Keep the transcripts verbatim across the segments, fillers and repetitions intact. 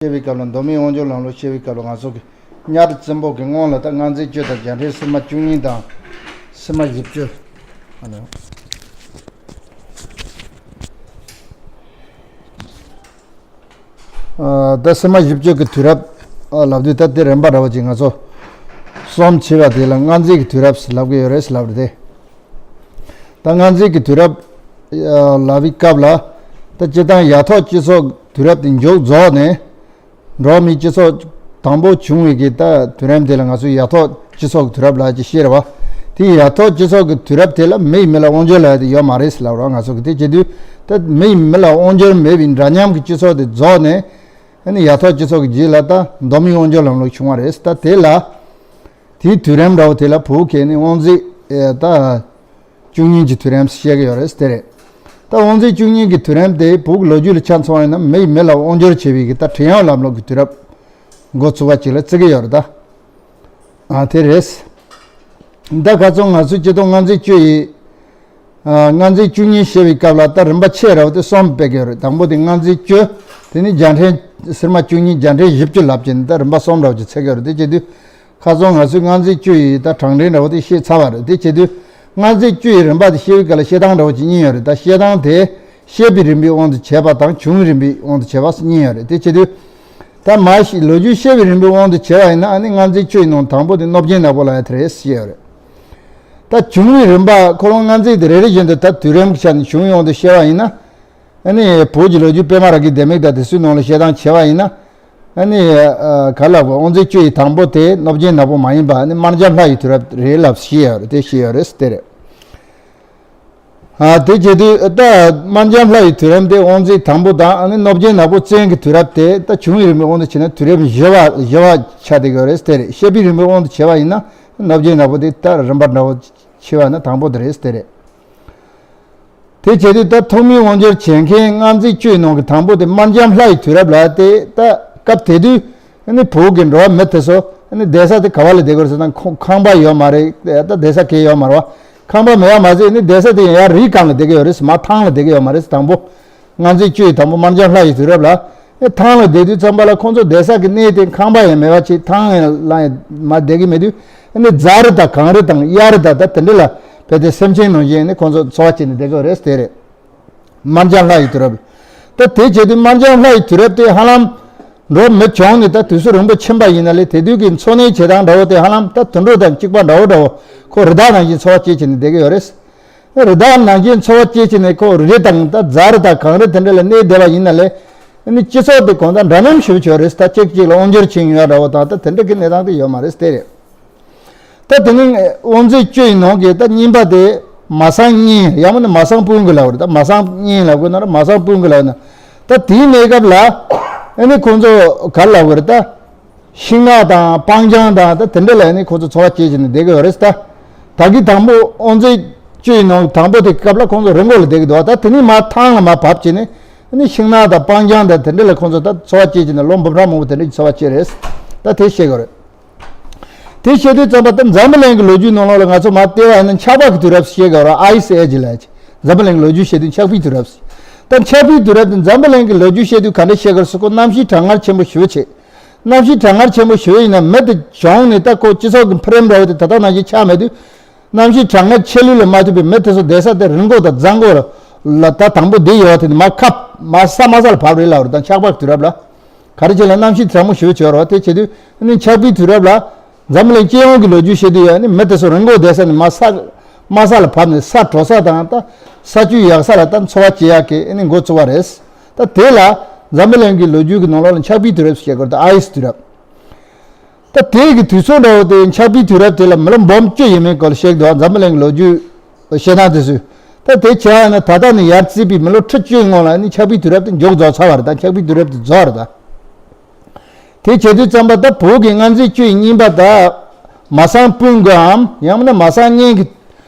བཤད་པའི་སྐབས་ལ་མདོ་སྨད་དབང་སྒྱུར་ལམ་ལུགས་བཤད་པའི་སྐབས་ལ་ང་ཚོ་གི་གཉའ་ཁྲི་བཙན་པོ་གི་སྔོན་ལ་ད་མངའ་མཛད་བཅུ་དང་རྒྱལ་ཕྲན་སིལ་མ་བཅུ་གཉིས་དང་སིལ་མ་བཞི་བཅུ། ཨ་ནི། ཨ། ད་སིལ་མ་བཞི་བཅུ་གི་དུས་རབས། ཨ། ལབ་དུས་ད་དེ་རིམ་པ་འདྲ་བོ་ཅིག་ང་ཚོ་གསུམ་བྱས་པ་དེ་ལ་མངའ་མཛད་ཀྱི་དུས་རབས་ཟེར་ལབ་ཀྱི་ཡོད་རེད་ཟེར་ལབ་རེད་དེ། ད་མངའ་མཛད་ཀྱི་དུས་རབས། ཨ། ལབ་པའི་སྐབས་ལ། ད་སྤྱིར་བཏང་ཡ་ཐོག་སྤྱི་ཚོགས་དུས་རབས་དེ་མཇུག་རྫོགས་ནས། འགྲོ་བ་མིའི་སྤྱི་ཚོགས་དང་པོ་བྱུང་བའི་གི་ད་དུས་རིམ་དེ་ལ་ང་ཚོས་ཡ་ཐོག་སྤྱི་ཚོགས་ཀྱི་དུས་རབས་ལབ་ཀྱི་ཤེས་རེད་བ། དེ་ཡ་ཐོག་སྤྱི་ཚོགས་ཀྱི་དུས་རབས་དེ་ལ་མི་ཡི་མི་ལ་དབང་སྒྱུར་ལབ་ཡ་དེ་ཡོད་མ་རེད་ཟེར་ལབ་རོགས། ང་ཚོ་གི་དེ་བྱེད་དུས་ད་མི་ཡི་མི་ལ་དབང་སྒྱུར་མེད་པའི་འདྲ་མཉམ་གྱི་སྤྱི་ཚོགས་དེ་རྫོགས་ནས། ཨ་ནི་ཡ་ཐོག་སྤྱི་ཚོགས་ཀྱི་རྗེས་ལ་ད་མདོ་སྨད་དབང་སྒྱུར་ལམ་ལུགས་བྱུང་བ་རེད། ད་དེ་ལ་དེའི་དུས་རིམ་འདྲ་བོ་དེ་ལ་བོད་ཀྱི་ནི་དབང་མཛད་ད་བཅུ་གཉིས་ཀྱི་དུས་རིམ་བཤད་ཀྱི་ཡོད་རེད་དེ་རེད། ད་དབང་མཛད་བཅུ་གཉིས་ཀྱི་དུས་རིམ་དེ་བོད་ཀྱི་ལོ་རྒྱུས་ལ་ཆ་མཚོན་པ་ཡིན་ན་མི་ཡི་མི་ལ་དབང་སྒྱུར་བྱེད་པའི་གི་ད་བྲན་གཡོག་ལམ་ལུགས་ཀྱི་དུས་རབས་འགོ་ཚུགས་པ་ཅིག་ལ་བརྩི་གི་ཡོད་རེད་ད། ཨ། དེ་རེད། ད་ཁ་སང་ང་ཚོས་སྤྱི་ལོ་མངའ་མཛད་བཅུ་ཡི། ཨ། མངའ་མཛད་བཅུ་གཉིས་བཤད་པའི་སྐབས་ལ་ད་རིམ་པ་ཆེ་རབ་དེ་གསུམ་སྤེལ་གི་ཡོད་རེད། དང་པོ་དེ་མངའ་མཛད་བཅུ། དེ་ནི་རྒྱལ་ཕྲན་སིལ་མ་བཅུ་གཉིས་རྒྱལ་ཕྲན་བཞི་བཅུ་ལབ་ཀྱི་ནི་ད་རིམ་པ་གསུམ་རབ་ཀྱི་ཚད་གི་ཡོད་རེད། དེ་བྱེད་དུས་ཁ་སང་ང་ཚོས་མངའ་མཛད་བཅུ་ཡི་ད་གྲངས་འདྲེན་འདྲ་བོ་དེ་བཤད་ཚར་བ་རེད། དེ་བྱེད་དུས་མངའ་མཛད་བཅུ་ཡི་རིམ་པ་དེ་བཤད་པའི་སྐབས་ལ་བཤད་སྟངས་འདྲ་བོ་ཅིག་གཉིས་ཡོད་རེད། ད་བཤད་སྟངས་དེ་བཤད་པའི་རིམ་པའི་དབང་དུ་བྱས་པ་དང་བྱུང་བའི་རིམ་པའི་དབང་དུ་བྱས་པ་གཉིས་ཡོད་རེད། དེ་བྱེད་དུས། ད་མ་གཞི་ལོ་རྒྱུས་བཤད་པའི་རིམ་པའི་དབང་དུ་བྱས་པ་ཡིན་ན་ཨ་ནི་མངའ་མཛད་བཅུ་ཡི་ནང་དང་པོ་དེ་སྣོད་བརྒྱན་ནག་པོ་ལབ་ཡ་དེ་རེད་ཞེས་ཡོད་རེད། ད་བྱུང་བའི་རིམ་པ་ཁོ་རང་མངའ་མཛད་དེ་རེ་རེ་བཞིན་དུ་ད་དུས་རིམ་གྱི་ཆ་ནས་བྱུང་བའི་དབང་དུ་བཤད་པ་ཡིན་ན། ཨ་ནི་བོད་ཀྱི་ལོ་རྒྱུས་པད་མ་རཱ་གའི་ལྡེ་མིག་དང་དེ་ཚོའི་ནང་ལ་བཤད་སྟངས་བྱས་པ་ཡིན་ན། ཨ་ནི་ག་ལ་བ་དབང་མཛད་བཅུ་ཡི་དང་པོ་དེ་སྣོད་བརྒྱན་ནག་པོ་མ་ཡིན་པ་ཨ་ནི་སྨན་ལྗང་ལྷ་ཡི་དུས་རབས་རེད་ལབ་ཞེས་ཡོད་རེད། དེ་ཞེས་ཡོད་རེད་དེ་རེད། ཨ། དེ་བྱེད་དུས་ད་སྨན་ལྗང་ལྷ་ཡི་དུས་རིམ་དེ་དབང་མཛད་དང་པོ་དང་ཨ་ནི་སྣོད་བརྒྱན་ནག་པོ་བཙན་གྱི་དུས་རབས་དེ་ད་བྱུང་བའི་རིམ་པའི་དབང་དུ་བྱས་ན་དུས་རིམ་བཞི་པ་བཞི་པ་ཆགས་བསྡད་ཀྱི་རེད་དེ་རེད། བཤད་པའི་རིམ་པའི་དབང་དུ་བྱས་པ་ཡིན་ན་སྣོད་བརྒྱན་ནག་པོ་དེ་ད་རིམ་པ་འདྲ་བོ་ཕྱེ་བ་ན་དང་པོ་དེ་རེད་དེ་རེད། དེ་བྱེད་དུས་ད་ཐོག་མའི་དབང་སྒྱུར་བྱེད་མཁན་མངའ་མཛད་བཅུ་ཡི་ནང་གི་དང་པོ་དེ་སྨན་ལྗང་ལྷ་ཡི་དུས་རབས་ལ་དེ་ད་སྐབས་དེ་དུས། ཨ་ནི་བོད་ཀྱི་འགྲོ་བ་མི་དེ་ཚོ་ཨ་ནི་བསྡད་ས་དེ་ག་བ་ལ་བསྡད་དགོས་རེད་ཟེར་ན་ཁོ་ཁང་པ་ཡོད་མ་རེད། ད་བསྡད་ས་གང་ཡོད་མ་རེད་བ། ཁང་པ་མེད་པ་མ་ཟད་ཨ་ནི་བསྡད་ས་དེ་ཡང་ཡར་རིའི་སྒང་ལ་བསྡད་ཀྱི་ཡོད་རེད། མར་ཐང་ལ་བསྡད་ཀྱི་ཡོད་མ་རེད། དང་པོ་མངའ་མཛད་བཅུ་ཡི་དང་པོ་སྨན་ལྗང་ལྷ་ཡི་དུས་རབས་ལ་ཨ་ཐང་ལ་བསྡད་དུས་ཙམ་པ་ལ་ཁོང་ཚོ་བསྡད་ས་གི་གནས་དེ་ཁང་པ་ཡང་མེད་པ་ཅིག་ཐང་ཡང་ལ་ཡང་མར་བསྡད་ཀྱི་མེད་དུས་ཨ་ནི་རྫ་རི་དང་གངས་རི་དང་གཡའ་རི་དང་ད་དེ་འདྲ་ལ་བསྡད་དེ་སེམས་ཅན་ནང་བཞིན་ཨ་ནི་ཁོང་ཚོ་འཚོ་བ་སྐྱེལ་ནས་བསྡད་ཀྱི་ཡོད་རེད་དེ་རེད། སྨན་ལྗང་ལྷ་ཡི་དུས་རབས། ད་དེ་བྱེད་དུས་སྨན་ལྗང་ལྷ་ཡི་དུས་རབས་དེ་ཧ་ལམ་འགྲོ་མི་བྱུང་ནས་ད་དུས་ཚོད་རིང་པོ་ཕྱིན་པ་ཡིན་ན་ལས་དེ་དུས་ཀྱི་འཚོ་གནས་བྱེད་སྟངས་འདྲ་བོ་དེ་ཧ་ལམ་ད་དུད་འགྲོ་དང་གཅིག་པ་འདྲ་བོ་འདྲ་བོ་ཁོ་རི་དྭགས་ནང་བཞིན་འཚོ་བ་སྐྱེལ་བྱས་ནས་བསྡད་ཀྱི་ཡོད་རེད། རི་དྭགས་ནང་བཞིན་འཚོ་བ་སྐྱེལ་བྱས་ནས་ཁོ་རི་དང་ད་རྫ་རི་དང་གངས་རི་དེ་འདྲ་ལ་གནས་བསྡད་པ་ཡིན་ན་ལས་ཨ་ནི་སྤྱི་ཚོགས་དེ་གང་ལྟར་འདྲ་མཉམ་ཞེ་པོ་ཅིག་ཡོད་རེད། ད་གཅིག་གཅིག་ལ་དབང་སྒྱུར་བྱེད་མཁན་ཡོད་འདྲ་བོ་དང་ད་དེ་འདྲ་གི་གནས་སྟངས་དེ་ཡོད་མ་རེད་དེ་རེད། ད་དེ་ནི་དབང་མཛད་བཅུ་ཡི་ནང་གི་ད་གཉིས་པ་དེ་མ་སངས་གཉིས་ཡང་མིན་ན་མ་སངས་སྤུན་དགུ་ལབ་རེད། ད་མ་སངས་གཉིས་ལབ་དགོས་ན་ར་མ་སངས་སྤུན་དགུ་ལབ་ན། ད་དེའི་གནས་སྐབས་ལ་ཨ་ནི་ཁོང་ཚོ་ག་རེ་ལབ་དགོས་རེད། ད་ཤིང་ནགས་དང་སྤང་རྒྱང་དང་ད་དེ་འདྲ་ལ་ཨ་ནི་ཁོང་ཚོ་འཚོ་བ་སྐྱེལ་བྱས་ནས་བསྡད་ཀྱི་ཡོད་རེད། ད་ད་གི་དང་པོ་དབང་མཛད་བཅུ་ཡི་ནང་དང་པོ་དེ་སྐབས་ལ་ཁོང་ཚོ་རི་མགོ་ལ་བསྡད་ཀྱི་འདུག་ད་དེ་ནི་མར་ཐང་ལ་མར་བབས་བྱས་ནས་ཨ་ནི་ཤིང་ནགས་དང་སྤང་རྒྱང་དང་དེ་འདྲ་ལ་ཁོང་ཚོ་ད་འཚོ་བ་སྐྱེལ་བྱས་ནས་ལོ་འབུམ་ཕྲག་མང་པོ་དེ་འདྲ་གྱི་འཚོ་བ་སྐྱེལ་རེད། ད་དེ་བཤད་དགོས་རེད། དེ་བཤད་དུས་ཙམ་པ་ད་འཛམ་བུ་གླིང་གི་ལོ་རྒྱུས་ནང་ལོགས་ལ་ང་ཚོ་མར་བལྟས་པ་ཡིན་ན་འཁྱགས་པ་གི་དུས་རབས་སུ་བཤད་དགོས་རེད། Ice Age ལབ་ཀྱི། འཛམ་བུ་གླིང་གི་ལོ་རྒྱུས་བཤད་དུས་འཁྱགས་པའི་དུས་རབས་སུ། ད་འཁྱགས་པའི་དུས་རབས་དེ་འཛམ་བུ་གླིང་གི་ལོ་རྒྱུས་བཤད་དུས་ག་འདྲ་བཤད་དགོས་རེད་ཟེར་ཁོ་གནམ་གཤིས་གྲང་ངར་ཆེན་པོ་ཞེ་པོ་བྱས། གནམ་གཤིས་གྲང་ངར་ཆེན་པོ་ཞེ་པོ་ཡིན་ན་མི་དེ་གྱོང་ནས་ད་ཁོ་སྤྱི་ཚོགས་ཀྱི་འཕེལ་རིམ་འདྲ་བོ་དེ་ད་ལྟ་ནང་བཞིན་ཆགས་མེད་དུས། གནམ་གཤིས་གྲང་ངར་ཆེ་ལོས་ལ་མ་ཐུག་པའི་མི་དེ་ཚོ་བསྡད་ས་དེ་རི་མགོ་དང་རྫ་མགོ་ལ་ད་དང་པོ་བསྡད་ཡོད་པ་དེ་ནི་མར་ཁ་མར་ས་དམའ་ས་ལ་བབས་རེད་ལབ་རེད། ད་འཁྱགས་པ་གི་དུས་རབས་ལ། ག་རེ་བྱས་ལ་གནམ་གཤིས་གྲང་མོ་ཞེ་པོ་བྱས་པ་རེད་བ། དེ་བྱེད་དུས་ཨ་ནི་འཁྱགས་པའི་དུས་རབས་ལ་འཛམ་བུ་གླིང་སྤྱི་ཡོངས་ཀྱི་ལོ་རྒྱུས་བཤད་དུས་ཡང་ནི་མི་དེ་ཚོ་རི་མགོ་བསྡད་ས་ནས་མར་ས་དམའ་ས་ལ་བབས་ནས་ས་དྲོ་ས་དང་ད་ས་བཅུད་ཡག་ས་ལ་ད་འཚོ་བ་སྐྱེལ་ཡག་གི་ཨ་ནི་འགོ་བཙུགས་པ་རེད། ད་དེ་ལ་འཛམ་བུ་གླིང་གི་ལོ་རྒྱུས་ཀྱི་ནང་ལོགས་ལ་འཁྱགས་པའི་དུས་རབས་ཞེས་བྱ་དགོས་རེད། ད་Ice དུས་རབས། ད་དེ་གི་དུས་ཚོད་འདྲ་བོ་དེ་འཁྱགས་པའི་དུས་རབས་དེ་ལ་མི་ལོ་འབུམ་བཅུ་ཡས་མས་སྐོར་ལ་བཤད་འདུག་འཛམ་བུ་གླིང་གི་ལོ་རྒྱུས་བཤད་སྟངས་དེ་ཚོས། ད་དེ་བྱས་ན་ད་ལྟ་ནས་ཡར་བརྩིས་པའི་མི་ལོ་ཁྲི་བཅུའི་སྔོན་ལ་ནི་འཁྱགས་པའི་དུས་རབས་དེ་མཇུག་རྫོགས་ཚར་བ་རེད། ད་འཁྱགས་པའི་དུས་རབས་དེ་རྫོགས་རེད་ད། དེ་བྱེད་དུས་ཙམ་པ་ད་བོད་ཀྱི་མངའ་མཛད་བཅུའི་གཉིས་པ་ད་མ་སངས་སྤུན་དགུའམ་ཡང་མིན་ན་མ་སངས་གཉིས་ཀྱི་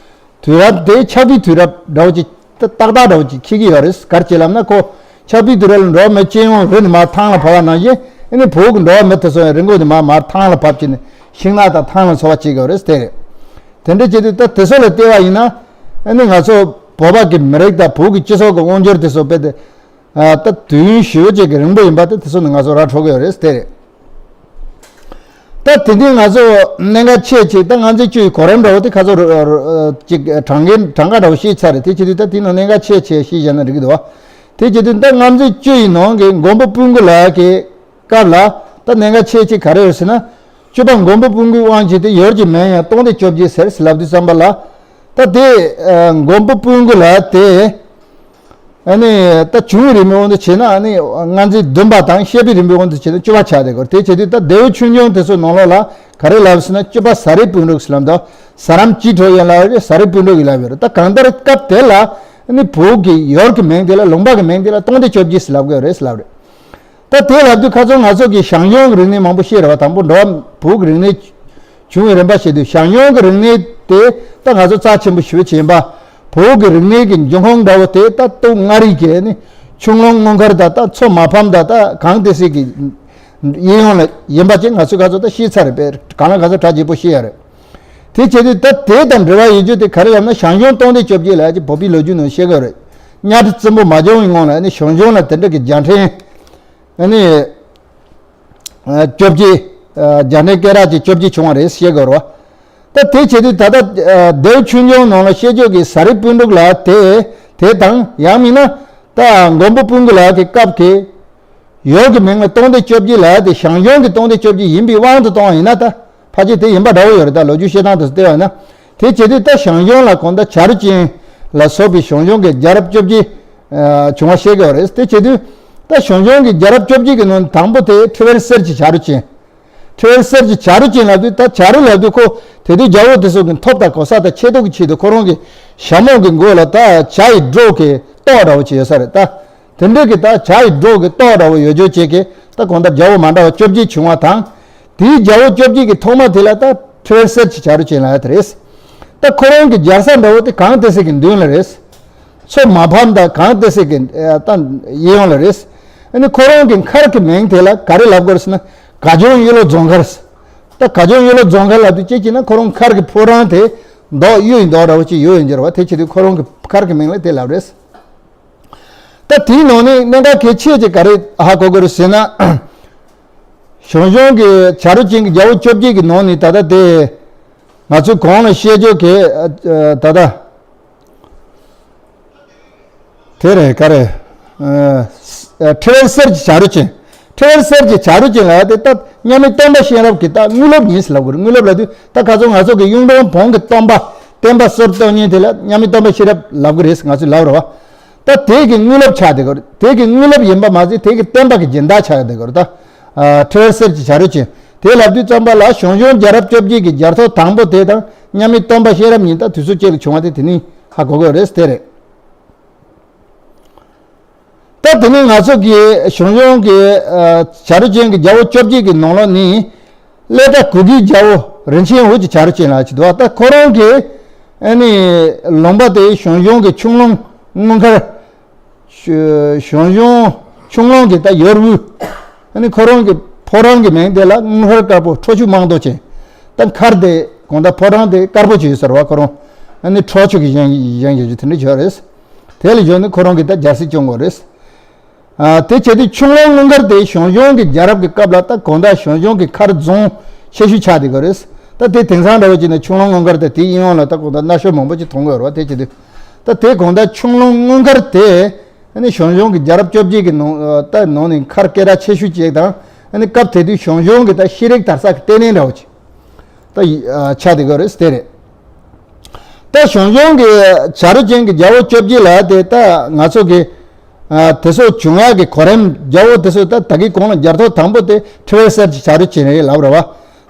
དུས་རབས་དེ་འཁྱགས་པའི་དུས་རབས་འདྲ་བོ་ཅིག་ཏག་ཏག་འདྲ་བོ་ཅིག་འཁྱེར་གྱི་ཡོད་རེད། ག་རེ་བྱས་ལབ་ན་ཁོ་འཁྱགས་པའི་དུས་རབས་ལ་འགྲོ་བ་མི་སྤྱི་ཡོངས་རི་ནས་མར་ཐང་ལ་བབས་པ་ནང་བཞིན་ཨ་ནི་བོད་ཀྱི་འགྲོ་བ་མི་དེ་ཚོ་ཡང་རི་མགོ་ནས་མར་མར་ཐང་ལ་བབས་བྱས་ནས་ཤིང་ནགས་དང་ཐང་ལ་འཚོ་བ་སྐྱེལ་གྱི་ཡོད་རེད་དེ་རེད། དེ་འདྲ་བྱེད་དུས་ད་དེ་ཚོ་ལ་བལྟས་པ་ཡིན་ན་ཨ་ནི་ང་ཚོ་བོད་པ་གི་མི་རིགས་དང་བོད་ཀྱི་སྤྱི་ཚོགས་ཀྱི་དབང་སྒྱུར་དེ་ཚོ་དཔེ་དེ། ད་དུས་ཡུན་ཞེ་པོ་ཅིག་གི་རིང་པོ་ཡིན་པ་དེ་དེ་ཚོ་ནི་ང་ཚོ་ར་འཕྲོད་ཀྱི་ཡོད་རེད། དེ་རེད། ད་དེ་འདྲའི་ང་ཚོ་གནད་འགག་ཆེ་ཆེ་ད་མངའ་མཛད་བཅུ་ཡི་གོ་རིམ་འདྲ་བོ་དེ་ཁ་ཚོ་ཅིག་གྲངས་ཀའི་གྲངས་ཀ་འདྲ་བོ་ཤེས་ཚར་རེད། དེ་བྱེད་དུས་ད་དེ་ནང་གནད་འགག་ཆེ་ཆེ་ཤེས་བཞག་ན་འགྲིག་གི་འདུག་བ། དེ་བྱེད་དུས་ད་མངའ་མཛད་བཅུ་ཡི་ནང་གི་མགོན་པོ་སྤུན་དགུ་ལགས་ཀྱི་སྐབས་ལ་ད་གནད་འགག་ཆེ་ཆེ་ག་རེ་ཡོད་ཟེར་ན། བཅུ་པ་མགོན་པོ་སྤུན་དགུའི་དབང་བྱས་ཏེ་ཡོར་གྱི་མིང་ཡང་སྟོང་སྡེ་བཅོ་བརྒྱད་ཟེར་ལབ་དུས་ཙམ་པ་ལ། ད་དེ་མགོན་པོ་སྤུན་དགུ་ལགས་དེ། ཨ་ནི་ད་བྱུང་བའི་རིམ་པའི་དབང་དུ་བྱས་ན་ཨ་ནི་མངའ་མཛད་བདུན་པ་དང་བཤད་པའི་རིམ་པའི་དབང་དུ་བྱས་ན་བཅུ་པ་ཆགས་བསྡད་ཀྱི་ཡོད་རེད། དེ་བྱེད་དུས་ད་ལྡེའུ་ཆོས་འབྱུང་དེ་ཚོའི་ནང་ལོགས་ལ་ག་རེ་ལབ་ཟེར་ན། བཅུ་པ་ཟ་རིའི་སྤུན་དྲུག་ཟེར་ལབ་འདུག་ཟ་རམ་སྐྱིད་གྲོགས་ཡན་ལགས་རེད། ཟ་རིའི་སྤུན་དྲུག་ཡིན་ལབ་ཡོད་རེད། ད་གང་ལྟར་སྐབས་དེ་ལ་ཨ་ནི་བོད་ཀྱི་ཡོར་གྱི་མིང་དེ་ལ་ལུང་པ་གི་མིང་དེ་ལ་སྟོང་སྡེ་བཅོ་བརྒྱད་ཟེར་ལབ་ཀྱི་ཡོད་རེད་ཟེར་ལབ་རེད། ད་དེ་ལབ་དུས་ཁ་སང་ང་ཚོ་གིས་ཞང་ཞུང་གི་རིག་གནས་མང་པོ་ཤེས་རེད་བ། དང་པོ་འགྲོ་བ་བོད་ཀྱི་རིག་གནས་བྱུང་བའི་རིམ་པ་བཤད་དུས་ཞང་ཞུང་གི་རིག་གནས་དེ་ད་ང་ཚོ་རྩ་ཆེན་པོ་ཞེ་པོ་ཅིག་ཡིན་པ། བོད་ཀྱི་རིག་གནས་ཀྱི་འབྱུང་ཁུངས་འདྲ་བོ་དེ་ད་སྟོད་མངའ་རིས་ཀྱི་ནི་ཆུ་ཀླུང་མངོན་མཁར་དང་ད་མཚོ་མ་ཕམ་དང་ད་གངས་ཏི་སེ་གི་གཡས་གཡོན་ལ་ཡིན་པ་ཅིག་ང་ཚོ་ཁ་ཚོ་ད་ཤེས་ཚར་རེད་པས། གང་ལ་གང་འཚམ་གྲ་རྒྱས་པོ་ཤེས་ཡ་རེད། དེ་བྱེད་དུས་ད་དེ་དང་འབྲེལ་བ་ཡོད་རྒྱུ་དེ་ག་རེ་ལབ་ན། ཞང་ཞུང་སྟོང་སྡེ་བཅོ་བརྒྱད་ལབ་ཀྱི་བོད་པའི་ལོ་རྒྱུས་ནང་བཤད་ཀྱི་ཡོད་རེད། གཉའ་ཁྲི་བཙན་པོ་མ་བྱོན་པའི་སྔོན་ལ་ནི་ཞང་ཞུང་ལ་དེ་འདྲ་གི་རྒྱལ་ཕྲན་ནི་བཅོ་བརྒྱད་རྒྱལ་ཕྲན་སྐད་གྲགས་ཀྱི་བཅོ་བརྒྱད་བྱུང་བ་རེད་བཤད་ཀྱི་ཡོད་རེད་བ། ད་དེ་བྱེད་དུས་ད་ལྟ་ལྡེའུ་ཆོས་འབྱུང་ནང་ལ་བཤད་རྒྱུ་གི་ཟ་རི་སྤུན་དྲུག་ལ་དེ་དེ་དང་ཡང་མིན་ན་ད་མགོན་པོ་སྤུན་དགུ་ལགས་ཀྱི་སྐབས་ཀྱི་ཡོར་གྱི་མིང་ལ་སྟོང་སྡེ་བཅོ་བརྒྱད་ལབ་ཡ་དེ་ཞང་ཞུང་གི་སྟོང་སྡེ་བཅོ་བརྒྱད་ཡིན་པའི་དབང་དུ་བཏང་བ་ཡིན་ན་ད་ཕལ་ཆེར་དེ་ཡིན་པ་འདྲ་བོ་ཡོད་རེད། ད་ལོ་རྒྱུས་བཤད་སྟངས་དེ་ཚོ་བལྟས་པ་ཡིན་ན། དེ་བྱེད་དུས་ད་ཞང་ཞུང་ལ་གང་ལྟར་བྱ་རོག་ཅན་ལ་སོགས་པའི་ཞང་ཞུང་གི་རྒྱལ་རབས་བཅོ་བརྒྱད་བྱུང་བ་བཤད་ཀྱི་ཡོད་རེད། དེ་བྱེད་དུས་ད་ཞང་ཞུང་གི་རྒྱལ་རབས་བཅོ་བརྒྱད་ཀྱི་ནང་དང་པོ་དེ་ཁྲི་ཝེར་གསེར་གྱི་བྱ་རོག་ཅན། ཁྲི་ཝེར་གསེར་གྱི་བྱ་རོག་ཅན་ལབ་དུས་ད་བྱ་རོག་ལབ་དུས་ཁོ་དེ་དུས་རྒྱལ་པོ་དེ་ཚོ་གི་ཐོབ་དང་གོ་ས་དང་ཆེ་མཐོ་གི་ཆེད་དུ་ཁོ་རང་གི་ཞྭ་མོ་གི་མགོ་ལ་ད་བྱ་ཡི་སྒྲོ་གི་ཏོག་འདྲ་བོ་ཅིག་ཡོད་ས་རེད་ད། དེ་འདྲ་གི་ད་བྱ་ཡི་སྒྲོ་གི་ཏོག་འདྲ་བོ་ཡོད་རྒྱུ་བྱས་ཀྱི་ད་གང་ལྟར་རྒྱལ་པོ་མ་འདྲ་བ་བཅོ་བརྒྱད་བྱུང་བ་དང་། དེའི་རྒྱལ་པོ་བཅོ་བརྒྱད་ཀྱི་ཐོག་མ་དེ་ལ་ད་ཁྲི་ཝེར་གསེར་གྱི་བྱ་རོག་ཅན་ལབ་ཡ་དེ་རེད། ད་ཁོ་རང་གི་རྒྱལ་ས་འདྲ་བོ་དེ་གངས་ཏི་སེ་གི་མདུན་ལ་རེད། མཚོ་མ་ཕམ་དང་གངས་ཏི་སེ་གི་ད་གཡས་གཡོན་ལ་རེད། ཨ་ནི་ཁོ་རང་གི་མཁར་གྱི་མིང་དེ་ལ་ག་རེ་ལབ་དགོས་རེད་ཟེར་ན། གངས་ལྗོངས་གཡུ་ལོ་རྫོང་མཁར་ཟེར། ད་གངས་ལྗོངས་གཡུ་ལོ་རྫོང་མཁར་ལབ་དུས་ཅི་ཅི་ན་ཁོ་རང་མཁར་གྱི་ཕོ་བྲང་དེ་མདོག་གཡུ་ཡི་མདོག་འདྲ་བོ་ཅིག་ཡོད་ཡིན་གྱི་རེད་བ། དེ་བྱེད་དུས་ཁོ་རང་གི་མཁར་གྱི་མིང་ལ་དེ་ལབ་རེད། ད་དེའི་ནང་ནས་གནད་འགག་གལ་ཆེ་ཅིག་ག་རེ་ཧ་གོ་དགོས་རེད་ཟེར་ན། ཞང་ཞུང་གི་བྱ་རོག་ཅན་གྱི་རྒྱལ་པོ་བཅོ་བརྒྱད་ཀྱི་ནང་ནས་ད་ལྟ་དེ་ང་ཚོས་གོང་ལ་བཤད་རྒྱུ་གི་ད་ལྟ་དེ་རེད། ག་རེ། ཁྲི་ཝེར་གསེར་གྱི་བྱ་རོག་ཅན། ཁྲི་ཝེར་གསེར་གྱི་བྱ་རོག་ཅན་ལབ་ཡ་དེ་ད་མཉམ་མེད་སྟོན་པ་གཤེན་རབ་ཀྱི་ད་དངོས་སློབ་ཡིན་ཟེར་ལབ་དགོས་རེད། དངོས་སློབ་ལབ་དུས་ད་ཁ་སང་ང་ཚོ་གི་གཡུང་དྲུང་བོན་གྱི་སྟོན་པ་བསྟན་པ་སྲོལ་གཏོད་མཁན་དེ་ལ་མཉམ་མེད་སྟོན་པ་གཤེན་རབ་ལབ་གི་རེད་ང་ཚོས་ལབ་རེད་བ། ད་དེ་གི་དངོས་སློབ་ཆགས་བསྡད་ཀྱི་རེད། དེ་གི་དངོས་སློབ་ཡིན་པ་མ་ཟད་དེ་གི་བསྟན་པ་གི་སྦྱིན་བདག་ཆགས་བསྡད་ཀྱི་རེད་ད། ཁྲི་ཝེར་གསེར་གྱི་བྱ་རོག་ཅན། དེ་ལབ་དུས་ཙམ་པ་ལ་ཞང་ཞུང་རྒྱལ་རབས་བཅོ་བརྒྱད་ཀྱི་རྒྱལ་ཐོ་དང་པོ་དེ་དང་མཉམ་མེད་སྟོན་པ་གཤེན་རབ་གཉིས་ད་དུས་ཚོད་གཅིག་ལ་བྱུང་བ་དེ་དེ་ནི་ཧ་གོ་དགོས་རེད། དེ་རེད། ད་དེ་ནི་ང་ཚོ་གི་ཞང་ཞུང་གི་བྱ་རོག་ཅན་གྱི་རྒྱལ་པོ་བཅོ་བརྒྱད་ཀྱི་ནང་ལོགས་ནས་སླེ་ཏྲ་གུ་གེའི་རྒྱལ་པོ་རིན་ཆེན་འོད་ཀྱི་བྱ་རོག་ཅན་ལབ་ཅིག་འདུག་ད་ཁོ་རང་གི་ཨ་ནི་ལུང་པ་དེ་ཞང་ཞུང་གི་ཆུ་ཀླུང་མངོན་མཁར། ཞང་ཞུང་ཆུ་ཀླུང་གི་ད་ཡོར་དབུས། ཨ་ནི་ཁོ་རང་གི་ཕོ་བྲང་གི་མིང་དེ་ལ་མངོན་མཁར་དཀར་པོ་ཁྲོ་ཆུ་རྨང་རྡོ་ཅན། ད་མཁར་དེ་གང་ལྟར་ཕོ་བྲང་དེ་དཀར་པོ་ཅིག་ཡོད་ས་རེད་བ། ཁོ་རང་ཨ་ནི་ཁྲོ་ཆུ་གི་བཞེངས་བཞེངས་ཡོད་རྒྱུ་དེ་འདྲ་ཡོད་རེད། དེ་ལ་བརྟེན་ནས་ཁོ་རང་གིས་ད་རྒྱལ་སྲིད་སྐྱོང་གི་རེད། ཨ། དེ་བྱས་དུས་ཆུ་ཀླུང་མངོན་མཁར་དེ་ཞང་ཞུང་གི་རྒྱལ་རབས་ཀྱི་སྐབས་ལ་ད་གང་ལྟར་ཞང་ཞུང་གི་མཁར་རྫོང་ཆེ་ཤོས་ཆགས་བསྡད་ཀྱི་རེད། ད་དེ་དེང་སང་འདྲ་བོ་བྱས་ན་ཆུ་ཀླུང་མངོན་མཁར་དེ་དེའི་གཡས་གཡོན་ལ་ད་གང་ལྟར་གནའ་ཤུལ་མང་པོ་ཅིག་མཐོང་གི་ཡོད་རེད་བ། དེ་བྱས་དུས་ད་དེ་གང་ལྟར་ཆུ་ཀླུང་མངོན་མཁར་དེ་ཨ་ནི་ཞང་ཞུང་གི་རྒྱལ་རབས་བཅོ་བརྒྱད་ཀྱི་ནང་ད་ནང་ནས་མཁར་སྐད་གྲགས་ཆེ་ཤོས་ཅིག་དང་ཨ་ནི་སྐབས་དེ་དུས་ཞང་ཞུང་གི་ད་ཤེས་རིག་དར་ས་གི་ལྟེ་གནས་འདྲ་བོ་ཅིག་ད་ཆགས་བསྡད་ཀྱི་ཡོད་རེད། དེ་རེད། ད་ཞང་ཞུང་གི་བྱ་རོག་ཅན་གྱི་རྒྱལ་པོ་བཅོ་བརྒྱད་ལབ་དེ་ད་ང་ཚོ་གི་ཨ། དེ་ཚོ་བྱུང་ཡག་གི་གོ་རིམ་རྒྱལ་པོ་དེ་ཚོ་ད་ད་གི་གོང་ལ་རྒྱལ་ཐོ་དང་པོ་དེ་ཁྲི་ཝེར་གསེར་གྱི་བྱ་རོག་ཅན་རེད་ལབ་རེད་བ།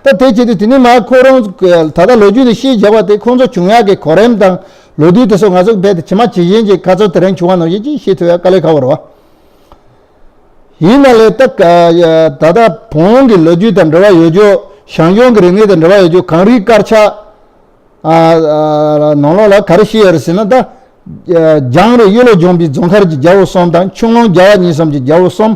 ད་དེ་བྱེད་དུས་དེ་ནས་མར་ཁོ་རང་ད་ལྟ་ལོ་རྒྱུས་ནས་ཤེས་བྱ་བ་དེ་ཁོང་ཚོ་བྱུང་ཡག་གི་གོ་རིམ་དང་ལོ་དུས་དེ་ཚོ་ང་ཚོ་རྦད་དེ་ཇི་མ་ཇི་བཞིན་གྱི་ཁ་ཚོ་དེ་རིང་བྱུང་བ་ནང་བཞིན་གྱི་ཤེས་ཐུབ་ཡག་དཀའ་ལས་ཁག་པོ་རེད་བ། ཡིན་ན་ལས་ད་ད་ལྟ་བོན་གྱི་ལོ་རྒྱུས་དང་འབྲེལ་བ་ཡོད་རྒྱུ། ཞང་ཞུང་གི་རིག་གནས་དང་འབྲེལ་བ་ཡོད་རྒྱུ། གངས་རིའི་དཀར་ཆག་ཨ། ཨ། ནང་ལོགས་ལ་ག་རེ་བཤད་ཡོད་རེད་ཟེར་ན་ད། ཨ། རྒྱང་རིང་གཡུ་ལོ་ལྗོངས་པའི་རྫོང་མཁར་གྱི་རྒྱལ་པོ་གསུམ་དང་ཆུ་ཀླུང་རྒྱལ་བ་གཉིས་གསུམ་གྱི་རྒྱལ་པོ་གསུམ།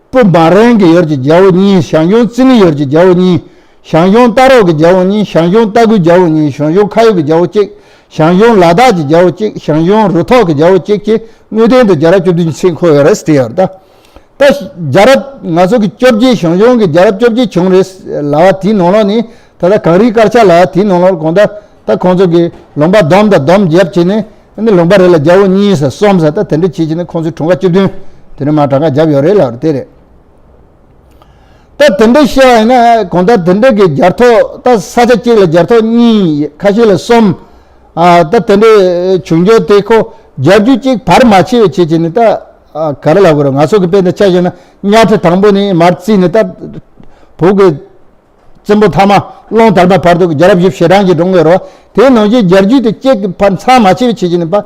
སྤུ་མ་རན་གྱི་ཡུལ་གྱི་རྒྱལ་པོ་གཉིས། ཞང་ཞུང་རྩི་ནི་ཡུལ་གྱི་རྒྱལ་པོ་གཉིས། ཞང་ཞུང་རྟ་རོག་གི་རྒྱལ་པོ་གཉིས། ཞང་ཞུང་རྟ་མགོའི་རྒྱལ་པོ་གཉིས། ཞང་ཞུང་ཁ་ཡོད་ཀྱི་རྒྱལ་པོ་གཅིག་ཞང་ཞུང་ལ་དྭགས་ཀྱི་རྒྱལ་པོ་གཅིག་ཞང་ཞུང་རུ་ཐོག་གི་རྒྱལ་པོ་གཅིག་གིས་དངོས་བསྟན་དུ་རྒྱལ་རབས་བཅུ་བདུན་གྱི་ཚིག་འཁོད་ཡོད་རེད་ཟེར་ཡོད་རེད་ད། ད་རྒྱལ་རབས་ང་ཚོ་གི་བཅོ་བརྒྱད་ཞང་ཞུང་གི་རྒྱལ་རབས་བཅོ་བརྒྱད་བྱུང་རེད་ལབ་པ་དེའི་ནང་ལོགས་ནས་ད་ལྟ་གངས་རིའི་དཀར་ཆག་ལབ་པ་དེའི་ནང་ལོགས་གང་ལྟར་ད་ཁོང་ཚོ་གི་ལུང་པ་བསྡོམས་དང་བསྡོམས་བརྒྱབ་བྱས་ནས་ཨ་ནི་ལུང་པ་རེ་ལ་རྒྱལ་པོ་གཉིས་ཟེར་གསུམ་ཟེར་ད་དེ་འདྲ་བྱས་བྱས་ནས་ཁོང་ཚོའི་གྲངས་ཀ་བཅུ་བདུན་དེ་འདྲ་མ་གྲངས་ཀ་བརྒྱབ་ཡོད་རེད་ལབ་རེད་དེ་རེད། ད་དེ་འདྲ་བཤད་པ་ཡིན་ན་གང་ལྟར་དེ་འདྲ་གི་རྒྱལ་ཐོག་ད་ས་ཆ་གཅིག་ལ་རྒྱལ་ཐོག་གཉིས་ཁ་ཤས་ལ་གསུམ། ཨ་ད་དེ་འདྲ་བྱུང་རྒྱུ་དེ་ཁོ་རྒྱལ་རྒྱུད་གཅིག་བར་མ་ཆད་པའི་ཆེད་ཀྱི་ནི་ད་ཨ་ག་རེ་ལབ་དགོས་རེད། ང་ཚོ་གི་དཔེ་འདི་ཆ་བཞག་ན་གཉའ་ཁྲི་དང་པོ་ནས་མར་བརྩིས་ནས་ད་བོད་ཀྱི་བཙན་པོ་ཐ་མ་ཀླུ་དར་མ་བར་དུ་གི་རྒྱལ་རབས་བཞི་བྱེ་ཐང་གི་སྒྲུང་ཡོད་རེད་བ། དེའི་ནང་བཞིན་རྒྱལ་རྒྱུད་དེ་གཅིག་གི་བར་མཚམས་མ་ཆད་པའི་ཆེད་ཀྱི་ནི་པ་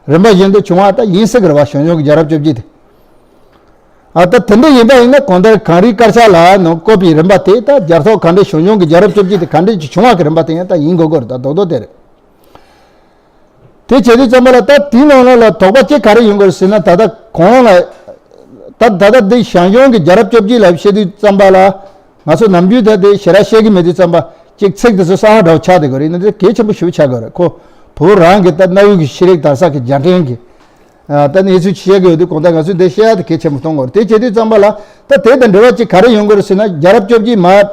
རིམ་པ་བཞིན་དུ་བྱུང་བ་ད་ཡིན་སྲིད་ཀྱི་རེད་བ། ཞང་ཞུང་གི་རྒྱལ་རབས་བཅོ་བརྒྱད་དེ། ཨ་ད་དེ་འདྲ་ཡིན་པ་ཡིན་ན་གང་ལྟར་གངས་རིའི་དཀར་ཆག་ལ་ནང་བཀོད་པའི་རིམ་པ་དེ་ད་རྒྱལ་ཐོག་ག་འདྲ་ཞང་ཞུང་གི་རྒྱལ་རབས་བཅོ་བརྒྱད་དེ་ག་འདྲ་ཅིག་བྱུང་བ་གི་རིམ་པ་དེ་ཡང་ད་ཡིན་དགོས་ཀྱི་རེད་ད་རྡོག་རྡོག་དེ་རེད། དེ་བྱེད་དུས་ཙམ་པ་ལ་ད་དེའི་ནང་ལ་ལ་དོགས་པ་ཅིག་ག་རེ་ཡོང་དགོས་ཟེར་ན་ད་ལྟ་གོང་ལ་ད་ད་ལྟ་འདི་ཞང་ཞུང་གི་རྒྱལ་རབས་བཅོ་བརྒྱད་ལ་བཤད་དུས་ཙམ་པ་ལ་ང་ཚོ་ནམ་རྒྱུན་ད་དེ་ཞེ་དྲག་བཤད་ཀྱི་མེད་དུས་ཙམ་པ་ཅིག་ཚིག་དེ་ཚོ་གསར་པ་འདྲ་བོ་ཆགས་བསྡད་དགོས་རེད་ན་དེ་གལ་ཆེན་པོ་ཞེ་པོ་ཆགས་དགོས་རེད། ཁོ་བོད་རང་གི་ད་གནའ་བོའི་གི་ཤེས་རིག་དར་ས་གི་རྒྱལ་ཕྲན་གི་ད་ནས་ཚུལ་ཆེ་གི་ཡོད་དུས་གོང་ད་ང་ཚོས་འདི་བཤད་ཡ་དེ་གལ་ཆེན་པོ་མཐོང་གི་རེད། དེ་བྱེད་དུས་ཙམ་པ་ལ་ད་དེ་དང་འབྲེལ་བ་ཅིག་ག་རེ་ཡོང་གི་རེད་ཟེར་ན་རྒྱལ་རབས་བཅོ་བརྒྱད་མར་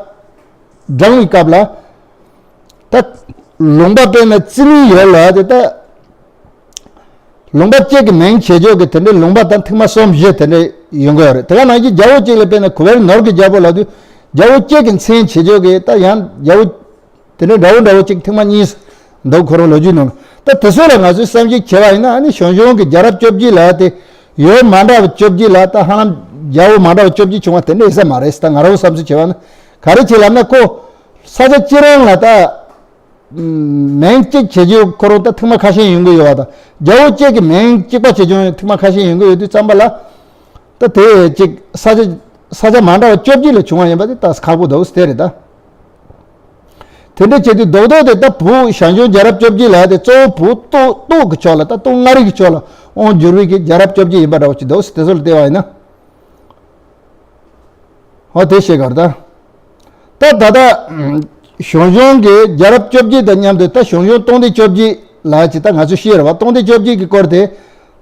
བགྲངས་པའི་སྐབས་ལ་ད་ལུང་པ་དཔེར་ན་རྩི་ནི་ཡོད་ལ་དེ་ད་ལུང་པ་གཅིག་གི་མིང་བྱེད་ཆོག་གི་དེ་འདྲའི་ལུང་པ་དང་ཐེངས་མ་གསུམ་བཞི་དེ་འདྲ་ཡོང་གི་ཡོད་རེད། དེ་ག་ནང་བཞིན་རྒྱལ་པོ་གཅིག་ལ་དཔེར་ན་གུ་བེར་ནོར་གྱི་རྒྱལ་པོ་ལབ་དུས་རྒྱལ་པོ་གཅིག་གི་མཚན་བྱེད་ཆོག་གི་ད་ཡང་རྒྱལ་པོ་དེ་འདྲ་འདྲ་བོ་འདྲ་བོ་གཅིག་ཐེངས་མ་གཉིས་འདུག་ཁོ་རང་ལོ་རྒྱུས་ནང་ལ། ད་དེ་ཚོ་ལ་ང་ཚོས་བསམ་གཞིག་བྱས་པ་ཡིན་ན་ཨ་ནི་ཞང་ཞུང་གི་རྒྱལ་རབས་བཅོ་བརྒྱད་ལབ་དེ་ཡོད་མ་འདྲ་བ་བཅོ་བརྒྱད་ལ་ད་ཧ་ལམ་རྒྱལ་པོ་མ་འདྲ་བ་བཅོ་བརྒྱད་བྱུང་བ་དེ་འདྲ་ཡིན་ས་མ་རེད། ད་ང་རང་བསམ་ཚུལ་བྱས་པ་ན་ག་རེ་བྱེད་ལབ་ན་ཁོ་ས་ཆ་གཅིག་རང་ལ་ད་མིང་གཅིག་བྱེད་རྒྱུ་ཁོ་རང་ད་ཐེངས་མ་ཁ་ཤས་ཡོང་གི་ཡོད་པ་དང་རྒྱལ་པོ་གཅིག་གི་མིང་གཅིག་པ་བྱེད་རྒྱུ་ཐེངས་མ་ཁ་ཤས་ཡོང་གི་ཡོད་དུས་ཙམ་པ་ལ་ད་དེ་གཅིག་ས་ཆ་ས་ཆ་མ་འདྲ་བ་བཅོ་བརྒྱད་ལ་བྱུང་བ་ཡིན་པ་དེ་ད་ཁག་པོ་འདུག་དེ་རེད་ད། དེ་འདྲ་བྱེད་དུས་རྡོག་རྡོག་དེ་ད་བོད་ཞང་ཞུང་རྒྱལ་རབས་བཅོ་བརྒྱད་ལ་དེ་གཙོ་བོ་བོད་སྟོད་སྟོད་ཀྱི་ཕྱོགས་ལ་ད་སྟོད་མངའ་རིས་ཀྱི་ཕྱོགས་ལ་དབང་བསྒྱུར་བའི་གི་རྒྱལ་རབས་བཅོ་བརྒྱད་ཡིན་པ་འདྲ་བོ་ཅིག་འདུག་དེ་ཚོ་ལ་བལྟས་པ་ཡིན་ན། ཧོ་དེ་ཤེས་གར་ད། ད་ད་ད་ཞང་ཞུང་གི་རྒྱལ་རབས་བཅོ་བརྒྱད་དང་མཉམ་དུ་ད་ཞང་ཞུང་སྟོང་སྡེ་བཅོ་བརྒྱད་ལ་ཅིག་ད་ང་ཚོས་ཤེས་རེད་བ། སྟོང་སྡེ་བཅོ་བརྒྱད་ཀྱི་སྐོར་དེ་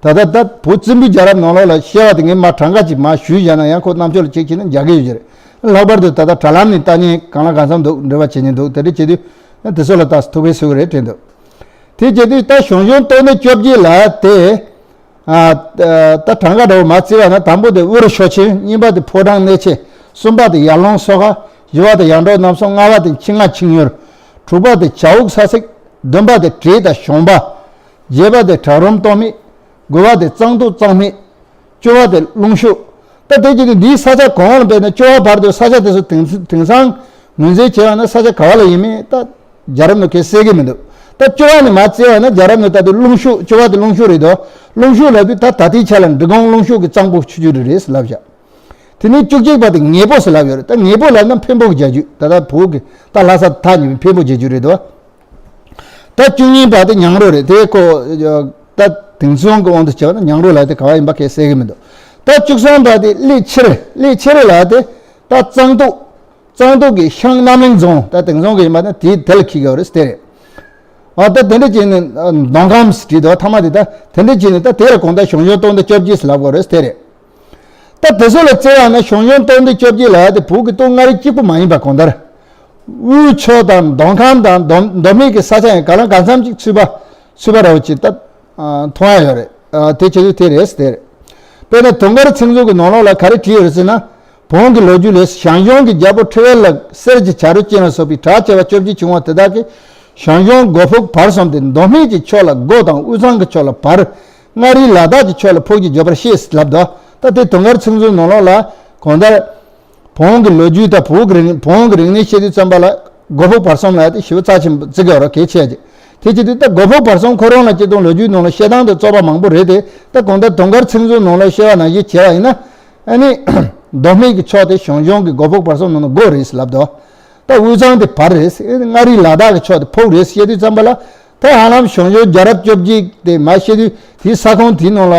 ད་ད་ད་བོད་བཙན་པོའི་རྒྱལ་རབས་ནང་ལོགས་ལ་བཤད་པ་དེ་ངས་མ་གྲངས་ཀ་ཅིག་མ་ཞུས་བཞག་ན་ཡང་ཁོ་རྣམ་ཅོག་ལ་ཅིག་བྱས་ན་རྒྱག་གི་ཡོད་ཀྱི་རེད། ལྷག་པར་དུ་ད་ལྟ་དྲ་ལམ་ནས་ལྟ་མཁན་གང་ལ་གང་འཚམ་འདུག་འབྲེལ་བ་བྱེད་མཁན་འདུག་དེ་འདྲ་བྱེད་དུས་དེ་ཚོ་ལ་ད་ཐུགས་ཕན་གསོས་ཀྱི་རེད་དྲན་འདུག་དེ་བྱེད་དུས་ད་ཞང་ཞུང་སྟོང་སྡེ་བཅོ་བརྒྱད་ལ་དེ་ཨ་ད་གྲངས་ཀ་འདྲ་བོ་མ་བརྩིས་པ་ན་དང་པོ་དེ་དབུ་རུ་ཤོ་ཆེན། གཉིས་པ་དེ་ཕོ་བྲང་གནས་ཆེན། གསུམ་པ་དེ་ཡར་ཀླུང་མཚོ་ཁ། བཞི་པ་དེ་ཡར་འབྲོག་གནམ་སྲུང་། ལྔ་པ་དེ་ཆེ་མངའ་ཆིངས་ཡུལ། དྲུག་པ་དེ་བྱ་འུག་ས་ཚིགས། བདུན་པ་དེ་བྲེ་དང་གཞོང་པ། བརྒྱད་པ་དེ་བྲག་རུམ་སྟོད་སྨད། དགུ་པ་དེ་གཙང་སྟོད་གཙང་སྨད། བཅུ་པ་དེ་ཀླུང་ཤོད། ད་དེ་བྱེད་དུས་འདིའི་ས་ཆ་གང་ལ་དཔེར་ན་བཅུ་པ་བར་དུ་ས་ཆ་དེ་ཚོ་དེང་དེང་སང་ངོས་འཛིན་བྱས་པ་ན་ས་ཆ་ག་བ་ལ་ཡིན་མིན་ད་རྒྱལ་རབས་ནང་གས་གསལ་གི་མི་འདུག་ད་བཅུ་པ་ནས་མར་བརྩིས་པ་ན་རྒྱལ་རབས་ནང་ད་དུང་ཀླུང་ཤོད། བཅུ་པ་དེ་ཀླུང་ཤོད་རེད་དོ། ཀླུང་ཤོད་ལབ་དུས་ད་ད་ལྟའི་ཆ་ལ་འབྲི་གུང་ཀླུང་ཤོད་ཀྱི་གཙང་པོ་ཆུ་རྒྱུད་རེད་ཟེར་ལབ་བཞག་དེ་ནས་བཅུ་གཅིག་པ་དེ་ངེ་པོ་ཟེར་ལབ་ཡོད་རེད། ད་ངེ་པོ་ལབ་ན་འཕན་པོ་གི་རྒྱལ་རྒྱུད། ད་ལྟ་བོད་ཀྱི་ད་ལྷ་ས་ཐག་ཉེ་བའི་འཕན་པོ་རྒྱལ་རྒྱུད་རེད་དོ། ད་བཅུ་གཉིས་པ་དེ་ཉང་རོ་རེད། དེ་ཁོ་ད་དེང་སང་གི་དབང་དུ་བྱས་པ་ན་ཉང་རོ་ལ་དེ་ག་བ་ཡིན་པ་གས་གསལ་གི་མི་འདུག་ད་བཅུ་གསུམ་པ་དེ་གླེ་ཕྱིར། གླེ་ཕྱིར་ལ་དེ་ད་གཙང་སྟོད། གཙང་སྟོད་ཀྱི་ཤང་རྣམ་གླིང་རྫོང་། ད་དེང་སང་གི་ཡིན་པ་ན་དེ་དེ་ལ་འཁེལ་གི་ཡོད་རེད་དེ་རེད། ཨ་ད་དེ་འདྲ་བྱས་ནས་མདོ་ཁམས་བྲིས་འདུག་ཐ་མ་དེ་ད་དེ་འདྲ་བྱས་ནས་ད་དེ་ལ་གོང་ད་ཞང་ཞུང་སྟོང་སྡེ་བཅོ་བརྒྱད་ཟེར་ལབ་དགོས་རེད་དེ་རེད། ད་དེ་ཚོ་ལ་བརྩི་བ་ན་ཞང་ཞུང་སྟོང་སྡེ་བཅོ་བརྒྱད་ལ་དེ་བོད་ཀྱི་སྟོད་མངའ་རིས་གཅིག་པུ་མ་ཡིན་པ་གང་ལྟར། དབུས་ཕྱོགས་དང་མདོ་ཁམས་དང་མདོ་མདོ་སྨད་ཀྱི་ས་ཆ་ཡང་ག་ལ་གང་འཚམ་ཅིག་ཚུད་པ་ཚུད་པ་ར་བ་ཅིག་ད་མཐོང་ཡ་ཡོད་རེད། དེ་བྱེད་དུས་དེ་རེད་དེ་རེད། དཔེར་ན་དུང་དཀར་ཚིག་མཛོད་ཀྱི་ནང་ལོགས་ལ་ག་རེ་བྲིས་ཡོད་རེད་ཟེར་ན། བོན་གྱི་ལོ་རྒྱུས་ལས། ཞང་ཞུང་གི་རྒྱལ་པོ་ཁྲི་ཝེར་ལ་གསེར་གྱི་བྱ་རོ་ཅན་ལ་སོགས་པའི་བྲག་བྱེ་བ་བཅོ་བརྒྱད་བྱུང་བ་དེ་དག་གིས་ཞང་ཞུང་སྒོ་ཕུག་བར་གསུམ་སྟེ་མདོ་སྨད་ཀྱི་ཕྱོགས་ལ་སྒོ་དང་དབུས་གཙང་གི་ཕྱོགས་ལ་བར། མངའ་རིས་ལ་དྭགས་ཀྱི་ཕྱོགས་ལ་ཕུག་གི་བརྗོད་པར་བཤད་ལབ་འདུག་ད་དེ་དུང་དཀར་ཚིག་མཛོད་ནང་ལོགས་ལ་གང་ལྟར། བོན་གྱི་ལོ་རྒྱུས་དང་བོད་ཀྱི་རིག་བོན་གྱི་རིག་གནས་བཤད་དུས་ཙམ་པ་ལ་སྒོ་ཕུག་བར་གསུམ་ལ་དེ་ཞེ་པོ་རྩ་ཆེན་པོ་བརྩི་གི་ཡོད་རེད་གལ་ཆེ་ཅིག་དེ་བྱེད་དུས་ད་སྒོ་ཕུག་བར་གསུམ་ཁོ་རང་ལ་སྤྱིར་བཏང་ལོ་རྒྱུས་ནང་ལ་བཤད་སྟངས་དེ་རྩོད་པ་མང་པོ་རེད་དེ། ད་གང་ལྟར་དུང་དཀར་ཚིག་མཛོད་ནང་ལ་བཤད་པ་ནང་བཞིན་བྱས་པ་ཡིན་ན། ཨ་ནི། མདོ་སྨད་ཀྱི་ཕྱོགས་དེ་ཞང་ཞུང་གི་སྒོ་ཕུག་བར་གསུམ་ནང་ན་སྒོ་རེད་ཟེར་ལབ་འདུག་ད་དབུས་གཙང་དེ་བར་རེད། མངའ་རིས་ལ་དྭགས་ཀྱི་ཕྱོགས་དེ་ཕུག་རེད་བཤད་དུས་ཙམ་པ་ལ། ད་ཧ་ལམ་ཞང་ཞུང་རྒྱལ་རབས་བཅོ་བརྒྱད་དེ་མར་བཤད་དུས་དེའི་ས་ཁོངས་དེའི་ནང་ལ་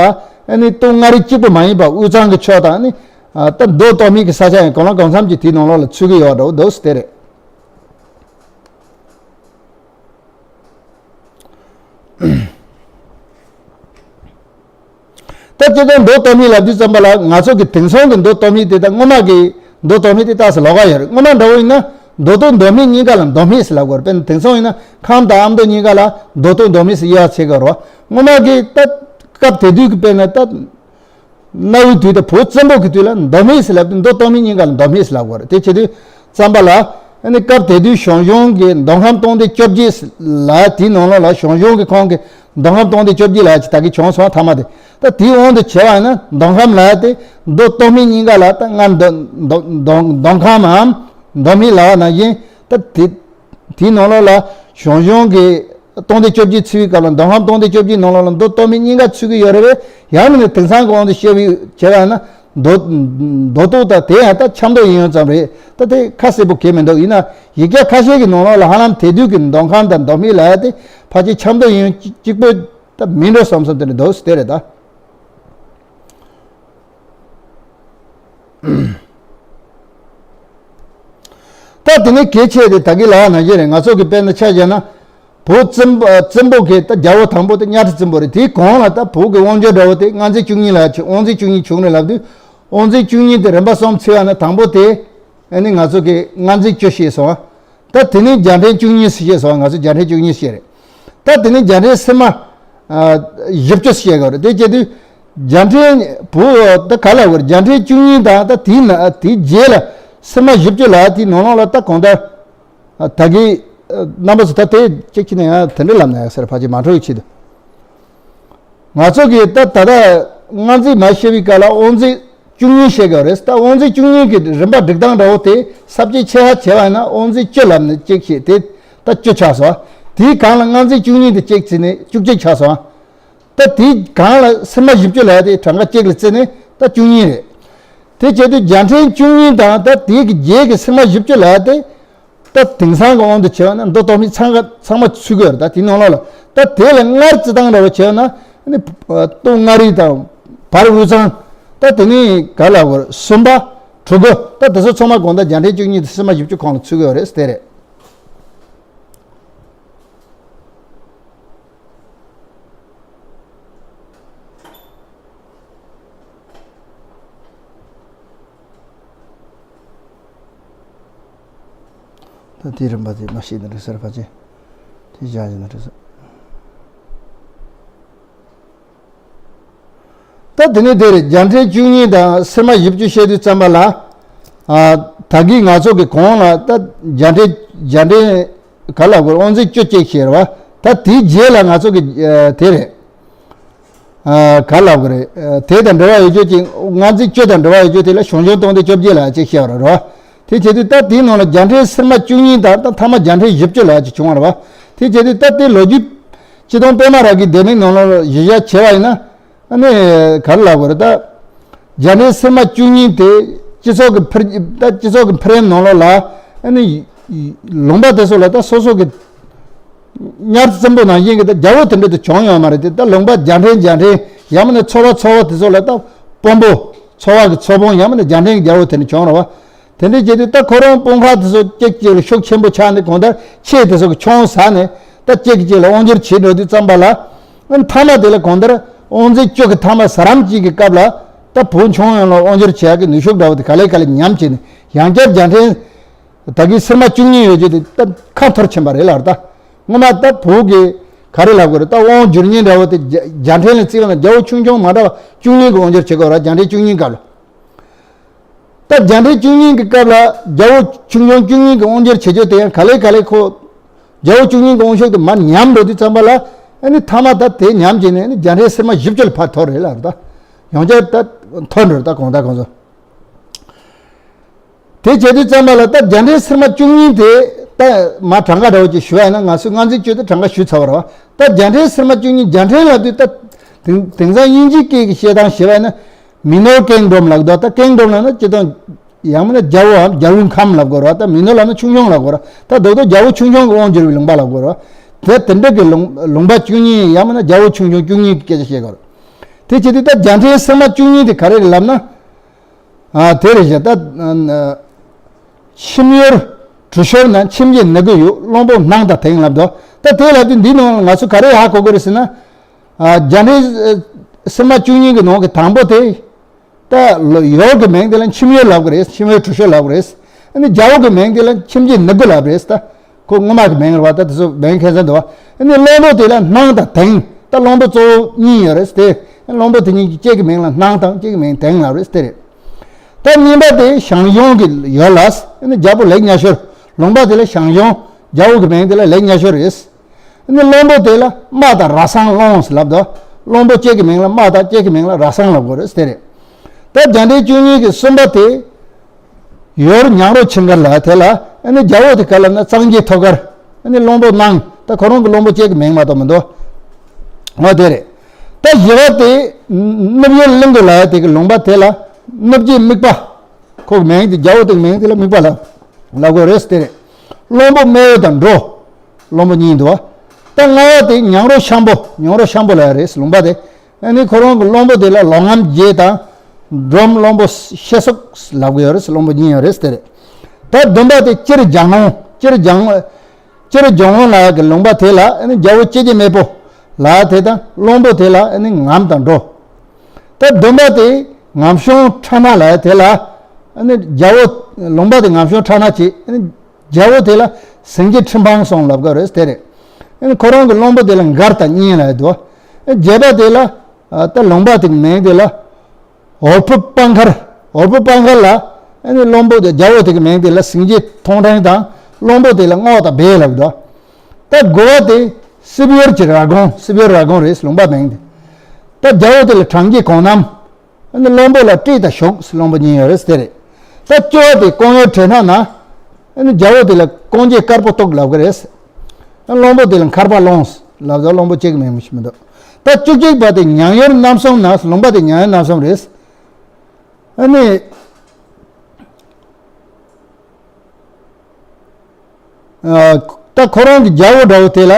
ཨ་ནི་སྟོད་མངའ་རིས་གཅིག་པུ་མ་ཡིན་པ་དབུས་གཙང་གི་ཕྱོགས་དང་ཨ་ནི། ད་མདོ་སྟོད་སྨད་ཀྱི་ས་ཆ་ཡང་གང་ལ་གང་འཚམ་གྱིས་དེའི་ནང་ལོགས་ལ་ཚུད་ཀྱི་ཡོད་འགྲོ་འདུག་ཟེར་དེ་རེད། ད་སྤྱིར་བཏང་མདོ་སྟོད་སྨད་ལབ་དུས་ཙམ་པ་ལ་ང་ཚོ་གི་དེང་སང་གི་མདོ་སྟོད་སྨད་དེ་དང་སྔོན་མ་གི་མདོ་སྟོད་སྨད་དེ་ཏོག་ཙམ་ལོགས་ཀ་ཡོད་རེད། སྔོན་མ་འདྲ་བོ་ཡིན་ན་མདོ་སྟོད་མདོ་སྨད་གཉིས་ཀ་ལ་མདོ་སྨད་ཟེར་ལབ་དགོས་རེད། དཔེར་ན་དེང་སང་ཡིན་ན་ཁམས་དང་ཨ་མདོ་གཉིས་ཀ་ལ་མདོ་སྟོད་མདོ་སྨད་ཟེར་དབྱེ་བ་ཕྱེ་དགོས་རེད་བ། སྔོན་མ་གི་ད་སྐབས་དེ་དུས་ཀྱི་དཔེར་ན་ད་གནའ་བོའི་དུས་དང་བོད་བཙན་པོ་གི་དུས་ལ་མདོ་སྨད་ཟེར་ལབ་དུས་མདོ་སྟོད་སྨད་གཉིས་ཀ་ལ་མདོ་སྨད་ཟེར་ལབ་དགོས་རེད། དེ་བྱེད་དུས་ཙམ་པ་ལ། ཨ་ནི་སྐབས་དེ་དུས་ཞང་ཞུང་གི་མདོ་ཁམས་སྟོང་སྡེ་བཅོ་བརྒྱད་ལ་དེའི་ནང་ལོགས་ལ་ཞང་ཞུང་གི་ཁོང་གི་མདོ་ཁམས་སྟོང་སྡེ་བཅོ་བརྒྱད་ལ་ཅིག་ད་གི་བྱུང་སོང་མཐའ་མ་དེ། ད་དེའི་དབང་དུ་བྱས་པ་ཡིན་ན་མདོ་ཁམས་ལ་དེ་མདོ་སྟོད་སྨད་གཉིས་ཀ་ལ་ད་སྔར་མདོ་མདོ་མདོ་མདོ་ཁམས་འམ་མདོ་སྨད་ལབ་པ་ནང་བཞིན་ད་དེ་དེའི་ནང་ལོགས་ལ་ཞང་ཞུང་གི་སྟོང་སྡེ་བཅོ་བརྒྱད་ཚུད་པའི་སྐབས་ལ་མདོ་ཁམས་སྟོང་སྡེ་བཅོ་བརྒྱད་ནང་ལོགས་ལ་མདོ་སྟོད་སྨད་གཉིས་ཀ་ཚུད་ཀྱི་ཡོད་རེད་པས། ཡང་མིན་ན་དེང་སང་གི་དབང་དུ་བཤད་པའི་བྱས་པ་ཡིན་ན། མདོ་མདོ་སྟོད་དང་དེ་ཡང་ད་ཆབ་མདོ་ཡིན་ཡང་ཙམ་རེད། ད་དེ་ཁ་གསལ་པོ་གང་མི་འདུག་ཡིན་ན་ཡིག་ཆ་ཁ་ཤས་ཀྱི་ནང་ལོགས་ལ་ཧ་ལམ་དེ་དུས་ཀྱི་མདོ་ཁམས་དང་མདོ་སྨད་ལབ་ཡ་དེ་ཕལ་ཆེར་ཆབ་མདོ་ཡིན་ཡང་གཅིག་པོ་ད་མིན་འགྲོ་བསམ་བསམ་དེ་འདྲ་འདུག་ཟེར་དེ་རེད་ད། ད་དེ་ནས་གལ་ཆེ་དེ་ད་གིན་ལབ་པ་ནང་བཞིན་རེད། ང་ཚོ་གི་དཔེར་ན་ཆ་བཞག་ན། བོད་བཙན་པོ་བཙན་པོ་གི་ད་རྒྱལ་པོ་དང་པོ་དེ་གཉའ་ཁྲི་བཙན་པོ་རེད། དེའི་གོང་ལ་ད་བོད་ཀྱི་དབང་སྒྱུར་འདྲ་བོ་དེ་དབང་འཛིན་བཅུ་གཉིས་ལ་ཆེ་དབང་འཛིན་བཅུ་གཉིས་བྱུང་རེད་ལབ་དུས། དབང་འཛིན་བཅུ་གཉིས་དེ་རིམ་པ་གསུམ་ཕྱེ་བ་ན་དང་པོ་དེ་ཨ་ནི་ང་ཚོ་གི་དབང་འཛིན་བཅུ་བཤད་སོང་། ད་དེ་ནས་རྒྱལ་ཕྲན་བཅུ་གཉིས་སུ་བཤད་སོང་། ང་ཚོ་རྒྱལ་ཕྲན་བཅུ་གཉིས་བཤད་རེད། ད་དེ་ནས་རྒྱལ་ཕྲན་སིལ་མ་ཨ་བཞི་བཅུ་བཤད་དགོས་རེད། དེ་བྱེད་དུས་རྒྱལ་ཕྲན་བོད་ད་ག་ལ་བར་རྒྱལ་ཕྲན་བཅུ་གཉིས་དང་ད་དེའི་ན་དེའི་རྗེས་ལ་སིལ་མ་བཞི་བཅུ་ལ་དེའི་ནང་ལོགས་ལ་ད་གང་ལྟར། ཨ་ད་གི་ཨ་རྣམ་པ་ཚོ་ད་དེ་གཅིག་གཅིག་ནས་ཡང་དེ་འདྲ་ལབ་ན་ཡག་ས་རེད། ཕལ་ཆེར་མ་འགྲོ་བའི་ཆེད་དུ། ང་ཚོ་གིས་ད་ད་ལྟ་དབང་འཛིན་མ་བཤད་པའི་སྐབས་ལ་དབང་འཛིན་བཅུ་གཉིས་བཤད་དགོས་རེད། ད་དབང་འཛིན་བཅུ་གཉིས་ཀྱི་རིམ་པ་སྒྲིག་སྟངས་འདྲ་བོ་དེ་ས་བཅད་ཆེ་ཧ་ཆེ་བ་ཡིན་ན་དབང་འཛིན་བཅུ་ལབ་ནས་གཅིག་བཤད་དེ་ད་བཅུ་ཆགས་སོང་། དེའི་སྒང་ལ་དབང་འཛིན་བཅུ་གཉིས་དེ་གཅིག་བརྩིས་ནས་བཅུ་གཅིག་ཆགས་སོང་། ད་དེའི་སྒང་ལ་སིལ་མ་བཞི་བཅུ་ལབ་ཡ་དེ་གྲངས་ཀ་གཅིག་ལ་བརྩིས་ནས་ད་བཅུ་གཉིས་རེད། དེ་བྱེད་དུས་རྒྱལ་ཕྲན་བཅུ་གཉིས་དང་ད་དེའི་གི་རྗེས་ཀྱི་སིལ་མ་བཞི་བཅུ་ལབ་ཡ་དེ། ད་དེང་སང་གི་དབང་དུ་བྱས་པ་ན་མདོ་སྟོད་སྨད་ཚང་ག་ཚང་མ་ཚུད་དགོས་རེད། ད་དེའི་ནང་ལོགས་ལ་ད་དེ་ལ་སྔར་བརྩི་སྟངས་འདྲ་བོ་བྱས་ན་ནི་སྟོད་མངའ་རིས་དང་བར་དབུས་གཙང་། ད་དེ་ནས་ག་ལ་བར་སུམ་པ་གྲུ་གུ། ད་དེ་ཚོ་ཚང་མ་དགོང་དག་རྒྱལ་ཕྲན་བཅུ་གཉིས་དང་སིལ་མ་བཞི་བཅུ་ཁོངས་ལ་ཚུད་དགོས་རེད་ཟེར་དེ་རེད། ད་དེའི་རིམ་པ་དེ་མ་ཤེས་ན་འགྲིག་ས་རེད། ཕལ་ཆེར་དེ་བཞག་ཡིན་ན་འགྲིག་ས། ད་དེ་ནས་དེ་རེད། རྒྱལ་ཕྲན་བཅུ་གཉིས་དང་སིལ་མ་བཞི་བཅུ་བཤད་དུས་ཙམ་པ་ལ། ཨ་ད་གིན་ང་ཚོ་གི་གོང་ལ་ད་རྒྱལ་ཕྲན་རྒྱལ་ཕྲན་ག་ལ་བར་དབང་འཛིན་བཅུ་གཅིག་བཤད་རེད་བ། ད་དེའི་རྗེས་ལ་ང་ཚོ་གི་ཨ་དེ་རེད། ཨ་ག་ལབ་དགོས་རེད། ཨ་དེ་དང་འབྲེལ་བ་ཡོད་རྒྱུ་ཅིག་དབང་འཛིན་བཅུ་དང་འབྲེལ་བ་ཡོད་རྒྱུ་དེ་ལ་ཞང་ཞུང་སྟོང་སྡེ་བཅོ་བརྒྱད་ལབ་ཅིག་བཤད་པ་རེད་བ། དེ་བྱེད་དུས་ད་དེའི་ནང་ལ་རྒྱལ་ཕྲན་སིལ་མ་བཅུ་གཉིས་དང་ད་མཐའ་མ་རྒྱལ་ཕྲན་བཞི་བཅུ་ལབ་ཅིག་བྱུང་བ་རེད་བ། དེ་བྱེད་དུས་ད་དེ་ལོ་རྒྱུས་སྤྱི་དོན་པད་མ་ར་གི་ལྡེ་མིག་ནང་ལ་གཞི་བཞག་བྱས་པ་ཡིན་ན། ཨ་ནི་ག་རེ་ལབ་དགོས་རེད་ད། རྒྱལ་ཕྲན་སིལ་མ་བཅུ་གཉིས་དེ་སྤྱི་ཚོགས་ཀྱི་འཕེལ་ད་སྤྱི་ཚོགས་ཀྱི་འཕེལ་རིམ་ནང་ལོགས་ལ་ཨ་ནི་ལུང་པ་དེ་ཚོ་ལ་ད་སོ་སོ་གི་གཉའ་ཁྲི་བཙན་པོ་ནང་བཞིན་གྱི་ད་རྒྱལ་པོ་དེ་འདྲ་དེ་བྱུང་ཡོད་མ་རེད་དེ། ད་ལུང་པ་རྒྱལ་ཕྲན་རྒྱལ་ཕྲན་ཡང་མིན་ན་ཚོ་བ་ཚོ་བ་དེ་ཚོ་ལ་ད་དཔོན་པོ་ཚོ་བ་གི་ཚོ་དཔོན་ཡང་མིན་ན་རྒྱལ་ཕྲན་གྱི་རྒྱལ་པོ་དེ་འདྲ་བྱུང་རེད་བ། དེ་འདྲ་བྱས་དུས་ད་ཁོ་རང་དཔུང་ཁག་དེ་ཚོ་གཅིག་གཅིག་ལ་ཤུགས་ཆེན་པོ་ཆགས་ནས་གང་ལྟར་ཆེ་དེ་ཚོ་གི་ཆུང་ཟ་ནས་ད་གཅིག་གིས་གཅིག་ལ་དབང་སྒྱུར་བྱེད་འགྲོ་དུས་ཙམ་པ་ལ། མཐའ་མ་དེ་ལ་གང་ལྟར་དབང་འཛིན་བཅུ་གི་མཐའ་མ་ཟ་རམ་གཅིག་གི་སྐབས་ལ་ད་བོད་ཁྱོན་ཡོངས་ལ་དབང་སྒྱུར་བྱེད་ཡག་གི་ནུས་ཤུགས་འདྲ་བོ་དེ་ག་ལེ་ག་ལེ་ཉམས་བྱས་ནས་ཡང་བསྐྱར་རྒྱལ་ཕྲན། ད་གིན་སིལ་མ་བཅུ་གཉིས་ཡོད་རྒྱུ་དེ་ད་ཁ་འཐོར་ཕྱིན་པ་རེད་ལབ་རེད་ད། སྔོན་མ་ད་བོད་ཀྱི་ག་རེ་ལབ་དགོས་རེད་ད། དབང་བསྒྱུར་མཁན་འདྲ་བོ་དེ་རྒྱ་རྒྱལ་ཕྲན་ལ་བརྩིས་པ་ན་རྒྱལ་པོ་ཆུང་ཆུང་མ་འདྲ་བ་བཅུ་གཉིས་ཀྱི་དབང་སྒྱུར་བྱེད་དགོས་རེད། རྒྱལ་ཕྲན་བཅུ་གཉིས་སྐབས་ལ། ད་རྒྱལ་ཕྲན་བཅུ་གཉིས་ཀྱི་སྐབས་ལ་རྒྱལ་པོ་ཆུང་ཆུང་བཅུ་གཉིས་ཀྱི་དབང་སྒྱུར་བྱེད་རྒྱུ་དེ་ཡང་ག་ལེ་ག་ལེ་ཁོ། རྒྱལ་པོ་བཅུ་གཉིས་ཀྱི་དབང་ཤུགས་དེ་མར་ཉམས་འགྲོ་དུས་ཙམ་པ་ལ་ཨ་ནི་མཐའ་མ་ད་དེ་ཉམས་བྱས་ནས་ཨ་ནི་རྒྱལ་ཕྲན་སིལ་མ་བཞི་བཅུ་ལ་ཕར་འཐོར་རེད་ལབ་རེད་ད། ཡང་བསྐྱར་ད་འཐོར་འགྲོ་རེད་ད་གང་ལྟར་གང་ཚོ། དེ་བྱེད་དུས་ཙམ་པ་ལ་ད་རྒྱལ་ཕྲན་སིལ་མ་བཅུ་གཉིས་དེ་ད་མ་གྲངས་ཀ་འདྲ་བོ་ཅིག་ཞུ་བ་ཡིན་ན་ང་ཚོས་དབང་འཛིན་བཅུ་དེ་གྲངས་ཀ་ཞུས་ཚར་བ་རེད་བ། ད་རྒྱལ་ཕྲན་སིལ་མ་བཅུ་གཉིས་རྒྱལ་ཕྲན་ལབ་དུས་ད་དེང་དེང་སང་དབྱིན་ཇིའི་སྐད་ཀྱི་བཤད་སྟངས་བྱས་པ་ཡིན་ན། མི་ནོར་ཀིང་ཌོམ་ལབ་འདུག་ད་ཀིང་ཌོམ་ལབ་ན་སྤྱིར་བཏང་ཡང་མིན་ན་རྒྱལ་པོའམ་རྒྱལ་པོའི་ཁམས་ལབ་དགོས་རེད་བ། ད་མི་ནོར་ལབ་ན་ཆུང་ཆུང་ལབ་དགོས་རེད། ད་རྡོག་རྡོག་རྒྱལ་པོ་ཆུང་ཆུང་གི་དབང་བསྒྱུར་བའི་ལུང་པ་ལབ་དགོས་རེད་བ། དེ་དེ་འདྲ་གི་ལུང་ལུང་པ་བཅུ་གཉིས་ཡང་མིན་ན་རྒྱལ་པོ་ཆུང་ཆུང་བཅུ་གཉིས་ཀྱི་སྐད་ཆ་བཤད་དགོས་རེད། དེ་བྱེད་དུས་ད་རྒྱལ་ཕྲན་སིལ་མ་བཅུ་གཉིས་དེ་ག་རེ་རེད་ལབ་ན། ཨ་དེ་རེད་བཞག་ད། ཁྱིམ་ཡུལ་གྲུ་ཞོར་ན། ཁྱིམ་གྱི་ནུ་གུ་ཡོད། བློན་པོ་སྣང་དང་དེང་ལབ་འདུག་ད་དེ་ལབ་དུས་འདིའི་ནང་ང་ཚོ་ག་རེ་ཧ་གོ་དགོས་རེད་ཟེར་ན། ཨ་རྒྱལ་ཕྲན་ སིལ་མ་བཅུ་གཉིས་ཀྱི་ནང་གི་དང་པོ་དེ། ད་ལོ་ཡོར་གྱི་མིང་དེ་ལ་མཆིམས་ཡོར་ལབ་ཀྱི་རེད། མཆིམས་ཡོར་གྲུ་ཤོ་ལབ་ཀྱི་རེད། ཨ་ནི་རྒྱལ་པོ་གི་མིང་དེ་ལ་མཆིམས་བརྗོད་ནི་གུ་ལབ་རེད། ད་ཁོ་སྔོན་མ་གི་མིང་རེད་བ། ད་དེ་ཚོ་མིང་ཁྱད་མཚར་འདུག་བ། ཨ་ནི་བློན་པོ་དེ་ལ་སྣང་དང་དེང་། ད་བློན་པོ་གཙོ་བོ་གཉིས་ཡོད་རེད་དེ། བློན་པོ་དེ་གཉིས་ཀྱི་གཅིག་གི་མིང་ལ་སྣང་དང་གཅིག་གི་མིང་དེང་ལབ་རེད་དེ་རེད། ད་གཉིས་པ་དེ་ཞང་ཞུང་གི་ཡོར་ལ། ཨ་ནི་རྒྱལ་པོ་ལེགས་ཉ་ཤོར། ལུང་པ་དེ་ལ་ཞང་ཞུང་། རྒྱལ་པོ་གི་མིང་དེ་ལ་ལེགས་ཉ་ཤོར་རེད། ཨ་ནི་བློན་པོ་དེ་ལ་རྨ་དང་ར་སང་ལོང་ལབ་དོ། བློན་པོ་གཅིག་གི་མིང་ལ་རྨ་དང་གཅིག་གི་མིང་ལ་ར་སང་ལབ་དགོས་རེད་དེ་རེད། ད་རྒྱ་འདྲེ་བཅུ་གཉིས་ཀྱི་གསུམ་པ་དེ་ཡོར་ཉང་རོ་ཆིང་དཀར་ལ། དེ་ལ་ཨ་ནི་རྒྱལ་པོ་དེ་ག་ལབ་ན་གཙང་རྒྱལ་ཐོད་དཀར། ཨ་ནི་བློན་པོ་སྣང་། ད་ཁོ་རང་གི་བློན་པོ་གཅིག་གི་མིང་མ་གཏོགས་མི་འདུག་འོ་དེ་རེད། ད་བཞི་པ་དེ་ནུབ་ཡོར་གླིང་གུ་ལ་དེ་གི་ལུང་པ་དེ་ལ་ནུབ་རྒྱུད་དམིགས་པ། ཁོ་གི་མིང་དེ་རྒྱལ་པོ་དེ་གི་མིང་དེ་ལ་དམིགས་པ་ལ་ལབ་དགོས་རེད་དེ་རེད། བློན་པོ་སྨད་ཡོར་དང་འགྲོ། བློན་པོ་གཉིས་འདུག་བ། ད་ལྔ་པ་དེ་ཉང་རོ་ཤམ་པོ། ཉང་རོ་ཤམ་པོ་ལ་རེད་ལུང་པ་དེ། ཨ་ནི་ཁོ་རང་གི་བློན་པོ་དེ་ལ་ལོ་ངམ་རྗེ་དང་། འབྲོམ་བློན་པོ་ཤེ་སོག་ལབ་གི་ཡོད་རེད། བློན་པོ་གཉིས་ཡོད་རེད་དེ་རེད། ད་བདུན་པ་དེ་སྤྱིར་ལྗང་ལོང་། སྤྱིར་ལྗང་། སྤྱིར་ལྗང་ལོང་ལ་གི་ལུང་པ་དེ་ལ་ཨ་ནི་རྒྱལ་པོ་སྐྱེ་རྒྱལ་སྨད་པོ་ལ་དེ་དང་བློན་པོ་དེ་ལ་ཨ་ནི་ངམ་དང་འགྲོ། ད་བདུན་པ་དེ་ངམ་ཤོང་ཁྲ་ན་ལ་དེ་ལ་ཨ་ནི་རྒྱལ་པོ། ལུང་པ་དེ་ངམ་ཤོང་ཁྲ་ན་བྱེད། ཨ་ནི་རྒྱལ་པོ་དེ་ལ་སེང་གེ་ཁྲི་འཕང་སོང་ལབ་གི་རེད་དེ་རེད། ཨ་ནི་ཁོ་རང་གི་བློན་པོ་དེ་ལ་མགར་དང་གཉན་ལབ་འདུག་ཨ་ནི་བརྒྱད་པ་དེ་ལ་ཨ་ད་ལུང་པ་དེ་གི་མིང་དེ་ལ་འོལ་ཕུ་སྤང་མཁར། འོལ་ཕུ་སྤང་མཁར་ལ་ཨ་ནི་བློན་པོ་དེ་རྒྱལ་པོ་དེ་གི་མིང་དེ་ལ་སེང་གེ་མཐོང་ཕྲེང་དང་། བློན་པོ་དེ་ལ་རྔོག་དང་སྦས་ལབ་འདུག་ད་དགུ་པ་དེ་སྲིབ་ཡོར་གྱི་ར་སྒོང་། སྲིབ་ཡོར་ར་སྒོང་རེད་ལུང་པ་མིང་དེ། ད་རྒྱལ་པོ་དེ་ལ་གྲང་གི་གོང་གནམ། ཨ་ནི་བློན་པོ་ལ་སྤྲེལ་དང་ཞོག་བློན་པོ་གཉིས་ཡོད་རེད་དེ་རེད། ད་བཅུ་པ་དེ་ཀོང་ཡོར་བྲེ་ནག་ན། ཨ་ནི་རྒྱལ་པོ་དེ་ལ་ཀོང་རྒྱལ་དཀར་པོ་ཏོག་ལབ་གི་རེད། ཨ་བློན་པོ་དེ་ལ་མཁར་པ་ལོངས་ལབ་དོ། བློན་པོ་གཅིག་གི་མིང་མི་ཤེས་མི་འདུག་ད་བཅུ་གཅིག་པ་དེ་ཉང་ཡོར་རྣམ་གསུམ་ན། ལུང་པ་དེ་ཉང་ཡོར་རྣམ་གསུམ་རེད། ཨ་ནི། ཨ་ད་ཁོ་རང་གི་རྒྱལ་པོ་འདྲ་བོ་དེ་ལ་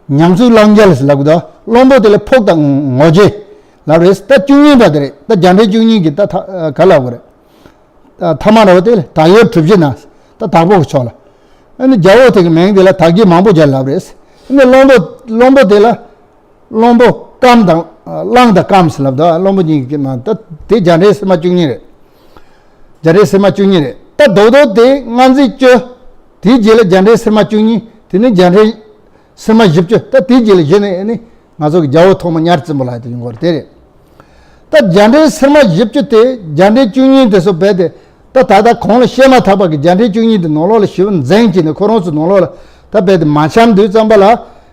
ཉམས་ཚུལ་གླང་རྒྱལ་ལབ་གི་འདུག་བློན་པོ་དེ་ལ་ཕུག་དང་ངོ་རྗེ་ལབ་རེད། ད་བཅུ་གཉིས་པ་དེ་རེད། ད་རྒྱ་འདྲེ་བཅུ་གཉིས་ཀྱི་ད་ཐ་ག་ལབ་དགོས་རེད། ད་ཐ་མ་འདྲ་བོ་དེ་ལ་དྭགས་ཡོར་གྲུ་བཞི་ན། ད་དྭགས་པོ་གི་ཕྱོགས་ལ། ཨ་ནི་རྒྱལ་པོ་དེ་གི་མིང་དེ་ལ་དྭགས་རྒྱལ་མང་པོ་རྒྱལ་ལབ་རེད། ཨ་ནི་བློན་པོ་བློན་པོ་དེ་ལ། བློན་པོ་སྐམ་དང་། གླང་དང་སྐམ་ཟེར་ལབ་དོ། བློན་པོ་གཉིས་ཀྱི་མ་ད་དེ་རྒྱ་འདྲེ་སིལ་མ་བཅུ་གཉིས་རེད། རྒྱ་འདྲེ་སིལ་མ་བཅུ་གཉིས་རེད། ད་རྡོག་རྡོག་དེ་མངའ་མཛད་བཅུ། དེའི་རྗེས་ལ་རྒྱ་འདྲེ་སིལ་མ་བཅུ་གཉིས། དེ་ནས་རྒྱ་འདྲེ་སིལ་མ་བཞི་བཅུ། ད་དེའི་རྗེས་ལ་གཞི་ནས་ཨ་ནི་ང་ཚོ་གི་རྒྱལ་པོ་ཐོག་མ་ཉར་བཙུན་པོ་ལ་དེ་ཡོང་གི་རེད། དེ་རེད། ད་རྒྱ་འདྲེ་སིལ་མ་བཞི་བཅུ་དེ་རྒྱ་འདྲེ་བཅུ་གཉིས་དེ་ཚོ་རྦད་དེ། ད་ད་ལྟ་གོང་ལ་བཤད་མ་ཐག་པ་གི་རྒྱ་འདྲེ་བཅུ་གཉིས་དེ་ནང་ལོགས་ལ་ཞེ་པོ་འཛིང་བྱས་ནས་ཁོ་རང་ཚོ་ནང་ལོགས་ལ་ད་རྦད་དེ་མ་འཆམ་དུས་ཙམ་པ་ལ།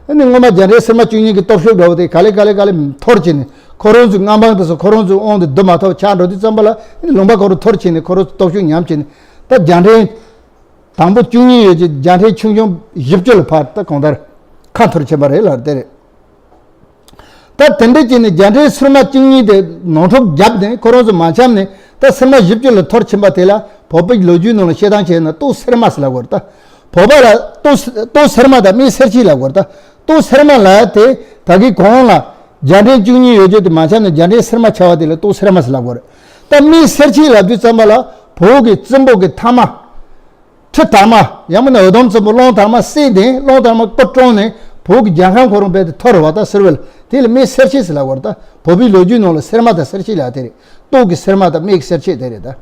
ཨ་ནི་སྔོན་མ་རྒྱ་འདྲེ་སིལ་མ་བཅུ་གཉིས་ཀྱི་སྟོབས་ཤུགས་འདྲ་བོ་དེ་ག་ལེ་ག་ལེ་ག་ལེ་འཐོར་བྱས་ནས། ཁོ་རང་ཚོའི་མངའ་འབངས་དེ་ཚོ་ཁོ་རང་ཚོའི་དབང་དུ་བསྡུ་མ་ཐུབ་ཆགས་འགྲོ་དུས་ཙམ་པ་ལ། ཨ་ནི་ལུང་པ་ཁོ་རང་འཐོར་བྱས་ནས་ཁོ་རང་ཚོ་སྟོབས་ཤུགས་ཉམས་བྱས་ནས། ད་རྒྱ་འདྲེ་དང་པོ་བཅུ་གཉིས་ཡོད་ཀྱི་རྒྱ་འདྲེ་ཆུང་ཆུང་བཞི་བཅུ་ལ་ཕར་ད་གང་ལྟར་ཁ་འཐོར་ཕྱིན་པ་རེད་ལབ་དེ་རེད། ད་དེ་འདྲ་བྱས་ནས་རྒྱ་འདྲེ་སིལ་མ་བཅུ་གཉིས་དེ་ནོར་འཁྲུལ་བརྒྱབ་ནས་ཁོ་རང་ཚོ་མ་འཆམ་ནས། ད་སིལ་མ་བཞི་བཅུ་ལ་འཐོར་ཕྱིན་པ་དེ་ལ་བོད་པའི་ལོ་རྒྱུས་ནང་ལ་བཤད་སྟངས་བྱས་ན་སྟོད་སེར་མ་ཟེར་ལབ་དགོས་རེད། ད་བོད་པ་ལ་སྟོད་སྟོད་སེར་མ་དང་སྨད་སེར་ཆེ་ལབ་དགོས་རེད། ད་སྟོད་སེར་མ་ལ་དེ་ད་གི་གོང་ལ་རྒྱ་འདྲེ་བཅུ་གཉིས་ཡོད་རྒྱུ་དེ་མ་འཆམ་ནས་རྒྱ་འདྲེ་སེར་མ་ཆགས་པ་དེ་ལ་སྟོད་སེར་མ་ཟེར་ལབ་དགོས་རེད། ད་སྨད་སེར་ཆེ་ལབ་དུས་ཙམ་པ་ལ་བོད་ཀྱི་བཙུན་པོ་གི་ཐ་མ། ཁྲི་དར་མ། ཡང་མིན་ན་འོད་སྡོམ་བཙུན་པོ་གླང་དར་མ་བསད་དེ། གླང་དར་མ་སྐུ་བཀྲོངས་ནས་བོད་ཀྱི་རྒྱལ་ཁམས་ཁོ་རང་རྦད་དེ་འཐོར་བ་ད་ཟེར་བས། དེ་ལ་སྨད་སེར་ཆེ་ཟེར་ལབ་དགོས་རེད། ད་བོད་པའི་ལོ་རྒྱུས་ནང་ལ་སེར་མ་དང་སེར་ཆེ་ལབ་དེ་རེད། སྟོད་ཀྱི་སེར་མ་དང་སྨད་ཀྱི་སེར་ཆེ་དེ་རེད་ད།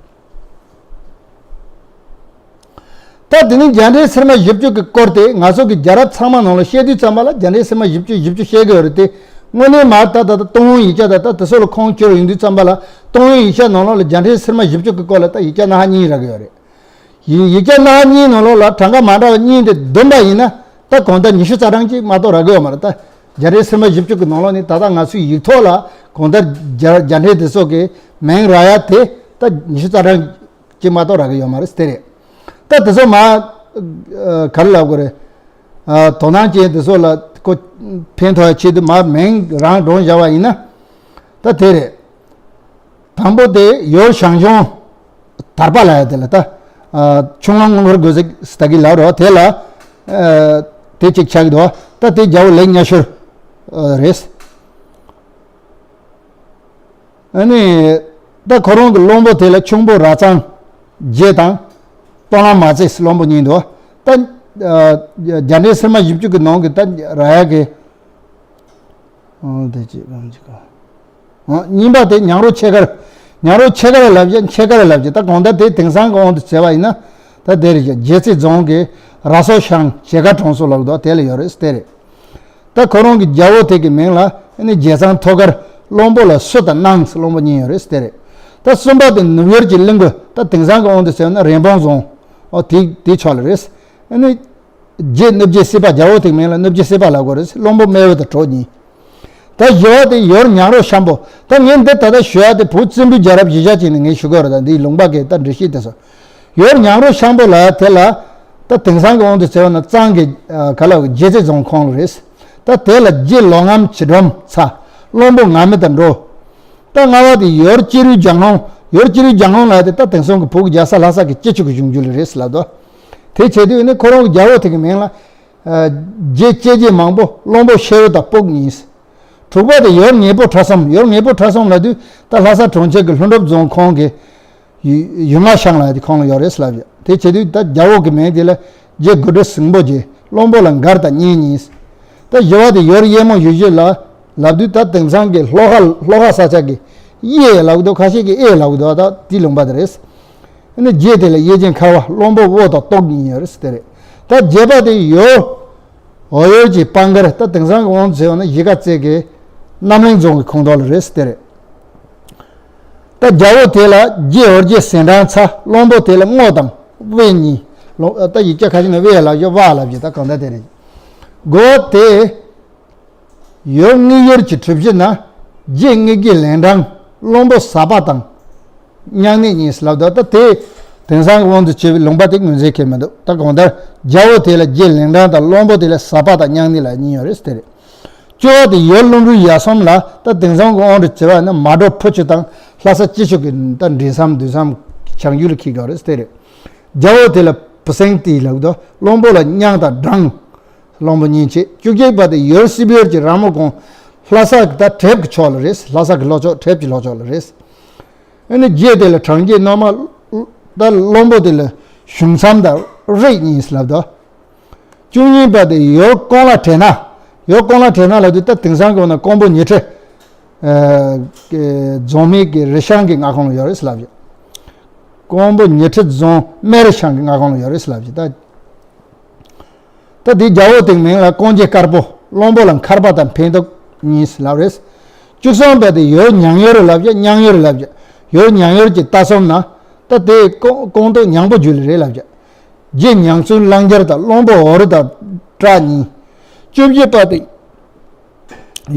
ད་དེ་ནས་རྒྱ་འདྲེ་སིལ་མ་བཞི་བཅུ་གི་སྐོར་དེ་ང་ཚོ་གི་རྒྱལ་རབས་ཚང་མ་ནང་ལ་བཤད་དུས་ཙམ་པ་ལ་རྒྱ་འདྲེ་སིལ་མ་བཞི་བཅུ་བཞི་བཅུ་བཤད་གི་ཡོད་རེད་དེ། དངོས་གནས་མ་ད་ད་ད་ཏུན་ཧོང་ཡིག་ཆ་དང་ད་དེ་ཚོ་ལ་ཁུངས་བཅོལ་ཡོང་དུས་ཙམ་པ་ལ་ཏུན་ཧོང་ཡིག་ཆ་ནང་ལོགས་ལ་རྒྱ་འདྲེ་སིལ་མ་བཞི་བཅུ་གི་སྐོར་ལ་ད་ཡིག་ཆ་སྣ་ཁ་གཉིས་རག་གི་ཡོད་རེད། ཡིག་ཡིག་ཆ་སྣ་ཁ་གཉིས་ནང་ལོགས་ལ་གྲངས་ཀ་མ་འདྲ་བ་གཉིས་དེ་བསྡོམས་པ་ཡིན་ན། ད་གང་ལྟར་ཉི་ཤུ་རྩ་གྲངས་ཅིག་མ་གཏོགས་རག་གི་ཡོད་མ་རེད། ད་རྒྱ་འདྲེ་སིལ་མ་བཞི་བཅུ་གི་ནང་ལོགས་ནས་ད་ལྟ་ང་ཚོའི་ཡིག་ཐོག་ལ་གང་ལྟར་རྒྱ་རྒྱ་འདྲེ་དེ་ཚོ་གི་མིང་རག་ཡ་དེ་ད་ཉི་ཤུ་རྩ་གྲངས་ཅིག་མ་གཏོགས་རག་གི་ཡོད་མ་རེད་དེ་རེད། ད་དེ་ཚོ་མ་ཨ་ག་རེ་ལབ་དགོས་རེད། ཨ་དོ་སྣང་ཅན་དེ་ཚོ་ལ་ཁོ་ཕན་ཐོགས་ཡ་ཆེད་དུ་མ་མིང་རང་སྒྲོག་བཞག་པ་ཡིན་ན། ད་དེ་རེད། དང་པོ་དེ་ཡོར་ཞང་ཞུང་དར་པ་ལབ་ཡ་དེ་ལ་ད། ཨ་ཆུང་ལང་སྔོན་འཁོར་དགོས་ཟིག་ད་གི་ལབ་རོགས་དེ་ལ། ཨ་དེ་གཅིག་ཆགས་ཀྱི་འདུག་ད་དེ་རྒྱལ་པོ་ལེགས་ཉ་ཤོར་ཨ་རེད། ཨ་ནི་ད་ཁོ་རང་གི་བློན་པོ་དེ་ལ་ཆུང་པོ་ར་ཚང་རྗེ་དང་སྟོང་ལ་མ་ཚེ་བློན་པོ་གཉིས་འདུག་ད་ཨ་རྒྱ་འདྲེ་སིལ་མ་བཞི་བཅུ་གི་ནང་གི་ད་ར་ཡ་གི། ཨང་དེ་ཅི་གང་ཅི་གང་། ཨ། གཉིས་པ་དེ་ཉང་རོ་ཆེ་དཀར། ཉང་རོ་ཆེ་དཀར་ལབ་ཀྱི་ཆེ་དཀར་ལབ་ཀྱི། ད་གང་ལྟར་དེ་དེང་སང་གི་དབང་དུ་བྱས་པ་ཡིན་ན། ད་དེ་རེད་ཀྱི། རྒྱལ་རྩེ་རྫོང་གི་ར་སོ་ཤང་བྱེ་དཀར་གྲོང་ཚོ་ལབ་འདུག་དེ་ལ་ཡོད་རེད། དེ་རེད། ད་ཁོ་རང་གི་རྒྱལ་པོ་དེ་གི་མིང་ལ་ཨ་ནི་རྒྱལ་ཚང་ཐོད་དཀར། བློན་པོ་ལ་སུ་དང་གནང་། བློན་པོ་གཉིས་ཡོད་རེད། དེ་རེད། ད་གསུམ་པ་དེ་ནུབ་ཡོར་གྱི་གླིང་གི། ད་དེང་སང་གི་དབང་དུ་བྱས་ན་རེན་སྦུག་རྫོང་། ཨོ། དེ་དེ་ཕྱོགས་ལ་རེད། ཨ་ནི། རྗེ་གནུབས་རྗེ་སྲིད་པ། རྒྱལ་པོ་དེའི་མིང་ལ་གནུབས་རྗེ་སྲིད་པ་ལབ་དགོས་རེད། བློན་པོ་སྨལ་པོ་དང་གྲོགས་གཉིས། ད་བཞི་པ་དེ་ཡོར་ཉང་རོ་ཤམ་པོ། ད་ངས་འདི་ད་ལྟ་ཞུ་ཡ་དེ་བོད་བཙན་པོའི་རྒྱལ་རབས་གཞི་བཞག་བྱས་ནས་ངས་ཞུ་དགོས་རེད། ད་འདིའི་ལུང་པ་གི་ད་འགྲེལ་བཤད་དེ་ཚོ། ཡོར་ཉང་རོ་ཤམ་པོ་ལབ་དེ་ལ། ད་དེང་སང་གི་དབང་དུ་བྱས་པ་ན་གཙང་གི། ཨ། ག་ལ་རྒྱལ་རྩེ་རྫོང་ཁོངས་ལ་རེད། ད་དེ་ལ་རྗེ་ལོ་ངམ་གྱི་སྒྲོམ་ཚ། བློན་པོ་ངར་མི་དང་འགྲོ། ད་ལྔ་པ་དེ་ཡོར་སྐྱིད་རུའི་ལྗང་ལུང་། ཡོར་སྐྱིད་རུའི་ལྗང་ལུང་ལབ་དེ་ད་དེང་སང་གི་བོད་ཀྱི་རྒྱལ་ས་ལྷ་ས་གི་སྤྱི་ཆུ་གི་གཞུང་རྒྱུད་ལ་རེད་ལབ་དོ། དེ་བྱེད་དུས་ནི་ཁོ་རང་གི་རྒྱལ་པོ་དེ་གི་མིང་ལ། ཨ། རྗེ་སྐྱེས་རྗེ་མང་པོ། བློན་པོ་ཤེའུ་དང་སྤུག་གཉིས། དྲུག་པ་དེ་ཡོར་ཉེ་པོ་ཁྲ་གསུམ། ཡོར་ཉེ་པོ་ཁྲ་གསུམ་ལབ་དུས་ད་ལྷ་ས་གྲོང་ཁྱེར་གྱི་ལྷུན་གྲུབ་རྫོང་ཁོངས་ཀྱི་ཡུལ་ཡུལ་ལྔ་ཤང་ལབ་དེ་ཁོངས་ལ་ཡོད་རེད་ལབ་ཡོད། དེ་བྱེད་དུས་ད་རྒྱལ་པོ་གི་མིང་དེ་ལ་རྗེ་དགུ་སྒྲོལ་ཟིང་པོ་རྗེ། བློན་པོ་ལ་མགར་དང་གཉེན་གཉིས། ད་བཞི་པ་དེ་ཡོར་གཡས་མོ་ཡུལ་ཤུལ་ལ་ལབ་དུས་ད་དེང་སང་གི་ལྷོ་ཁ། ལྷོ་ཁ་ས་ཆ་གི་གཡས་ལབ་གི་འདུག་ཁ་ཤས་ཀྱིས་གཡས་ལབ་གི་འདུག་ད་དེའི་ལུང་པ་དེ་རེད། ཨ་ནི་རྗེ་དེ་ལ་གཡས་ཅན་མཁར་བ། བློན་པོ་དབོ་དང་སྟོབས་གཉིས་ཡོད་རེད། དེ་རེད། ད་བརྒྱད་པ་དེ་ཡོར། འོ། ཡོར་གྱི་སྤང་གར། ད་དེང་སང་གི་དབང་དུ་བྱས་པ་ན་གཞིས་ཀ་རྩེ་གི་རྣམ་གླིང་རྫོང་གི་ཁོངས་གཏོགས་ལ་རེད། དེ་རེད། ད་རྒྱལ་པོ་དེ་ལ་རྗེ་འོ་རྗེ་ཟན་སྦྲང་ཚ། བློན་པོ་དེ་ལ་རྔོ་དང་དབེ་གཉིས། ལོ། ད་ཡིག་ཆ་ཁ་ཤས་ནས་དབེ་ལབ་ཀྱི། དབའ་ལབ་ཀྱི། ད་གང་ལྟར་དེ་རེད། དགུ་པ་དེ་ཡོར་དངུལ་ཡོར་གྱི་གྲུ་བཞི་ན་རྗེ་དངུལ་རྒྱལ་ལན་སྦྲང་། བློན་པོ་ཟ་པ་དང་། མཉང་ནི་གཉིས་ལབ་དོ། ད་དེ་དེང་སང་གི་དབང་དུ་བྱས་པའི་ལུང་པ་དེ་ངོས་འཛིན་མཁན་མི་འདུག་ད་གང་ལྟར་རྒྱལ་པོ་དེ་ལ་རྗེ་ལན་སྦྲང་དང་། བློན་པོ་དེ་ལ་ཟ་པ་དང་མཉང་ནི་ལབ་གཉིས་ཡོད་རེད། དེ་རེད། བཅུ་པ་དེ་ཡོར་ལྷུན་གྲུབ་ཡ་གསུམ་ལ། ད་དེང་སང་གི་དབང་དུ་བྱས་པ་ན་མལ་གྲོ་ཕུ་ཆུ་དང་ལྷ་ས་སྤྱི་ཆུ་གི་ད་འདྲེས་མཚམས་འདུས་མཚམས་བྱང་རྒྱུད་ལ་འཁེལ་གྱི་ཡོད་རེད། དེ་རེད། རྒྱལ་པོ་དེ་ལ་བུ་སེང་ཏི་ལབ་དོ། བློན་པོ་ལ་མཉང་དང་སྦྲང་། བློན་པོ་གཉེན་བྱེད། བཅུ་གཅིག་པ་དེ་ཡོར་སྲིབ་ཡོར་གྱི་ར་མོ་གུང་། ལྷ་ས་གི་ད་གྲབ་ཀྱི་ཕྱོགས་ལ་རེད། ལྷ་ས་གི་ལྷོ་ཕྱོགས། གྲབ་ཀྱི་ལྷོ་ཕྱོགས་ལ་རེད། ཨ་ནི་རྗེ་དེ་ལ་གྲང་རྗེ་ནོར་མ། ད་བློན་པོ་དེ་ལ་གཞུང་མཚམས་དང་རིགས་གཉིས་ལབ་དོ། བཅུ་གཉིས་པ་དེ་ཡོར་ཀོང་ལ་བྲེ་ན། ཡོར་ཀོང་ལ་བྲེ་ན་ལབ་དུས་ད་དེང་སང་གི་ན་ཀོང་པོ་ཉི་ཁྲི། ཨ། རྫོང་སྨད་ཀྱི་རི་ཤང་གི་མངའ་ཁོངས་ལ་ཡོད་རེད་ལབ་ཀྱི། ཀོང་པོ་ཉི་ཁྲི་རྫོང་སྨད་རི་ཤང་གི་མངའ་ཁོངས་ལ་ཡོད་རེད་ལབ་ཀྱི། ད། ད་དེའི་རྒྱལ་པོ་དེའི་མིང་ལ་ཀོང་རྗེ་དཀར་པོ། བློན་པོ་ལ་མཁར་པ་དང་འཕན་གདུགས་གཉིས་ལབ་རེད། བཅུ་གསུམ་པ་དེ་ཡོར་མྱང་ཡོར་ལབ་ཀྱི། མྱང་ཡོར་ལབ་ཀྱི། ཡོར་མྱང་ཡོར་གྱི་རྟ་ཟོམ་ན། ད་དེ་ཀོང་ཀོང་སྟོད་མྱང་པོ་རྒྱུད་ལ་རེད་ལབ་ཀྱི། རྗེ་མྱང་ཚུལ་གླང་རྒྱལ་དང་བློན་པོ་འོ་རི་དང་བྲག་གཉིས། བཅུ་བཞི་པ་དེ་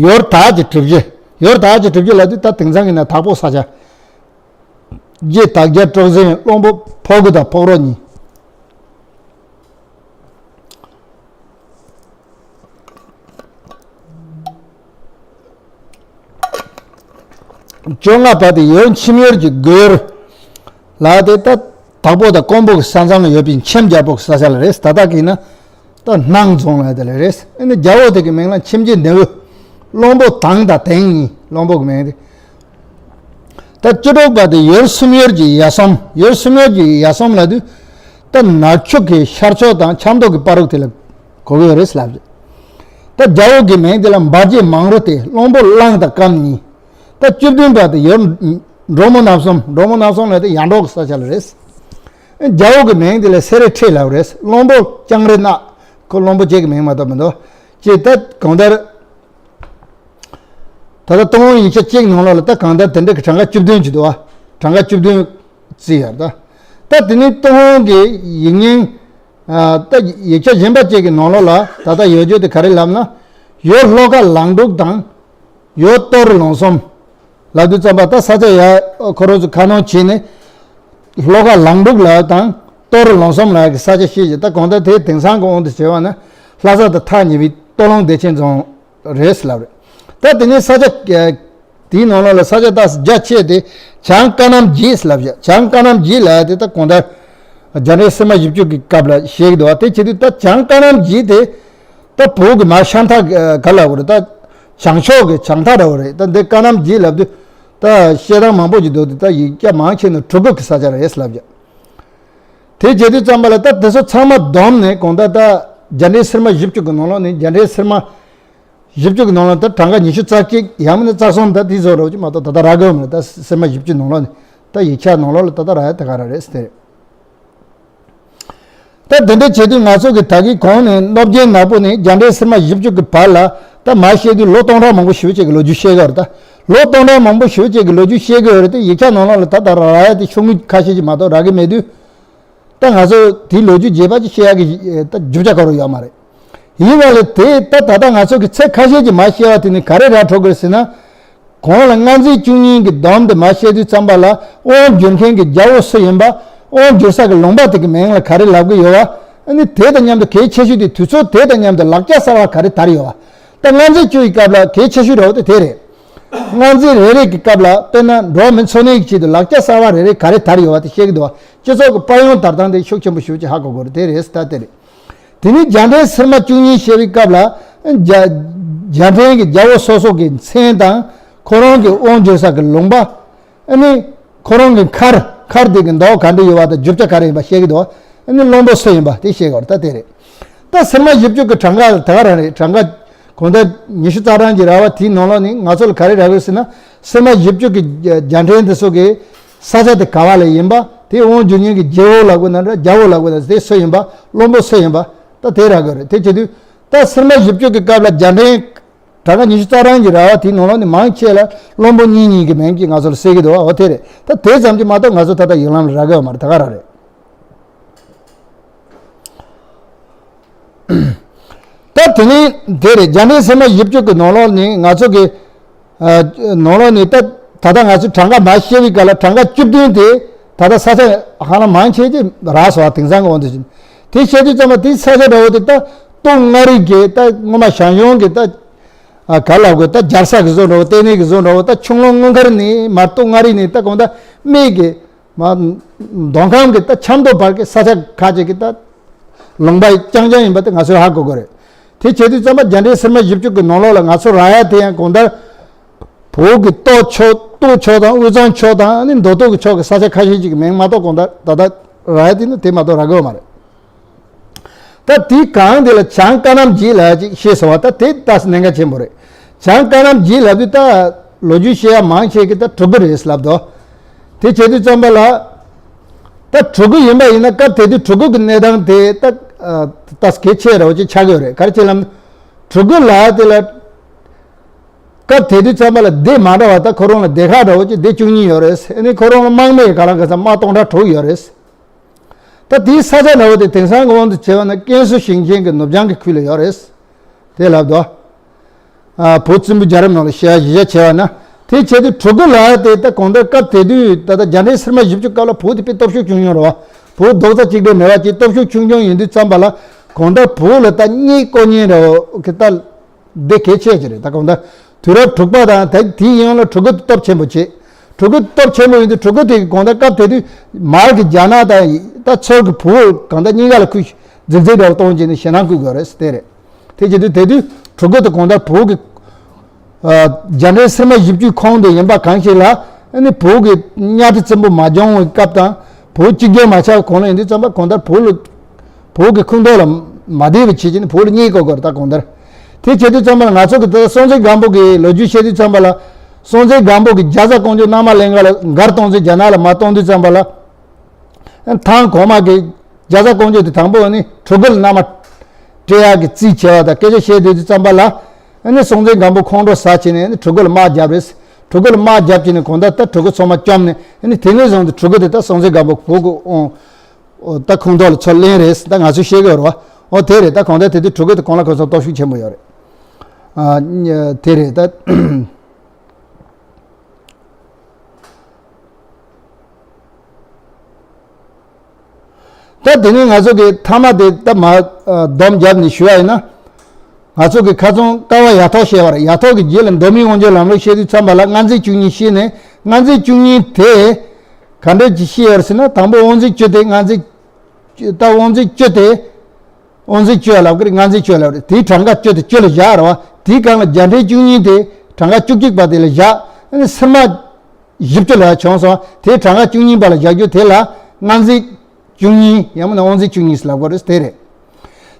ཡོར་དར་གྱི་གྲུ་བཞི། ཡོར་དར་གྱི་གྲུ་བཞི་ལབ་དུས་ད་དེང་སང་གི་ན་དྭགས་པོ་ས་ཆ། རྗེ་དྭགས་རྒྱལ་གྲོགས་འཛིན། བློན་པོ་ཕོ་རྒོད་དང་ཕོ་རོག་གཉིས། བཅོ་ལྔ་པ་དེ་ཡོར་མཆིམས་ཡོར་གྱི་སྒོ་ཡོར་ལ། དེ་ད་དྭགས་པོ་དང་ཀོང་པོ་གི་ས་མཚམས་ལ་ཡོད་པའི་མཆིམས་རྒྱལ་པོ་གི་ས་ཆ་ལ་རེད། ད་ལྟ་གི་ན་ད་སྣང་རྫོང་ལ་དེ་ལ་རེད། ཨ་ནི་རྒྱལ་པོ་དེ་གི་མིང་ལ་མཆིམས་རྗེ་ནེའུ། བློན་པོ་དང་དང་དེང་གཉིས། བློན་པོ་གི་མིང་དེ། ད་བཅུ་དྲུག་པ་དེ་ཡོར་སུམ་ཡོར་གྱི་ཡ་ཟོམ། ཡོར་སུམ་ཡོར་གྱི་ཡ་ཟོམ་ལབ་དུས་ད་ནག་ཆུ་གི་ཤར་ཕྱོགས་དང་ཆབ་མདོ་གི་བར་རུ་དེ་ལ་གོ་གི་ཡོད་རེད་ལབ་ཀྱི། ད་རྒྱལ་པོ་གི་མིང་དེ་ལ་འབར་རྗེ་མང་རུ་སྟེ། བློན་པོ་གླང་དང་སྐམ་གཉིས། ད་བཅུ་བདུན་པ་དེ་ཡོར་འབྲོག་མོ་ནག་ཟོམ། འབྲོག་མོ་ནག་ཟོམ་ལབ་དེ་ཡར་འབྲོག་གི་ས་ཆ་ལ་རེད། རྒྱལ་པོ་གི་མིང་དེ་ལ་སེ་རེ་ཁྲི་ལབ་རེད། བློན་པོ་ལྕང་རི་ནག། ཁོ་བློན་པོ་གཅིག་གི་མིང་མ་གཏོགས་མི་འདུག་ཅེས་ད་གང་ལྟར། ད་ལྟ་ཏུན་ཧོང་ཡིག་ཆ་གཅིག་ནང་ལོགས་ལ་ད་གང་ལྟར་དེ་འདྲ་གི་གྲངས་ཀ་བཅུ་བདུན་ཅིག་འདུག་བ། གྲངས་ཀ་བཅུ་བདུན་བརྩིས་ཡོད་ད། ད་དེ་ནས་ཏུན་ཧོང་གི་ཡིག་རྙིང་། ཨ། ད་ཡིག་ཆ་གཞན་པ་གཅིག་གི་ནང་ལོགས་ལ་ད་ལྟ་ཡོད་རྒྱུ་དེ་ག་རེ་ལབ་ན། ཡོར་ལྷོ་ཁ་ལང་འབྲུག་དང་། ཡོར་སྟོད་རི་ལུང་གསུམ་ལབ་དུས་ཙམ་པ། ད་ས་ཆ་ཡ་ཁོ་རང་ཚོ་ཁ་སྣོན་བྱས་ནས་ལྷོ་ཁ་ལང་འབྲུག་ལ་དང་སྟོད་རི་ལུང་གསུམ་ལ་གི་ས་ཆ་བཤད་ཀྱི། ད་གང་ལྟར་དེ་དེང་སང་གི་དབང་དུ་བྱས་པ་ན་ལྷ་ས་དང་ཐག་ཉེ་བའི་སྟོད་ལུང་བདེ་ཆེན་རྫོང་རེད་ལབ་རེད། ད་དེ་ནས་ས་ཆ་དེའི་ནང་ལོགས་ལ་ས་ཆ་ད་རྒྱ་ཆེ་དེ་བྱང་ཀ་གནམ་རྒྱུད་ལབ་བྱ། བྱང་ཀ་གནམ་རྒྱུད་ལབ་དེ་ད་གང་ལྟར་རྒྱ་འདྲེ་སིལ་མ་བཞི་བཅུ་གི་སྐབས་ལ་བཤད་ཀྱི་འདུག་བ། དེ་བྱེད་དུས་ད་བྱང་ཀ་གནམ་རྒྱུད་དེ་ད་བོད་ཀྱི་མར་ཤམ་ཐགས་ག་ལབ་དགོས་རེད། ད་བྱང་ཕྱོགས་ཀྱི་བྱང་ཐགས་འདྲ་བོ་རེད། ད་འདི་ཀ་གནམ་རྒྱུད་ལབ་དུས་ད་བཤད་སྟངས་མང་པོ་ཅིག་འདུག་དེ། ད་ཡིག་སྐྱ་མང་ཆེ་ནི་གྲུ་གུ་གི་ས་ཆ་རེད་ལབ་བྱ། དེ་བྱེད་དུས་ཙམ་པ་ལ་ད་དེ་ཚོ་ཚང་མ་བསྡོམས་ནས་གང་ལྟར་ད་རྒྱ་འདྲེ་སིལ་མ་བཞི་བཅུ་གི་ནང་ལོགས་ནས་རྒྱ་འདྲེ་སིལ་མ་ བཞི་བཅུ་གི་ནང་ལ་ད་གྲངས་ཀ་ཉི་ཤུ་རྩ་གཅིག་ཡང་མིན་ན་རྩ་གསུམ་ད་དེ་བཟོ་འདྲ་བོ་ཅིག་མ་གཏོགས་ད་ལྟ་རག་གི་ཡོད་མ་རེད། ད་སིལ་མ་བཞི་བཅུ་ནང་ལོགས་ནས་ད་ཡིག་ཆ་ནང་ལོགས་ལ་ད་ལྟ་རག་ཡ་དེ་ག་རང་རེད་ཟེར་དེ་རེད། ད་དེ་འདྲ་བྱེད་དུས་ང་ཚོ་གི་ད་གིན་གོང་ནས་གནོད་སྦྱིན་ནག་པོ་ནས་རྒྱ་འདྲེ་སིལ་མ་བཞི་བཅུ་གི་བར་ལ་ད་མར་བཤད་དུས་ལོ་སྟོང་ཕྲག་མང་པོ་ཞེ་པོ་ཅིག་གི་ལོ་རྒྱུས་བཤད་གི་ཡོད་རེད། ད་ལོ་སྟོང་ཕྲག་མང་པོ་ཞེ་པོ་ཅིག་གི་ལོ་རྒྱུས་བཤད་གི་ཡོད་རེད་དེ་ཡིག་ཆ་ནང་ལོགས་ལ་ད་ལྟ་རག་ཡ་དེ་ཤོག་ངོས་ཁ་ཤས་ཅིག་མ་གཏོགས་རག་གི་མེད་དུས། ད་ང་ཚོ་དེའི་ལོ་རྒྱུས་རྒྱས་པ་ཅིག་བཤད་ཡག་གི་ད་རྒྱུ་ཆ་ག་རུ་ཡོད་མ་རེད། ཡིན་ན་ལས་དེ་ད་ད་ལྟ་ང་ཚོ་གི་ཚིག་ཁ་ཤས་ཀྱིས་མར་བཤད་པ་དེ་ནི་ག་རེ་ར་འཕྲོད་དགོས་ཟེར་ན། གོང་ལ་སྔ་འཛིན་བཅུ་གཉིས་ཀྱི་སྡོམ་དེ་མར་བཤད་དུས་ཙམ་པ་ལ་དབང་བསྒྱུར་མཁན་གྱི་རྒྱལ་པོ་སུ་ཡིན་པ། དབང་བསྒྱུར་ས་གི་ལུང་པ་དེ་གི་མིང་ལ་ག་རེ་ལབ་གི་ཡོད་བ། ཨ་ནི་དེ་དང་མཉམ་དུ་གལ་ཆེ་ཤོས་དེ་དུས་ཚོད་དེ་དང་མཉམ་དུ་ལག་ཆ་གསར་བ་ག་རེ་དར་ཡོད་བ། ད་སྔ་འཛིན་བཅུ་ཡི་སྐབས་ལ་གལ་ཆེ་ཤོས་འདྲ་བོ་དེ་དེ་རེད། སྔ་འཛིན་རེ་རེ་གི་སྐབས་ལ་དཔེར་ན་འགྲོ་བ་མི་འཚོ་གནས་ཀྱི་ཆེད་དུ་ལག་ཆ་གསར་བ་རེ་རེ་ག་རེ་དར་ཡོད་བ་དེ་བཤད་ཀྱི་འདུག་བ། སྤྱི་ཚོགས་ཀྱི་དཔལ་ཡོན་དར་སྟངས་དེ་ཤུགས་ཆེན་པོ་ཞེ་པོ་ཅིག་ཧ་གོ་དགོས་རེད། དེ་རེད་ད་དེ་རེད། དེ་ནས་རྒྱ་འདྲེ་སིལ་མ་བཅུ་གཉིས་བཤད་པའི་སྐབས་ལ་རྒྱ་རྒྱ་འདྲེ་གི་རྒྱལ་པོ་སོ་སོ་གི་མཚན་དང་ཁོ་རང་གི་དབང་བསྒྱུར་ས་གི་ལུང་པ། ཨ་ནི་ཁོ་རང་གི་མཁར་མཁར་དེ་གི་མདོག་ག་འདྲ་ཡོད་བ་དང་རྒྱུ་ཆ་ག་རེ་ཡིན་པ་བཤད་ཀྱི་འདུག་ཨ་ནི་བློན་པོ་སུ་ཡིན་པ་དེ་བཤད་དགོས་རེད་ད་དེ་རེད། ད་སིལ་མ་བཞི་བཅུ་གི་གྲངས་ཀ་ད་ག་རང་རེད། གྲངས་ཀ་གང་ལྟར་ཉི་ཤུ་རྩ་གྲངས་ཀྱི་ར་བ་དེའི་ནང་ལོགས་ནས་ང་ཚོ་ལ་ག་རེ་རག་གི་ཟེར་ན། སིལ་མ་བཞི་བཅུ་གི་རྒྱ་འདྲེ་འདི་ཚོ་གི་ས་ཆ་དེ་ག་བ་ལ་ཡིན་པ། དེ་དབང་བསྒྱུར་མཁན་གྱི་རྒྱལ་པོ་ལབ་དགོས་ན་འདྲ་རྒྱལ་པོ་ལབ་དགོས་ན་དེ་སུ་ཡིན་པ། བློན་པོ་སུ་ཡིན་པ། ད་དེ་རག་གི་རེད། དེ་བྱེད་དུས་ད་སིལ་མ་བཞི་བཅུ་གི་སྐབས་ལ་རྒྱ་འདྲེ་གྲངས་ཀ་ཉི་ཤུ་རྩ་གྲངས་ཀྱི་ར་བ་དེའི་ནང་ལོགས་ནས་མང་ཆེ་ལ་བློན་པོ་གཉིས་གཉིས་ཀྱི་མིང་གིས་ང་ཚོ་ལ་གསལ་གྱི་འདུག་འོ་དེ་རེད། ད་དེ་ཙམ་གྱིས་མ་གཏོགས་ང་ཚོ་ད་ལྟ་ཡིག་ལམ་ལ་རག་གི་ཡོད་མ་རེད། ད་ག་རང་རེད། ད་དེ་ནས་དེ་རེད། རྒྱ་འདྲེ་སིལ་མ་བཞི་བཅུ་གི་ནང་ལོགས་ནས་ང་ཚོ་གི་ཨ་ནང་ལོགས་ནས་ད་ད་ལྟ་ང་ཚོས་གྲངས་ཀ་མར་བཤད་པའི་སྐབས་ལ་གྲངས་ཀ་བཅུ་བདུན་དེ་ད་ལྟ་ས་ཆ་ཧ་ལམ་མང་ཆེ་ཅིག་རག་སོང་བ། དེང་སང་གི་དབང་དུ་བྱས་དེ་བཤད་དུས་ཙམ་པ་དེའི་ས་ཆ་འདྲ་བོ་དེ་ད་སྟོད་མངའ་རིས་ཀྱི་ད་སྔོན་མ་ཞང་ཞུང་གི་ད་ཨ་ག་ལ་དགོས་ད་རྒྱལ་ས་གི་བཟོ་འདྲ་བོ་ལྟེ་གནས་གི་བཟོ་འདྲ་བོ་ད་ཆུ་ཀླུང་སྔོན་མཁར་ནས་མར་སྟོད་མངའ་རིས་ནས་ད་གང་ད་སྨད་ཀྱི་མ་མདོ་ཁམས་ཀྱི་ད་ཆབ་མདོ་བར་གྱི་ས་ཆ་ཁག་ཅིག་གི་ད་ལུང་པ་རྐྱང་རྐྱང་ཡིན་པ་དེ་ང་ཚོས་ཧ་གོ་དགོས་རེད། དེ་བྱེད་དུས་ཙམ་པ་རྒྱ་འདྲེ་སིལ་མ་བཞི་བཅུ་གི་ནང་ལོགས་ལ་ང་ཚོ་རག་ཡ་དེ་ཡང་གང་ལྟར་བོད་ཀྱི་སྟོད་ཕྱོགས་སྟོད་ཕྱོགས་དང་དབུས་གཙང་ཕྱོགས་དང་ནི་མདོ་སྟོད་ཀྱི་ཕྱོགས་ཀྱི་ས་ཆ་ཁ་ཤས་ཅིག་གི་མིང་མ་གཏོགས་གང་ལྟར་ད་ལྟ་རག་ཡ་དེ་ནི་དེ་མ་གཏོགས་རག་གི་ཡོད་མ་རེད། ད་དེའི་གང་དེ་ལ་བྱང་ཀ་གནམ་རྒྱུད་ལབ་ཅིག་ཤེས་སོང་བ། ད་དེ་ད་གནད་འགག་ཆེན་པོ་རེད། བྱང་ཀ་གནམ་རྒྱུད་ལབ་དུས་ད་ལོ་རྒྱུས་བཤད་ཡ་མང་ཆེ་གི་ད་གྲུ་གུ་རེད་ལབ་དོ། དེ་བྱེད་དུས་ཙམ་པ་ལ་ད་གྲུ་གུ་ཡིན་པ་ཡིན་ན་སྐབས་དེ་དུས་གྲུ་གུ་གི་གནས་སྟངས་དེ་ད་ད་གལ་ཆེ་ར་བ་ཅིག་ཆགས་ཀྱི་ཡོད་རེད། ག་རེ་བྱེད་ལབ་ན་གྲུ་གུ་ལ་དེ་ལ་སྐབས་དེ་དུས་ཙམ་པ་ལ་སྡེ་མ་འདྲ་བ་ད་ཁོ་རང་ལ་སྡེ་ཁག་འདྲ་བོ་ཅིག་སྡེ་བཅུ་གཉིས་ཡོད་རེད། ཨ་ནི་ཁོ་རང་ལ་དམག་མི་ག་ལ་ག་ས་དམག་སྟོང་ཕྲག་དྲུག་ཡོད་རེད། ད་དེའི་ས་ཆ་འདྲ་བོ་དེ་དེང་སང་གི་དབང་དུ་བྱས་པ་ན་ཀན་སུའུ་ཞིང་ཆེན་གྱི་ནུབ་བྱང་གི་ཁུལ་ལ་ཡོད་རེད། དེ་ལབ་དོ། ཨ་བོད་བཙན་པོའི་རྒྱལ་རབས་ནང་ལ་བཤད་ཡ་གཞི་བཞག་བྱས་པ་ན་དེ་བྱས་དུས་གྲུ་གུ་ལ་དེ་ད་གང་ལྟར་སྐབས་དེ་དུས་ད་ལྟ་རྒྱ་འདྲེ་སིལ་མ་བཞི་བཅུ་སྐབས་ལ་བོད་དེ་དཔེ་སྟོབས་ཤུགས་ཆུང་ཆུང་རེད་བ། བོད་རྡོག་རྩ་གཅིག་སྒྲིལ་མེད་པ་ཅིག་སྟོབས་ཤུགས་ཆུང་ཆུང་ཡིན་དུས་ཙམ་པ་ལ་གང་ལྟར་བོད་ལ་ད་གཉིད་ཁུག་མཁན་འདྲ་བོ་གི་ད། འདི་གལ་ཆེ་ཅིག་རེད། ད་གང་ལྟར་དུས་རབས་དྲུག་པ་དང་ད་དེའི་ཡང་ལ་གྲུ་གུ་སྟོབས་ཆེན་པོ་བྱེད། གྲུ་གུ་སྟོབས་ཆེན་པོ་ཡིན་དུས་གྲུ་གུ་དེ་གི་གང་ལྟར་སྐབས་དེ་དུས་མར་གྱི་རྒྱ་ནག་དང་ད་ཚུར་གྱི་བོད་གང་ལྟར་གཉིས་ཀ་ལ་ཁུལ་འཛིང་འཛིང་འདྲ་བོ་གཏོང་བྱས་ནས་ཞེད་སྣང་སྐུལ་དགོས་རེད་དེ་རེད། དེ་བྱེད་དུས་དེ་དུས་གྲུ་གུ་དེ་གང་ལྟར་བོད་ཀྱི་རྒྱ་འདྲེ་སིལ་མ་བཞི་བཅུའི་ཁོངས་དུ་ཡིན་པ་གང་ཞིག་ལ་ཨ་ནི་བོད་ཀྱི་གཉའ་ཁྲི་བཙན་པོ་མ་བྱུང་བའི་སྐབས་དང་བོད་གཅིག་གྱུར་མ་ཆགས་གོང་ལ་ཡིན་དུས་ཙམ་པ་གང་ལྟར་བོད་ལ་བོད་ཀྱི་ཁུངས་གཏོགས་ལ་མ་བསྡད་པ་བྱེད་ཀྱི་ནི་བོད་ལ་གཉིད་ཁུག་དགོས་རེད། ད་གང་ལྟར་དེ་བྱེད་དུས་ཙམ་པ་ལ་ང་ཚོ་གི་ད་སྲོང་བཙན་སྒམ་པོ་གི་ལོ་རྒྱུས་བཤད་དུས་ཙམ་པ་ལ་སྲོང་བཙན་སྒམ་པོ་གི་རྒྱ་བཟའ་ཀོང་ཇོ་གནམ་མ་ལེན་ག་ལ་མགར་སྟོང་བཙན་རྒྱ་ནག་ལ་མ་གཏོང་དུས་ཙམ་པ་ལ་ཐང་གོང་མ་གི་རྒྱ་བཟའ་ཀོང་ཇོ་དེ་དང་པོ་ནི་གྲུ་གུ་ལ་མནའ་མ་སྤྲད་ཡག་གི་རྩིས་བྱས་པ་དང་སྐད་ཆ་བཤད་སྡོད་དུས་ཙམ་པ་ལ་ཨ་ནི་སྲོང་བཙན་སྒམ་པོ་ཁོང་ཁྲོ་ཟ་བྱས་ནས་ཨ་ནི་གྲུ་གུ་ལ་དམག་བརྒྱབ་རེད། གྲུ་གུ་ལ་དམག་བརྒྱབ་བྱས་ནས་གང་ལྟར་ད་གྲུ་གུ་ཚང་མ་བཅོམ་ནས་ཨ་ནི་དེ་ནས་བཟུང་སྟེ་གྲུ་གུ་དེ་ད་སྲོང་བཙན་སྒམ་པོ་བོད་ཀྱི་དབང་ད་ཁུངས་གཏོགས་ལ་ཚུར་ལེན་རེད། ད་ང་ཚོས་བཤད་གི་ཡོད་རེད་བ། འོ་དེ་རེད། ད་གང་ལྟར་དེ་དུས་གྲུ་གུ་དེ་གང་ལ་གང་འཚམ་སྟོབས་ཤུགས་ཆེན་པོ་ཡོད་རེད། ཨ་དེ་རེད་ད། ད་དེ་ནས་ང་ཚོ་གི་མཐའ་མ་དེ་ད་མ་ཨ་སྡོམ་བརྒྱབ་ནས་ཞུ་ཡ་ཡིན་ན། ང་ཚོ་གི་ཁ་སང་ཀ་བ་ཡ་ཐོག་བཤད་པ་རེད། ཡ་ཐོག་གི་རྗེས་ལ་མདོ་སྨད་དབང་ཕྱུག་ལམ་ལུགས་བཤད་དུས་ཙམ་པ་ལ་སྔ་འཛིན་བཅུ་གཉིས་བཤད་ནས་སྔ་འཛིན་བཅུ་གཉིས་དེ་ག་འདྲ་ཅིག་བཤད་ཡོད་ཟེར་ན། དང་པོ་དབང་འཛིན་བཅུ་དེ་སྔ་འཛིན་ད་དབང་འཛིན་བཅུ་དེ། དབང་འཛིན་བཅུ་ལབ་ཀྱི་རེད། སྔ་འཛིན་བཅུ་ལབ་རེད། དེའི་གྲངས་ཀ་བཅུ་དེ་བཅུ་ལ་བཞག་རེད་བ། དེའི་སྒང་ལ་རྒྱ་འདྲེ་བཅུ་གཉིས་དེ་གྲངས་ཀ་བཅུ་གཅིག་པ་དེ་ལ་བཞག་ཨ་ནི་སིལ་མ་བཞི་བཅུ་ལ་བྱུང་སོང་བ། དེའི་གྲངས་ཀ་བཅུ་གཉིས་པ་ལ་བཞག་རྒྱུ་དེ་ལ་སྔ་འཛིན་བཅུ་གཉིས་ཡང་མིན་ན་དབང་འཛིན་བཅུ་གཉིས་ལབ་དགོས་རེད། དེ་རེད།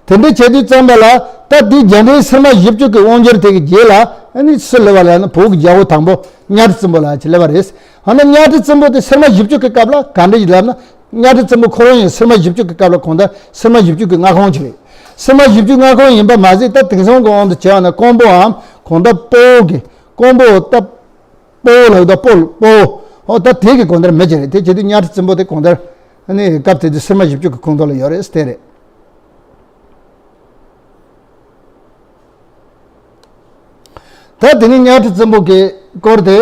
དེ་འདྲ་བྱེད་དུས་ཙམ་པ་ལ་ད་དེའི་རྒྱ་འགྲེལ་སིལ་མ་བཞི་བཅུ་གི་དབང་སྒྱུར་དེ་གི་རྗེས་ལ་ཨ་ནི་སུ་སླེབས་པ་ལབ་ན་བོད་ཀྱི་རྒྱལ་པོ་དང་པོ་གཉའ་ཁྲི་བཙན་པོ་ལགས་ཀྱིས་སླེབས་པ་རེད། ཨ་ནི་གཉའ་ཁྲི་བཙན་པོ་དེ་སིལ་མ་བཞི་བཅུ་གི་སྐབས་ལ་ག་འདྲ་ཞིག་ལབ་ན། གཉའ་ཁྲི་བཙན་པོ་ཁོ་རང་ཡང་སིལ་མ་བཞི་བཅུ་གི་སྐབས་ལ་གང་ལྟར་སིལ་མ་བཞི་བཅུ་གི་མངའ་ཁོངས་ཅིག་རེད། སིལ་མ་བཞི་བཅུ་མངའ་ཁོངས་ཡིན་པ་མ་ཟད་ད་དེང་སང་གི་དབང་དུ་བྱས་པ་ན་ཀོང་པོའམ་གང་ལྟར་སྤོ་བོ་གི་ཀོང་པོ་ད་སྤོ་བོ་ལབ་ད་སྤོ་སྤོ་བོ་ཨོ་ད་དེ་གི་གང་ལྟར་མི་ཅིག་རེད། དེ་བྱེད་དུས་གཉའ་ཁྲི་བཙན་པོ་དེ་གང་ལྟར་ཨ་ནི་སྐབས་དེ་དུས་སིལ་མ་བཞི་བཅུ་གི་ཁོངས་གཏོགས་ལ་ཡོད་རེད་དེ་རེད། ད་དེ་ནས་གཉའ་ཁྲི་བཙན་པོ་གི་སྐོར་དེ་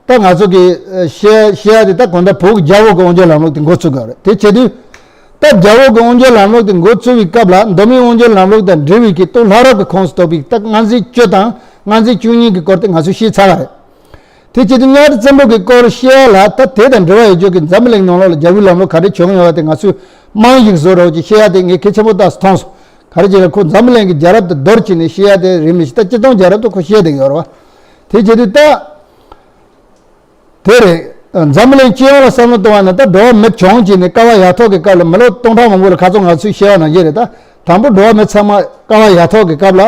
ད་ང་ཚོ་གི་ཨ་བཤད་བཤད་ཡ་དེ་ད་གང་ལྟར་བོད་ཀྱི་རྒྱལ་པོ་གི་དབང་སྒྱུར་ལམ་ལུགས་དེ་འགོ་ཚུགས་དགོས་རེད། དེ་བྱེད་དུས་ད་རྒྱལ་པོ་གི་དབང་སྒྱུར་ལམ་ལུགས་དེ་འགོ་ཚུགས་པའི་སྐབས་ལ་མདོ་སྨད་དབང་སྒྱུར་ལམ་ལུགས་དང་འབྲེལ་བའི་གི་སྟོད་ལྷ་རབས་ཀྱི་ཁོངས་སུ་གཏོགས་པའི་ད་སྔགས་འཛིན་བཅུ་དང་སྔགས་འཛིན་བཅུ་གཉིས་ཀྱི་སྐོར་དེ་ང་ཚོས་བཤད་ཚར་བ་རེད། དེ་བྱེད་དུས་གཉའ་ཁྲི་བཙན་པོ་གི་སྐོར་བཤད་ཡ་ལ་ད་དེ་དང་འབྲེལ་བ་ཡོད་རྒྱུ་གི་འཛམ་བུ་གླིང་ནང་ལོགས་ལ་རྒྱལ་པོའི་ལམ་ལུགས་ག་རེ་བྱུང་ཡོད་པ་དེ་ང་ཚོས་རྨང་གཞིར་བཟོ་རོགས་ཀྱི་བཤད་ཡ་དེ་ངས་གལ་ཆེན་པོ་བཏགས་སུ་མཐོང་སོང་། ག་རེ་བྱས་ན་ཁོ་འཛམ་བུ་གླིང་གི་རྒྱལ་རབས་དེ་རྡོལ་བྱས་ནས་བཤད་ཡ་དེ་རེད་མི་ཤེས། ད་སྤྱིར་བཏང་རྒྱལ་རབས་དེ་ཁོ་བཤད་བསྡད་ཀྱི་ཡོད་རེད་བ། དེ་བྱེད་དུས་ད་དེ་རེད། འཛམ་བུ་གླིང་སྤྱི་ཡོངས་ལ་བསམ་བློ་གཏོང་བ་ན་ད་འགྲོ་བ་མི་བྱུང་བྱས་ནས་དཀའ་བ་ཡག་ཐོག་གི་སྐབས་ལ་མི་ལོ་སྟོང་ཕྲག་མང་པོ་ལ་ཁ་སང་ང་ཚོས་བཤད་པ་ནང་བཞིན་རེད། ད་དང་པོ་འགྲོ་བ་མི་ཚང་མ་དཀའ་བ་ཡག་ཐོག་གི་སྐབས་ལ།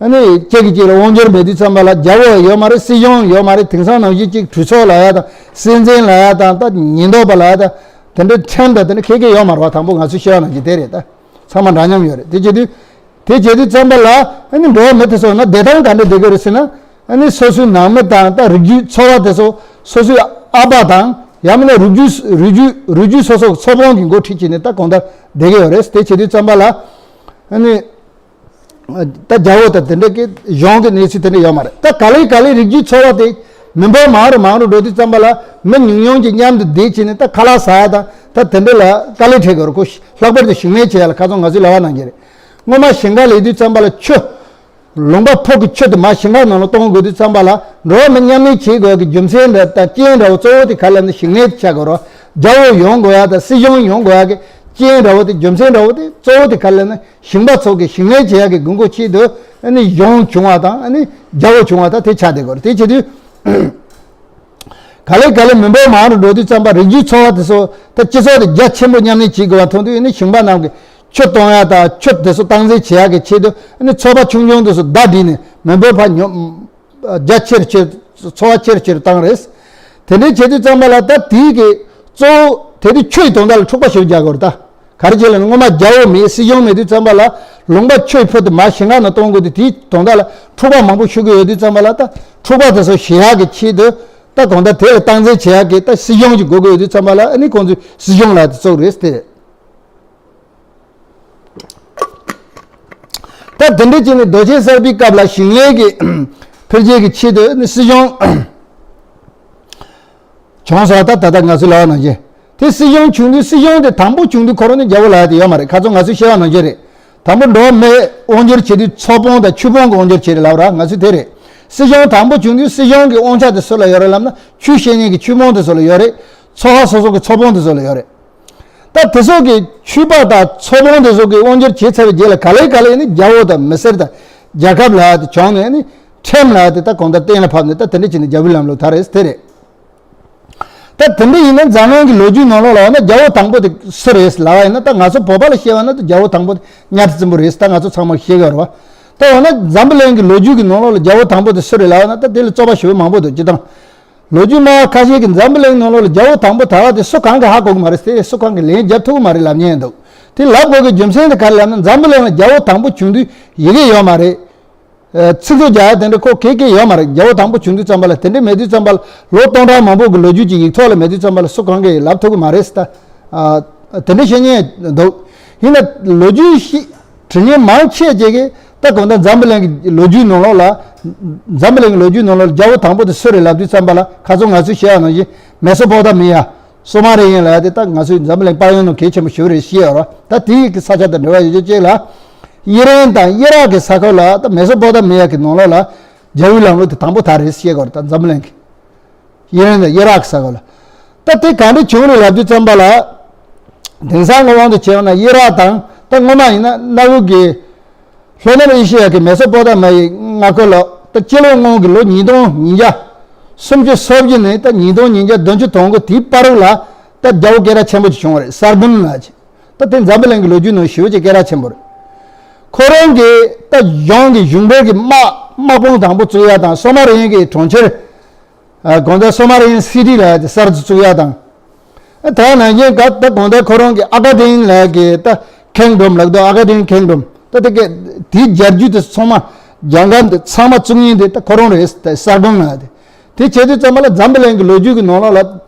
ཨ་ནི་གཅིག་གིས་གཅིག་ལ་དབང་སྒྱུར་མེད་དུས་ཙམ་པ་ལ་རྒྱལ་པོ་ཡོད་མ་རེད། སྲིད་གཞུང་ཡོད་མ་རེད། དེང་སང་ནང་བཞིན་གཅིག་གྲོས་ཚོགས་ལབ་ཡ་དང་སྲིད་འཛིན་ལབ་ཡ་དང་ད་ཉེན་རྟོག་པ་ལབ་ཡ་དང་དེ་འདྲའི་ཁྲིམས་དང་དེ་འདྲ་ཁེ་ཁེ་ཡོད་མ་རེད་བ། དང་པོ་ང་ཚོས་བཤད་པ་ནང་བཞིན་དེ་རེད། ད་ཚང་མ་འདྲ་མཉམ་ཡོད་རེད། དེ་བྱེད་དུས་དེ་བྱེད་དུས་ཙམ་པ་ལ་ཨ་ནི་འགྲོ་བ་མི་དེ་ཚོ་ན་བདེ་ཐང་ག་འདྲ་བསྡད་ཀྱི་རེད་ཟེར་ན། ཨ་ནི་སོ་སོའི་ནང་མི་དང་ད་རིགས་རྒྱུད་ཚོ་བ་དེ་ཚོ་སོ་སོའི་ཨ་ཕ་དང་ཡང་མིན་ན་རིགས་རྒྱུད་རིགས་རྒྱུད་རིགས་རྒྱུད་སོ་སོ་ཚོ་དཔོན་གྱི་འགོ་ཁྲིད་བྱས་ནས་ད་གང་ལྟར་བསྡད་ཀྱི་ཡོད་རེད། དེ་བྱེད་དུས་ཙམ་པ་ལ་ཨ་ནི། ད་རྒྱལ་པོ་དང་དེ་འདྲ་གི་གཞུང་གི་གནས་ཚུལ་དེ་འདྲ་ཡོད་མ་རེད། ད་ག་ལེ་ག་ལེ་རིགས་རྒྱུད་ཚོ་བ་དེ་མི་འབོར་མང་རུ་མང་རུ་འགྲོ་དུས་ཙམ་པ་ལ་མི་ཉུང་ཉུང་གིས་མཉམ་དུ་བསྡད་བྱས་ནས་ད་ཁ་ལག་ཟ་ཡ་དང་ད་དེ་འདྲ་ལ་དཀའ་ལས་འཕྲད་དགོས་རེད། ཁོ་ལྷག་པར་དུ་ཞིང་ལས་བྱེད་ཡ་ལ་ཁ་སང་ང་ཚོས་ལབ་པ་ནང་བཞིན་རེད། སྔོན་མ་ཞིང་ཁ་ལས་དུས་ཙམ་པ་ལ་ཆུ། ལུང་པ་ཕུག་གི་ཆུ་དེ་མར་ཞིང་ཁ་ནང་ལ་གཏོང་དགོས་དུས་ཙམ་པ་ལ་འགྲོ་བ་མི་མཉམ་གནས་བྱེད་དགོས་ཀྱི་རྒྱུ་མཚན་འདྲ་དང་རྐྱེན་འདྲ་བོ་གཙོ་བོ་དེ་ག་ལ་ནི་ཞིང་ལས་བྱ་དགོས་རེད། རྒྱལ་པོ་ཡོང་དགོས་ཡ་དང་སྲིད་གཞུང་ཡོང་དགོས་ཡ་གི་རྐྱེན་འདྲ་བོ་དེ་རྒྱུ་མཚན་འདྲ་བོ་དེ་གཙོ་བོ་དེ་ག་ལ་ནི། ཞིང་པ་ཚོ་གི་ཞིང་ལས་བྱེད་ཡག་གི་དགོས་མཁོ་ཆེད་དུ་ཨ་ནི་གཞུང་བྱུང་བ་དང་ཨ་ནི་རྒྱལ་པོ་བྱུང་བ་དང་དེ་ཆགས་བསྡད་དགོས་རེད། དེ་བྱེད་དུས་ག་ལེ་ག་ལེ་མི་འབོར་མང་རུ་འགྲོ་དུས་ཙམ་པ་རིགས་རྒྱུད་ཚོ་བ་དེ་ཚོ་ད་སྤྱི་ཚོགས་དེ་རྒྱ་ཆེན་པོ་མཉམ་གནས་བྱེད་དགོས་པ་མཐོང་དུས་ཨ་ནི་ཞིང་པ་རྣམས་ཀྱི་ཆུ་གཏོང་ཡག་དང་ཆུ་དེ་ཚོ་སྟངས་འཛིན་བྱེད་ཡག་གི་ཆེད་དུ་ཨ་ནི་ཚོ་པ་ཆུང་ཆུང་དེ་ཚོ་བརྡ་བསྒྲིགས་ནས་མི་འབོར་ཕར་ཉོ་རྒྱ་ཆེར་ཆེར་ཚོ་བ་ཆེར་ཆེར་བཏང་རེད། དེ་འདྲའི་བྱེད་དུས་ཙམ་པ་ལ་ད་དེའི་གི་གཙོ་བོ་དེ་དུས་ཆུ་ཡི་དོན་དག་ལ་འཁྲུག་པ་ཞིག་རྒྱག་དགོས་རེད་ད། ག་རེ་བྱས་ལབ་ན་སྔོན་མ་རྒྱལ་པོ་མེད་སྲིད་གཞུང་མེད་དུས་ཙམ་པ་ལ་ལུང་པ་ཆུ་ཕུད་དུ་མར་ཞིང་ཁ་ནང་གཏོང་དགོས་དུས་དེའི་དོན་དག་ལ་འཁྲུག་པ་མང་པོ་ཤོད་ཀྱི་ཡོད་དུས་ཙམ་པ་ལ་ད་འཁྲུག་པ་དེ་ཚོ་ཞི་ཡག་གི་ཆེད་དུ་ད་གང་ལྟར་དེ་ལ་སྟངས་འཛིན་བྱེད་ཡག་གི་ད་སྲིད་གཞུང་ཅིག་དགོས་ཀྱི་ཡོད་དུས་ཙམ་པ་ལ་ཨ་ནི་ཁོང་ཚོས་སྲིད་གཞུང་ལབ་དེ་བཙུགས་རེད་དེ། ད་དེ་འདྲ་བྱས་ནས་རྡོ་ཆས་གསར་པའི་སྐབས་ལ་ཞིང་ལས་ཀྱི་འཕེལ་རྒྱས་ཀྱི་ཆེད་དུ་ཨ་ནི་སྲིད་གཞུང་བྱུང་སོང་། ད་ད་ལྟ་ང་ཚོས་ལབ་པ་ནང་བཞིན། དེ་སྲིད་གཞུང་བྱུང་དུས་སྲིད་གཞུང་དེ་དང་པོ་བྱུང་དུས་ཁོ་རང་ནི་རྒྱལ་པོ་ལབ་ཡ་དེ་ཡོད་མ་རེད། ཁ་སང་ང་ཚོས་བཤད་པ་ནང་བཞིན་རེད། དང་པོ་འགྲོ་བ་མི་དབང་སྒྱུར་བྱེད་དུས་ཚོ་དཔོན་དང་ཆོས་དཔོན་གྱི་དབང་སྒྱུར་བྱེད་རེད་ལབ་ར། ང་ཚོས་དེ་རེད། སྲིད་གཞུང་དང་པོ་བྱུང་དུས་སྲིད་གཞུང་གི་དབང་ཆ་དེ་སུ་ལ་ཡོད་རེད་ལབ་ན་ཆོས་བཤད་མཁན་གྱི་ཆོས་དཔོན་དེ་ཚོ་ལ་ཡོད་རེད། ཚོ་པ་སོ་སོ་གི་ཚོ་དཔོན་དེ་ཚོ་ལ་ཡོད་རེད། ད་དེ་ཚོ་གི་ཆོས་པ་དང་ཚོ་དཔོན་དེ་ཚོ་གི་དབང་སྒྱུར་བྱས་ཚར་བའི་རྗེས་ལ་ག་ལེ་ག་ལེ་ནི་རྒྱལ་པོ་དང་མི་སེར་དང་རྒྱལ་ཁབ་ལ་དེ་བྱུང་ནས་ནི་ཁྲིམས་ལ་དེ་ད་གང་ལྟར་གཏན་ལ་ཕབ་ནས་ད་དེ་འདྲ་བྱས་ནས་རྒྱལ་པོའི་ལམ་ལུགས་དར་རེད་དེ་རེད། ད་དེ་འདྲ་ཡིན་ན་འཛམ་གླིང་གི་ལོ་རྒྱུས་ནང་ལོགས་ལ་འོ་ན་རྒྱལ་པོ་དང་པོ་དེ་སུ་རེད་ལབ་པ་ཡིན་ན་ད་ང་ཚོ་བོད་པ་ལ་བཤད་པ་ན་ད་རྒྱལ་པོ་དང་པོ་དེ་གཉའ་ཁྲི་བཙན་པོ་རེད། ད་ང་ཚོ་ཚང་མ་ཤེས་ཀྱི་ཡོད་རེད་བ། ད་འོ་ན་འཛམ་བུ་གླིང་གི་ལོ་རྒྱུས་ཀྱི་ནང་ལོགས་ལ་རྒྱལ་པོ་དང་པོ་དེ་སུ་རེད་ལབ་པ་ན་ད་དེ་ལ་རྩོད་པ་ཞེ་པོ་མང་པོ་འདུག་སྤྱིར་བཏང་། ལོ་རྒྱུས་སྨྲ་བ་ཁ་ཤས་ཀྱིས་འཛམ་བུ་གླིང་ནང་ལོགས་ལ་རྒྱལ་པོ་དང་པོ་དར་བ་དེ་སུ་གང་གིས་ཧ་གོ་གི་མ་རེད་ཟེར། སུ་གང་གིས་ལན་རྒྱབ་ཐུབ་ཀྱི་མ་རེད་ལབ་མཁན་འདུག་དེ་ལབ་དགོས་ཀྱི་རྒྱུ་མཚན་དེ་ག་རེ་ལབ་ན་འཛམ་བུ་གླིང་ལ་རྒྱལ་པོ་དང་པོ་བྱུང་དུས་ཡི་གེ་ཡོད་མ་རེད། ཨ་ཚིག་ཐོ་རྒྱག་ཡ་དེ་འདྲ་ཁོ་གེ་གེ་ཡོད་མ་རེད། རྒྱལ་པོ་དང་པོ་བྱུང་དུས་ཙམ་པ་ལ་དེ་འདྲ་མེད་དུས་ཙམ་པ་ལ་ལོ་སྟོང་ཕྲག་མང་པོ་གི་ལོ་རྒྱུས་ཀྱི་ཡིག་ཐོག་ལ་མེད་དུས་ཙམ་པ་ལ་སུ་གང་གིས་ལབ་ཐུབ་ཀྱི་མ་རེད་ཟེར། ད་ཨ་དེ་འདྲ་བཤད་མཁན་འདུག་ཡིན་ན་ལོ་རྒྱུས་ཤིག་དྲི་མཁན་མང་ཆེ་ཅིག་གིས་ད་གང་ལྟར་འཛམ་བུ་གླིང་གི་ལོ་རྒྱུས་ནང་ལོགས་ལ། འཛམ་བུ་གླིང་གི་ལོ་རྒྱུས་ནང་ལོགས་ལ་རྒྱལ་པོ་དང་པོ་དེ་སུ་རེད་ལབ་དུས་ཙམ་པ་ལ་ཁ་སང་ང་ཚོས་བཤད་པ་ནང་བཞིན་མེ་སོ་པོ་ཏ་མི་ཡ། སོ་མ་རི་ཡན་ལབ་ཡ་དེ་ད་ང་ཚོའི་འཛམ་བུ་གླིང་དཔལ་ཡོན་ནང་གལ་ཆེན་པོ་ཞེ་པོ་རེད་བཤད་ཡོད་རེད། ད་དེའི་གི་ས་ཆ་དང་འབྲེལ་བ་ཡོད་རྒྱུ་གཅིག་ལ། ཨི་རན་དང་ཨི་རག་གི་ས་ཁུལ་ལ་ད་མེ་སོ་པོ་ཏ་མི་ཡ་གི་ནང་ལོགས་ལ་རྒྱལ་པོའི་ལམ་ལུགས་དེ་དང་པོ་དར་རེད་བཤད་ཡོད་རེད། ད་འཛམ་བུ་གླིང་གི་ཨི་རན་དང་ཨི་རག་གི་ས་ཁུལ་ལ། ད་དེ་ག་འདྲ་བྱུང་རེད་ལབ་དུས་ཙམ་པ་ལ། དེང་སང་ངོ་དབང་དུ་བྱས་ཡོང་ན་ཨི་རག་དང་ད་སྔོན་མ་ཡིན་ན་གནའ་བོའི་གི་ལྷོ་ནུབ་ཨེ་ཤི་ཡ་གི་མེ་སོ་པོ་ཏ་མ་ཡི་མངའ་ཁུལ་ལ་ད་སྤྱི་ལོ་སྔོན་གྱི་ལོ་ཉིས་སྟོང་ཉིས་བརྒྱ་སུམ་ཅུ་སོ་བརྒྱད་ནས་ད་ཉིས་སྟོང་ཉིས་བརྒྱ་བདུན་ཅུ་དོན་དགུ་དེའི་བར་རུ་ལ་ད་རྒྱལ་པོ་སྐད་གྲགས་ཆེན་པོ་ཅིག་བྱུང་བ་རེད། སར་བུན་ལབ་ཅིག་ད་དེ་འཛམ་བུ་གླིང་གི་ལོ་རྒྱུས་ནང་ཞེ་པོ་ཅིག་སྐད་གྲགས་ཆེན་པོ་རེད། ཁོ་རང་གི་ད་གཞུང་གི་གཞུང་འབྲེལ་གྱི་དམག་དམག་དཔུང་དང་པོ་བཙུགས་ཡ་དང་སོ་མ་རི་ཡན་གྱི་གྲོང་ཁྱེར། ཨ་གང་ལྟར་སོ་མ་རི་ཡན་སི་ཊི་ལབ་ཡ་དེ་གསར་དུ་བཙུགས་ཡ་དང་། ད་ནང་བཞིན་ག་ད་གང་ལྟར་ཁོ་རང་གི་ཨ་ག་དིང་ལབ་ཡ་གི་ད་ཁེང་ཌམ་ལབ་འདུག་ཨ་ག་དིང་ཁེང་ཌམ། ད་དེ་གི་དེའི་རྒྱལ་རྒྱུད་དེ་ཚང་མ་རྒྱལ་ཁབ་འདི་ཚང་མ་བཙུགས་མཁན་དེ་ད་ཁོ་རང་རེད། ད་གསར་དགོན་ལབ་ཡ་དེ། དེ་བྱེད་དུས་ཙམ་པ་ལ་འཛམ་བུ་གླིང་གི་ལོ་རྒྱུས་ཀྱི་ནང་ལོགས་ལ་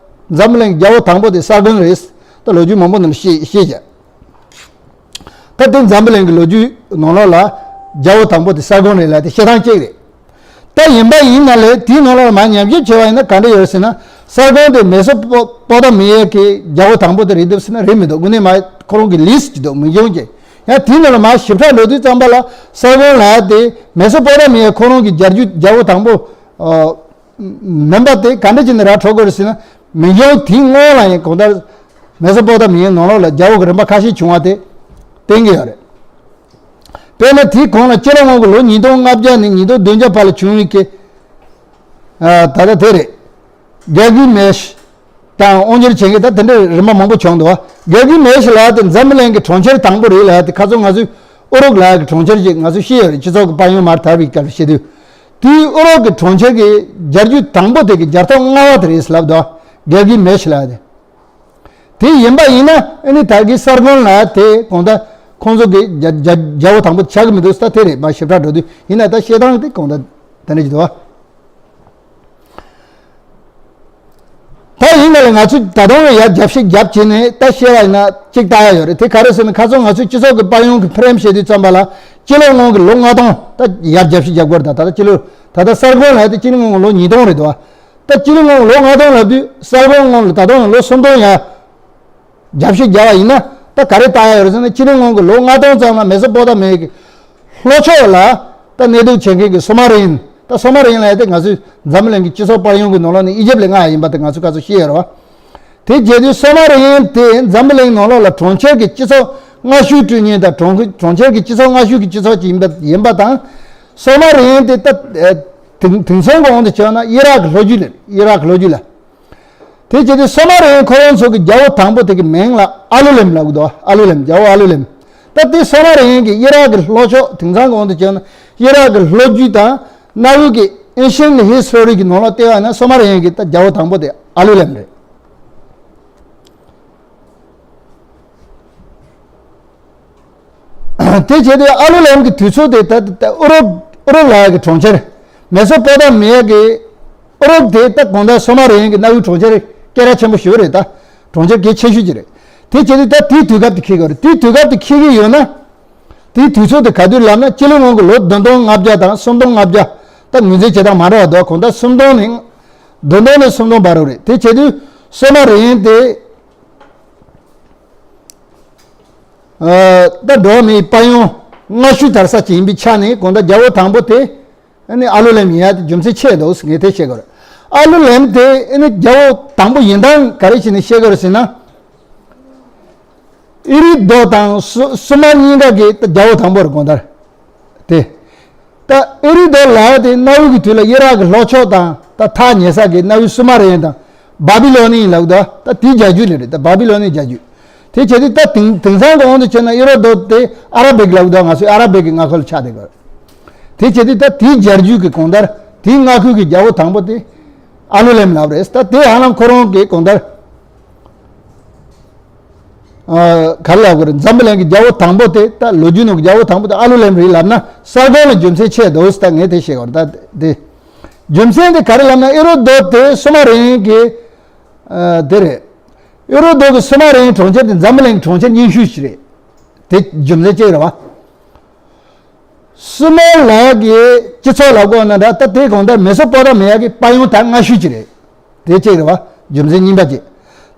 འཛམ་བུ་གླིང་གི་རྒྱལ་པོ་དང་པོ་དེ་གསར་དགོན་རེད། ད་ལོ་རྒྱུས་མང་པོ་ནང་ལ་བཤད་བཤད་བྱས། ད་དེ་འཛམ་བུ་གླིང་གི་ལོ་རྒྱུས་ནང་ལོགས་ལ་རྒྱལ་པོ་དང་པོ་དེ་གསར་དགོན་རེད་ལབ་དེ་བཤད་སྟངས་གཅིག་རེད། ད་ཡིན་པ་ཡིན་ན་ལས་དེའི་ནང་ལོགས་ལ་མར་ཉམས་ཞིབ་བྱས་པ་ཡིན་ན་ག་འདྲ་ཡོད་ཟེར་ན། གསར་དགོན་དེ་མེ་སོ་པོ་པོ་ཏ་མི་ཡ་གི་རྒྱལ་པོ་དང་པོ་དེ་རེད་འདུག་ཟེར་ན་རེད་མི་འདུག་དངོས་གནས་མར་ཁོ་རང་གི་ལིས་ཊི་ཅིག་འདུག་མིང་གཞུང་གི། ཡང་དེའི་ནང་ལ་མར་ཞིབ་ཕྲ་འགྲོ་དུས་ཙམ་པ་ལ་གསར་དགོན་ལབ་ཡ་དེ་མེ་སོ་པོ་ཏ་མི་ཡ་ཁོ་རང་གི་རྒྱལ་རྒྱུད་རྒྱལ་པོ་དང་པོ། ཨ། མིན་པ་དེ་ག་འདྲ་བྱས་ནས་ར་འཕྲོད་དགོས་རེད་ཟེར་ན། མིང་གཞུང་དེའི་སྔོན་ལ་ཡང་གང་ལྟར་མེ་སོ་པོ་ཏ་མི་ཡའི་ནང་ལོགས་ལ་རྒྱལ་པོ་གི་རིམ་པ་ཁ་ཤས་བྱུང་བ་དེ་བསྟན་གྱི་ཡོད་རེད། དཔེར་ན་དེའི་གོང་ལ་སྤྱི་ལོ་སྔོན་གྱི་ལོ་ཉིས་སྟོང་ལྔ་བརྒྱ་ནས་ཉིས་སྟོང་བདུན་བརྒྱ་བར་ལ་བྱུང་བའི་གི། ཨ། ད་ལྟ་དེ་རེད། གེལ་གི་མེ་ཤི་དང་དབང་སྒྱུར་བྱེད་མཁན་ད་དེ་འདྲའི་རིམ་པ་མང་པོ་བྱུང་འདུག་བ། གེལ་གི་མེ་ཤི་ལབ་ཡ་དེ་འཛམ་བུ་གླིང་གི་གྲོང་ཁྱེར་དང་པོ་རེད་ལབ་ཡ་དེ་ཁ་སང་ང་ཚོས་ཨུ་རུག་ལབ་ཡ་གི་གྲོང་ཁྱེར་ཅིག་ང་ཚོས་ཤེས་ཡོད་རེད། སྤྱི་ཚོགས་ཀྱི་དཔལ་ཡོན་མར་དར་བའི་སྐབས་ལ་བཤད་དུས། དེའི་ཨུ་རུག་གི་གྲོང་ཁྱེར་གྱི་རྒྱལ་རྒྱུད་དང་པོ་དེ་གི་རྒྱལ་ཐབ་ལྔ་པ་དེ་རེད་ལབ་འདུག་གེལ་གི་མེ་ཤི་ལབ་ཡ་དེ། དེ་ཡིན་པ་ཡིན་ན་ཨ་ནི་ད་གི་གསར་དགོན་ལབ་ཡ་དེ་གང་ལྟར་ཁོང་ཚོ་གི་རྒྱ་རྒྱ་རྒྱལ་པོ་དང་པོ་ཆགས་ཀྱི་མི་འདུག་ད་དེ་རེད། མར་ཞིབ་ཕྲ་འགྲོ་དུས་ཡིན་ན་ད་བཤད་སྟངས་དེ་གང་ལྟར་དེ་འདྲ་ཅིག་འདུག་བ། ད་ཡིན་ན་ལས་ང་ཚོས་ད་དུང་ཡར་རྒྱབ་བཤིག་རྒྱབ་བྱས་ནས་ད་བཤད་པ་ཡིན་ན་གཅིག་ལྟ་ཡ་ཡོད་རེད། དེ་ག་རེ་ཟེར་ན་ཁ་སང་ང་ཚོས་སྤྱི་ཚོགས་ཀྱི་དཔལ་ཡོན་གྱི་ཕི་རེམ་བཤད་དུས་ཙམ་པ་ལ་སྤྱི་ལོ་སྔོན་གྱི་ལོ་ལྔ་སྟོང་ད་ཡར་རྒྱབ་བཤིག་རྒྱབ་དགོས་རེད། ད་ད་ལྟ་སྤྱི་ལོ་ད་ལྟ་གསར་དགོན་ལབ་ཡ་དེ་སྤྱི་ལོ་སྔོན་གྱི་ལོ་ཉིས་སྟོང་རེད་འདུག་བ། ད་སྤྱི་ལོ་སྔོན་གྱི་ལོ་ལྔ་སྟོང་ལབ་དུས་གསར་དགོན་སྔོན་ལ་ད་དུང་ལོ་སུམ་སྟོང་ཡར་རྒྱབ་བཤིག་རྒྱབ་པ་ཡིན་ན་ད་ག་རེ་ལྟ་ཡ་ཡོད་རེད་ཟེར་ན། སྤྱི་ལོ་སྔོན་གྱི་ལོ་ལྔ་སྟོང་ཙམ་ལ་མེ་སོ་པོ་ཏ་མི་ཡ་གི་ལྷོ་ཕྱོགས་ལ་ད་གནས་སྡོད་བྱེད་མཁན་གྱི་སུ་མ་རི་ཡན། ད་སུ་མ་རི་ཡན་ལབ་ཡ་དེ་ང་ཚོའི་འཛམ་གླིང་གི་སྤྱི་ཚོགས་དཔལ་ཡོན་གྱི་ནང་ལོགས་ནས་ཨི་ཇེབ་ལས་སྔ་ཡིན་པ་དེ་ང་ཚོས་ག་ཚོད་ཤེས་ཡོད་རེད་བ། དེ་བྱས་དུས་སུ་མ་རི་ཡན་དེ་འཛམ་བུ་གླིང་ནང་ལོགས་ལ་གྲོང་ཁྱེར་གྱི་སྤྱི་ཚོགས་སྔ་ཤོས་སྤྲོད་མཁན་དང་གྲོང་གྲོང་ཁྱེར་གྱི་སྤྱི་ཚོགས་སྔ་ཤོས་ཀྱི་སྤྱི་ཚོགས་ཅིག་ཡིན་པ་ཡིན་པ་དང་། སུ་མ་རི་ཡན་དེ་ད་དེང་དེང་སང་གི་དབང་དུ་བྱས་ན་ཨི་རག་གི་ལྷོ་རྒྱུད་ལ། ཨི་རག་གི་ལྷོ་རྒྱུད་ལ། དེ་བྱས་ཏེ་སོ་མ་རི་ཡན་ཁོ་རང་ཚོ་གི་རྒྱལ་པོ་དང་པོ་དེ་གི་མིང་ལ་ཨ་ལུ་ལེམ་ལབ་གི་འདུག་ཨ་ལུ་ལེམ། རྒྱལ་པོ་ཨ་ལུ་ལེམ། ད་དེ་སོ་མ་རི་ཡན་གྱི་ཨི་རག་གི་ལྷོ་ཕྱོགས་དེང་སང་གི་དབང་དུ་བྱས་ན་ཨི་རག་གི་ལྷོ་རྒྱུད་དང་གནའ་བོའི་གི་ཨེན་ཤན་ཧི་སི་ཊོ་རི་གི་ནང་ལ་བལྟས་པ་ན་སོ་མ་རི་ཡན་གྱི་ད་རྒྱལ་པོ་དང་པོ་དེ་ཨ་ལུ་ལེམ་རེད། དེ་བྱས་ཏེ་ཨ་ལུ་ལེམ་གྱི་དུས་ཚོད་དེ་ད་ད་ཨུ་རོབ་ཨུ་རོབ་ལ་ཡ་གི་གྲོང་ཁྱེར། མེ་སོ་པོ་ཏ་མི་ཡ་གི་ཨུ་རོབ་དེ་ད་གང་ལྟར་སོ་མ་རི་ཡན་གྱི་གནའ་བོའི་གྲོང་ཁྱེར་སྐད་གྲགས་ཆེན་པོ་ཞིག་རེད། ད་གྲོང་ཁྱེར་གལ་ཆེ་ཤོས་ཅིག་རེད། དེ་བྱས་ཏེ་ད་དེའི་དུས་སྐབས་དེ་འཁེལ་གི་རེད། དེའི་དུས་སྐབས་དེ་འཁེལ་གི་ཡོད་ན། དེའི་དུས་ཚོད་དེ་ག་དུས་ལབ་ན་སྤྱི་ལོ་སྔོན་གྱི་ལོ་བདུན་སྟོང་ལྔ་བརྒྱ་དང་སུམ་སྟོང་ལྔ་བརྒྱ། ད་ངོས་འཛིན་བྱེད་སྟངས་མ་འདྲ་བ་འདུག་གང་ལྟར་སུམ་སྟོང་ནས་བདུན་སྟོང་ནས་སུམ་སྟོང་བར་རུ་རེད། དེ་བྱས་དུས་སོ་མ་རི་ཡན་དེ། ཨ། ད་འགྲོ་བ་མིའི་དཔལ་ཡོན་སྔ་ཤོས་དར་ས་ཅིག་ཡིན་པའི་ཆ་ནས་གང་ལྟར་རྒྱལ་པོ་དང་པོ་དེ་ཨ་ནི་ཨ་ལུ་ལེམ་ཡིན་ཡ་དེ་རྒྱུ་མཚན་ཆེ་འདུག་ངས་དེ་བཤད་དགོས་རེད། ཨ་ལུ་ལེམ་དེ་ཨ་ནི་རྒྱལ་པོ་དང་པོ་ཡིན་སྟངས་ག་རེ་བྱས་ནས་བཤད་དགོས་རེད་ཟེར་ན། ཨི་རི་རྡོ་དང་སུ་སུ་མ་གཉིས་ཀ་གི་ད་རྒྱལ་པོ་དང་པོ་རེད་གང་ལྟར། དེ། ད་ཨེ་རི་རྡོ་ལབ་ཡ་དེ་གནའ་བོའི་གི་དུས་ལ་ཨི་རག་གི་ལྷོ་ཕྱོགས་དང་ད་ཐག་ཉེ་ས་གི་གནའ་བོའི་སུ་མ་རི་ཡན་དང་བྷ་བྷི་ལོ་ནི་ཡིན་ལབ་ད། ད་དེའི་རྒྱལ་རྒྱུད་ལས་རེད། ད་བྷ་བྷི་ལོ་ནི་རྒྱལ་རྒྱུད། དེ་བྱས་དུས་ད་དེང་དེང་སང་གི་དབང་དུ་བྱས་ན་ཨེ་རི་རྡོ་དེ་ཨ་ར་བིག་ལབ་ད། ང་ཚོའི་ཨ་ར་བིག་གི་མངའ་ཁུལ་ཆགས་བསྡད་ཀྱི་རེད། དེ་བྱས་དུས་ད་དེའི་རྒྱལ་རྒྱུད་ཀྱི་གང་ལྟར་དེའི་མངའ་ཁུལ་གྱི་རྒྱལ་པོ་དང་པོ་དེ་ཨ་ལུ་ལེམ་ལབ་རེད། ད་དེ་ཧ་ལམ་ཁོ་རང་གི་གང་ལྟར། ཨ། ག་རེ་ལབ་དགོས་རེད། འཛམ་བུ་གླིང་གི་རྒྱལ་པོ་དང་པོ་དེ་ད་ལོ་རྒྱུས་ནང་གི་རྒྱལ་པོ་དང་པོ་དེ་ཨ་ལུ་ལེམ་རེད་ལབ་ན་གསར་དགོན་ལ་རྒྱུ་མཚན་ཆེ་འདུག་ཟེར། ད་ངས་དེ་བཤད་དགོས་རེད། ད་དེ་རྒྱུ་མཚན་དེ་ག་རེ་ལབ་ན་ཨེ་རོ་རྡོ་དེ་སུ་མ་རེན་གི། ཨ། དེ་རེད། ཨེ་རོ་རྡོ་གི་སུ་མ་རེན་གྲོང་ཁྱེར་དེ་འཛམ་བུ་གླིང་གི་གྲོང་ཁྱེར་རྙིང་ཤོས་ཤིག་རེད། དེ་རྒྱུ་མཚན་གཅིག་རེད་བ། སུ་མོ་ལ་གི་སྤྱི་ཚོགས་ལ་གོ་ན་འདྲ། ད་དེ་གང་ལྟར་མེ་སོ་པོ་ཏ་མི་ཡ་གི་དཔལ་ཡོན་ད་སྔ་ཤོས་ཅིག་རེད། དེ་གཅིག་རེད་བ། རྒྱུ་མཚན་གཉིས་པ་གཅིག་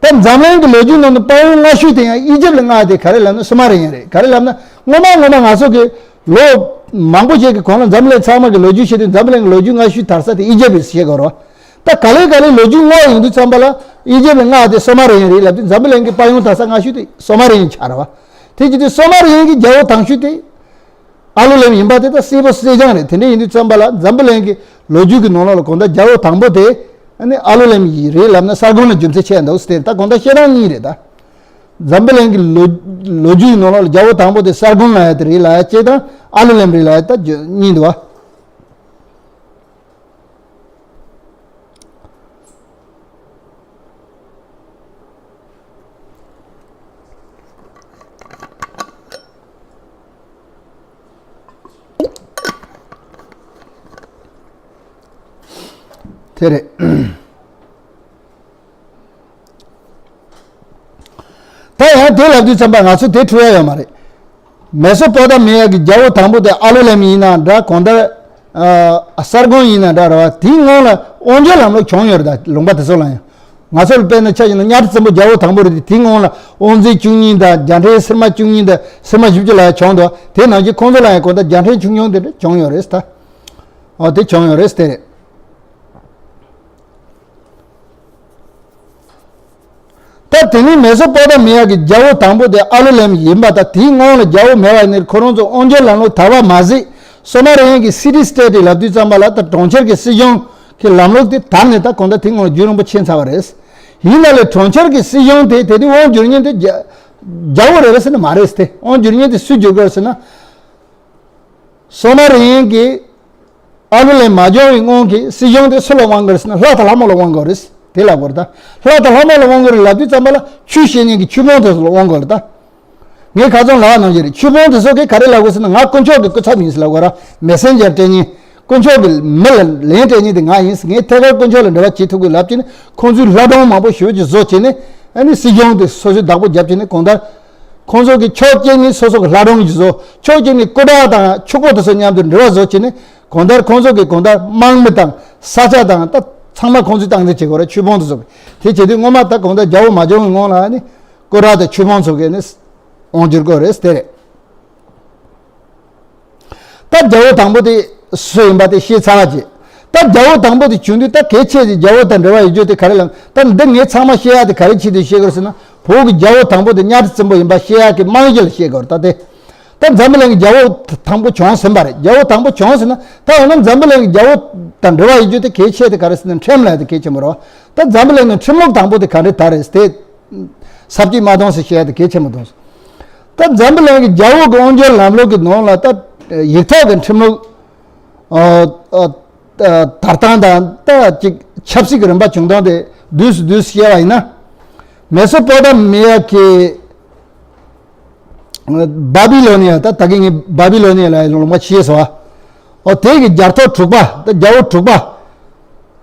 ད་འཛམ་གླིང་གི་ལོ་རྒྱུས་ནང་དུ་དཔལ་ཡོན་སྔ་ཤོས་དེ་ཡང་ཨི་ཇིབ་ལ་མངའ་དེ་ག་རེ་ལབ་ན་སུ་མ་རེན་རེད། ག་རེ་ལབ་ན་སྔོན་མ་སྔོན་མ་ང་ཚོ་གི་ལོ་མང་པོ་ཞིག་གི་གོང་ལ་འཛམ་གླིང་ཚང་མ་གི་ལོ་རྒྱུས་བཤད་དུས་འཛམ་གླིང་གི་ལོ་རྒྱུས་སྔ་ཤོས་དར་ས་དེ་ཨི་ཇིབ་རེད་ཟེར་དགོས་རེད་བ། ད་ག་ལེ་ག་ལེ་ལོ་རྒྱུས་སྔོག་ཡོང་དུས་ཙམ་པ་ལ་ཨི་ཇིབ་ལ་མངའ་དེ་སུ་མ་རེན་རེད་ལབ་དུས་འཛམ་བུ་གླིང་གི་དཔལ་ཡོན་དར་ས་སྔ་ཤོས་དེ་སུ་མ་རེན་ཆགས་རེད་བ། དེ་བྱེད་དུས་སུ་མ་རེན་གི་རྒྱལ་པོ་དང་ཤོས་དེ། ཨ་ལུ་ལེམ་ཡིན་པ་དེ་ད་གསལ་པོ་གསལ་རྐྱང་རེད། དེ་འདྲ་ཡིན་དུས་ཙམ་པ་ལ་འཛམ་བུ་གླིང་གི་ལོ་རྒྱུས་ཀྱི་ནང་ལོགས་ལ་གང་ལྟར་རྒྱལ་པོ་དང་པོ་དེ་ཨ་ནི་ཨ་ལུ་ལེམ་ཡིན་རེད་ལབ་ན་གསར་དགོན་ལ་རྒྱུ་མཚན་ཆེ་འདུག་ཟེར། ད་གང་ལྟར་བཤད་སྟངས་གཉིས་རེད་ད། འཛམ་བུ་གླིང་གི་ལོ་ལོ་རྒྱུས་ནང་ལ་རྒྱལ་པོ་དང་པོ་དེ་གསར་སྒོམ་ལབ་ཡ་དེ་རེད་ལབ་ཡ་གཅིག་དང་། ཨ་ལུ་ལེམ་རེད་ལབ་ཡ་ད་གཉིས་འདུག་བ། དེ་རེད། ད་ཡང་དེ་ལབ་དུས་ཙམ་པ་ང་ཚོ་དེ་འཁྲུལ་ཡ་ཡོད་མ་རེད། མེ་སོ་པོ་ཏ་མི་ཡ་གི་རྒྱལ་པོ་དང་པོ་དེ་ཨ་ལུ་ལེམ་ཡིན་ན་འདྲ། གང་ལྟར་ཨ་གསར་སྒོམ་ཡིན་ན་འདྲ་རེད་བ། དེའི་སྔོན་ལ་དབང་སྒྱུར་ལམ་ལུགས་བྱུང་ཡོད་རེད། ད་ལུང་པ་དེ་ཚོ་ལ་ཡང་ང་ཚོ་ལ་དཔེར་ན་ཆ་བཞག་ན་གཉའ་ཁྲི་བཙན་པོ་རྒྱལ་པོ་དང་པོ་རེད་དེ། དེའི་སྔོན་ལ་དབང་འཛིན་བཅུ་གཉིས་དང་རྒྱལ་ཕྲན་སིལ་མ་བཅུ་གཉིས་དང་སིལ་མ་བཞི་བཅུ་ལ་ཡང་བྱུང་འདུག་དེ་ནང་བཞིན་ཁོང་ཚོ་ལ་ཡང་གང་ལྟར་རྒྱལ་ཕྲན་ཆུང་ཆུང་དེ་འདྲ་བྱུང་ཡོད་རེད་ད། ཨོ་དེ་བྱུང་ཡོད་རེད་དེ་རེད། ད་དེ་ནི་མེ་སོ་པོ་ཏ་མི་ཡ་གི་རྒྱལ་པོ་དང་པོ་དེ་ཨ་ལུ་ལེམ་ཡིན་པ་དང་། དེའི་སྔོན་ལ་རྒྱལ་པོ་མེད་པ་ནི་ཁོ་རང་ཚོ་དབང་སྒྱུར་ལམ་ལུགས་དར་བ་མ་ཟད། སོ་མ་རི་ཡན་གྱི་སི་ཊི་སི་ཊེ་ཊི་ལབ་དུས་ཙམ་པ་ལ་ད་གྲོང་ཁྱེར་གྱི་སྲིད་གཞུང་གི་ལམ་ལུགས་དེ་དར་ནས་ད་གང་ལྟར་དེ་སྔོན་ལ་རྒྱུན་རིང་པོ་ཕྱིན་ཚར་བ་རེད། ཡིན་ན་ལས་གྲོང་ཁྱེར་གྱི་སྲིད་གཞུང་དེ་དེ་དུས་དབང་བསྒྱུར་མཁན་དེ་རྒྱ་རྒྱལ་པོ་རེད་པས་ཟེར་ན་མ་རེད་དེ། དབང་བསྒྱུར་མཁན་དེ་སུས་བསྒྱུར་དགོས་ཟེར་ན། སོ་མ་རི་ཡན་གྱི་ཨ་ལུ་ལེམ་མ་བྱུང་བའི་སྔོན་གྱི་སྲིད་གཞུང་དེ་སུ་ལ་དབང་དགོས་ཟེར་ན། ལྷ་དང་ལྷ་མོ་ལ་དབང་དགོས་རེད། དེ་ལབ་དགོས་རེད་ད། ལྷ་དང་ལྷ་མོ་ལ་དབང་དགོས་རེད་ལབ་དུས་ཙམ་པ་ལ་ཆོས་བཤད་མཁན་གྱི་ཆོས་དཔོན་དེ་ཚོ་ལ་དབང་དགོས་རེད་ད། ངས་ཁ་སང་ལབ་པ་ནང་བཞིན་རེད། ཆོས་དཔོན་དེ་ཚོ་གིས་ག་རེ་ལབ་དགོས་ཟེར་ན། ང་དཀོན་མཆོག་གི་སྐུ་ཚབ་ཡིན་ཟེར་ལབ་དགོས་རེད། མེ་སེན་ཇར་སྤྲད་མཁན། དཀོན་མཆོག་གིས་མི་ལ་ལན་སྤྲད་མཁན་དེ་ང་ཡིན། ངས་ཐད་ཀར་དཀོན་མཆོག་ལ་འབྲེལ་བ་བྱེད་ཐུབ་དགོས་ལབ་བྱས་ནས། ཁོང་ཚོས་ལྷ་སྒྲུང་མང་པོ་ཞེ་པོ་ཅིག་བཟོ་བྱས་ནས། ཨ་ནི་སྲིད་གཞུང་དེ་སོ་སོའི་བདག་པོ་བརྒྱབ་བྱས་ནས། གང་ལྟར་ཁོང་ཚོ་གི་ཕྱོགས་གཅིག་ནས་སོ་སོ་གི་ལྷ་སྒྲུང་ཞིག་བཟོ། ཕྱོགས་གཅིག་ནས་སྐུ་དྲག་དང་ཕྱུག་པོ་དེ་ཚོ་མཉམ་དུ་འབྲེལ་བ་བཟོ་བྱས་ནས། གང་ལྟར་ཁོང་ཚོ་གི་གང་ལྟར་དམག་མི་དང་ས་ཆ་དང་ད་ཚང་མ་ཁོང་ཚོས་སྟངས་འཛིན་བྱེད་དགོས་རེད། ཆོས་དཔོན་དེ་ཚོ་གིས། དེ་བྱེད་དུས་སྔོན་མ་ད་གང་ལྟར་རྒྱལ་པོ་མ་བྱུང་བའི་སྔོན་ལ་ཨ་ནི་སྐུ་དྲག་དང་ཆོས་དཔོན་ཚོ་གིས་ནི་དབང་བསྒྱུར་དགོས་རེད་དེ་རེད། ད་རྒྱལ་པོ་དང་པོ་དེ་སུ་ཡིན་པ་དེ་ཤེས་ཚར་བ་བྱས། ད་རྒྱལ་པོ་དང་པོ་དེ་བྱུང་དུས་ད་གལ་ཆེ་ཆེ་རྒྱལ་པོ་དང་འབྲེལ་བ་ཡོད་རྒྱུ་དེ་ག་རེ་ལབ་ན། ད་འདི་ངས་ཚང་མ་ཤེས་ཡ་དེ་ག་རེ་ཆེད་དུ་ཤེས་དགོས་ཟེར་ན། བོད་ཀྱི་རྒྱལ་པོ་དང་པོ་དེ་གཉའ་ཁྲི་བཙན་པོ་ཡིན་པ་ཤེས་ཡ་གི་རྨང་གཞི་ལ་ཤེས་དགོས་རེད་ད། དེ་ད་འཛམ་བུ་གླིང་གི་རྒྱལ་པོ་དང་པོ་བྱུང་ཟིན་པ་རེད། རྒྱལ་པོ་དང་པོ་བྱུང་ཟིན་ན། ད་འོ་ན་འཛམ་བུ་གླིང་གི་རྒྱལ་པོ་དང་འབྲེལ་བ་ཡོད་རྒྱུ་དེ་གལ་ཆེ་དེ་ག་རེ་ཟེར་ན། ཁྲིམས་ལབ་ཡ་དེ་གལ་ཆེན་པོ་རེད་བ། ད་འཛམ་བུ་གླིང་ནང་ཁྲིམས་ལུགས་དང་པོ་དེ་ག་འདྲས་དར་རེད་དེ། ས་བཅད་མ་གཏོང་ཟེར་བཤད་ཡ་དེ་གལ་ཆེན་པོ་གཏོང་ཟེར། ད་འཛམ་བུ་གླིང་གི་རྒྱལ་པོ་གི་དབང་སྒྱུར་ལམ་ལུགས་ཀྱི་ནང་ལ་ད་ཡིག་ཐོག་གི་ཁྲིམས་ལུགས་ཨ་ཨ་ཨ་དར་སྟངས་དང་ད་ཅིག་ཆབ་སྲིད་ཀྱི་རིམ་པ་བྱུང་སྟངས་དེ་བསྡུས་སུ་བསྡུས་སུ་བཤད་པ་ཡིན་ན། མེ་སོ་པོ་ཏ་མི་ཡ་གི་བྷ་བྷི་ལོ་ནི་ཡ། ད་ད་གིན་ངས་བྷ་བྷི་ལོ་ནི་ཡ་ལ་ལུང་པ་ཕྱེས་སོ། ཨོ་དེ་གི་རྒྱལ་ཐོ་དྲུག་པ། ད་རྒྱལ་པོ་དྲུག་པ།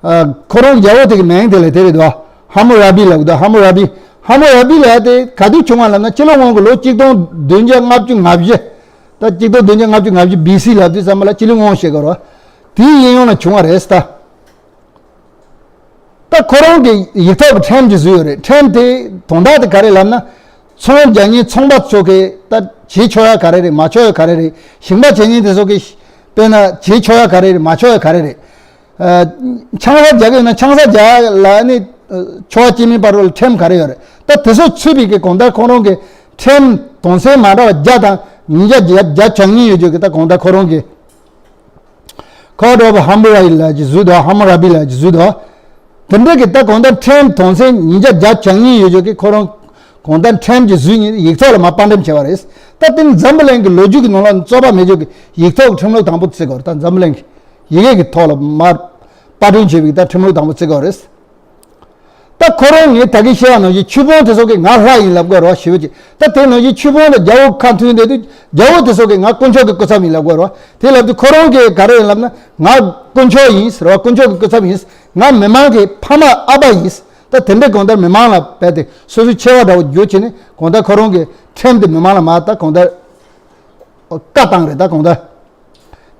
ཨ་ཁོ་རང་རྒྱལ་པོ་དེ་གི་མིང་དེ་ལ་དེ་རེད་དོ། ཧ་མུ་ར་བི་ལབ་དོ། ཧ་མུ་ར་བི། ཧ་མུ་ར་བི་ལ་དེ་ག་དུས་བྱུང་བ་ལབ་ན། སྤྱི་ལོ་སྔོན་གྱི་ལོ་གཅིག་སྟོང་བདུན་བརྒྱ་ལྔ་བཅུ་ང་བཞི། ད་གཅིག་སྟོང་བདུན་བརྒྱ་ལྔ་བཅུ་ང་བཞི་བི་སི་ལབ་དུས་ཙམ་པ་ལ་སྤྱི་ལོའི་སྔོན་བཤད་དགོས་རེད། དེའི་གཡས་གཡོན་ལ་བྱུང་བ་རེད་ད། ད་ཁོ་རང་གི་ཡིག་ཐོག་གི་ཁྲིམས་ཅིག་བཟོས་ཡོད་རེད། ཁྲིམས་དེ་དོན་དག་དེ་ག་རེ་ལབ་ན། ཚོང་རྒྱག་མཁན་ཚོང་པ་ཚོ་གིས་ད་བྱེད་ཆོག་ཡ་ག་རེ་རེད། མ་ཆོག་ཡ་ག་རེ་རེད། ཞིང་པ་བྱེད་མཁན་དེ་ཚོ་གིས་དཔེར་ན་བྱེད་ཆོག་ཡ་ག་རེ་རེད། མ་ཆོག་ཡ་ག་རེ་རེད། ཨ་ཆང་ས་རྒྱག་གི་ཡོད་ན་ཆང་ས་རྒྱག་ལ་ནི་ཨ་ཆོག་པ་སྐྱེ་མིན་བར་དུ་ཁྲིམས་ག་རེ་ཡོད་རེད། ད་དེ་ཚོ་ཚུད་པའི་གི་གང་ལྟར་ཁོ་རང་གི་ཁྲིམས་དོན་ཚན་མ་འདྲ་བ་བརྒྱ་དང་ཉིས་བརྒྱ་བརྒྱ་བྱང་ཉིན་ཡོད་རྒྱུ་གི་ད་གང་ལྟར་ཁོ་རང་གི་Code of Hammurabi ལབ་ཀྱི་བཟོས་འདུག། ཧ་མུ་ར་བི་ལབ་ཀྱི་བཟོས་འདུག། དེ་འདྲ་གི་ད་གང་ལྟར་ཁྲིམས་དོན་ཚན་ཉིས་བརྒྱ་བརྒྱ་བྱང་ཉིན་ཡོད་རྒྱུ་གི་ཁོ་རང་གང་ལྟར་ཁྲིམས་ཀྱི་བཟོས་ཉིན་ཡིག་ཐོག་ལ་མར་པར་འགྲེམས་བྱས་པ་རེད། ད་དེ་ནི་འཛམ་བུ་གླིང་གི་ལོ་རྒྱུས་ཀྱི་ནང་ལ་རྩོད་པ་མེད་རྒྱུ་གི་ཡིག་ཐོག་གི་ཁྲིམས་ལུགས་དང་པོ་བརྩི་དགོས་རེད། ད་འཛམ་བུ་གླིང་གི་ཡི་གེ་གི་ཐོག་ལ་མར་པར་སྐྲུན་བྱས་པའི་ད་ཁྲིམས་ལུགས་དང་པོ་བརྩི་དགོས་རེད། ད་ཁོ་རང་ངས་ད་གིན་བཤད་པ་ནང་བཞིན་ཆོས་དཔོན་དེ་ཚོ་གིས་ང་ལྷ་ཡིན་ལབ་དགོས་རེད་བ། ཞེ་པོ་ཅིག། ད་དེ་ནང་བཞིན་ཆོས་དཔོན་དང་རྒྱལ་པོ་ཁ་མཐུན་བསྡད་དུས་རྒྱལ་པོ་དེ་ཚོ་གིས་ང་དཀོན་མཆོག་གི་སྐུ་ཚབ་ཡིན་ལབ་དགོས་རེད་བ། དེ་ལབ་དུས་ཁོ་རང་གིས་ག་རེ་ཡིན་ལབ་ན། ང་དཀོན་མཆོག་ཡིན་ཟེར་བ། དཀོན་མཆོག་གི་སྐུ་ཚབ་ཡིན། ང་མི་མང་གི་ཕ་མ་ཨ་ཕ་ཡིན། ད་དེ་འདྲའི་གང་ལྟར་མི་མང་ལ་རྦད་དེ་སོ་སོའི་ཆེ་བ་འདྲ་བོ་བརྗོད་བྱས་ནས་གང་ལྟར་ཁོ་རང་གི་ཁྲིམས་དེ་མི་མང་ལ་མར་ད་གང་ལྟར་བཀའ་བཏང་རེད། ད་གང་ལྟར།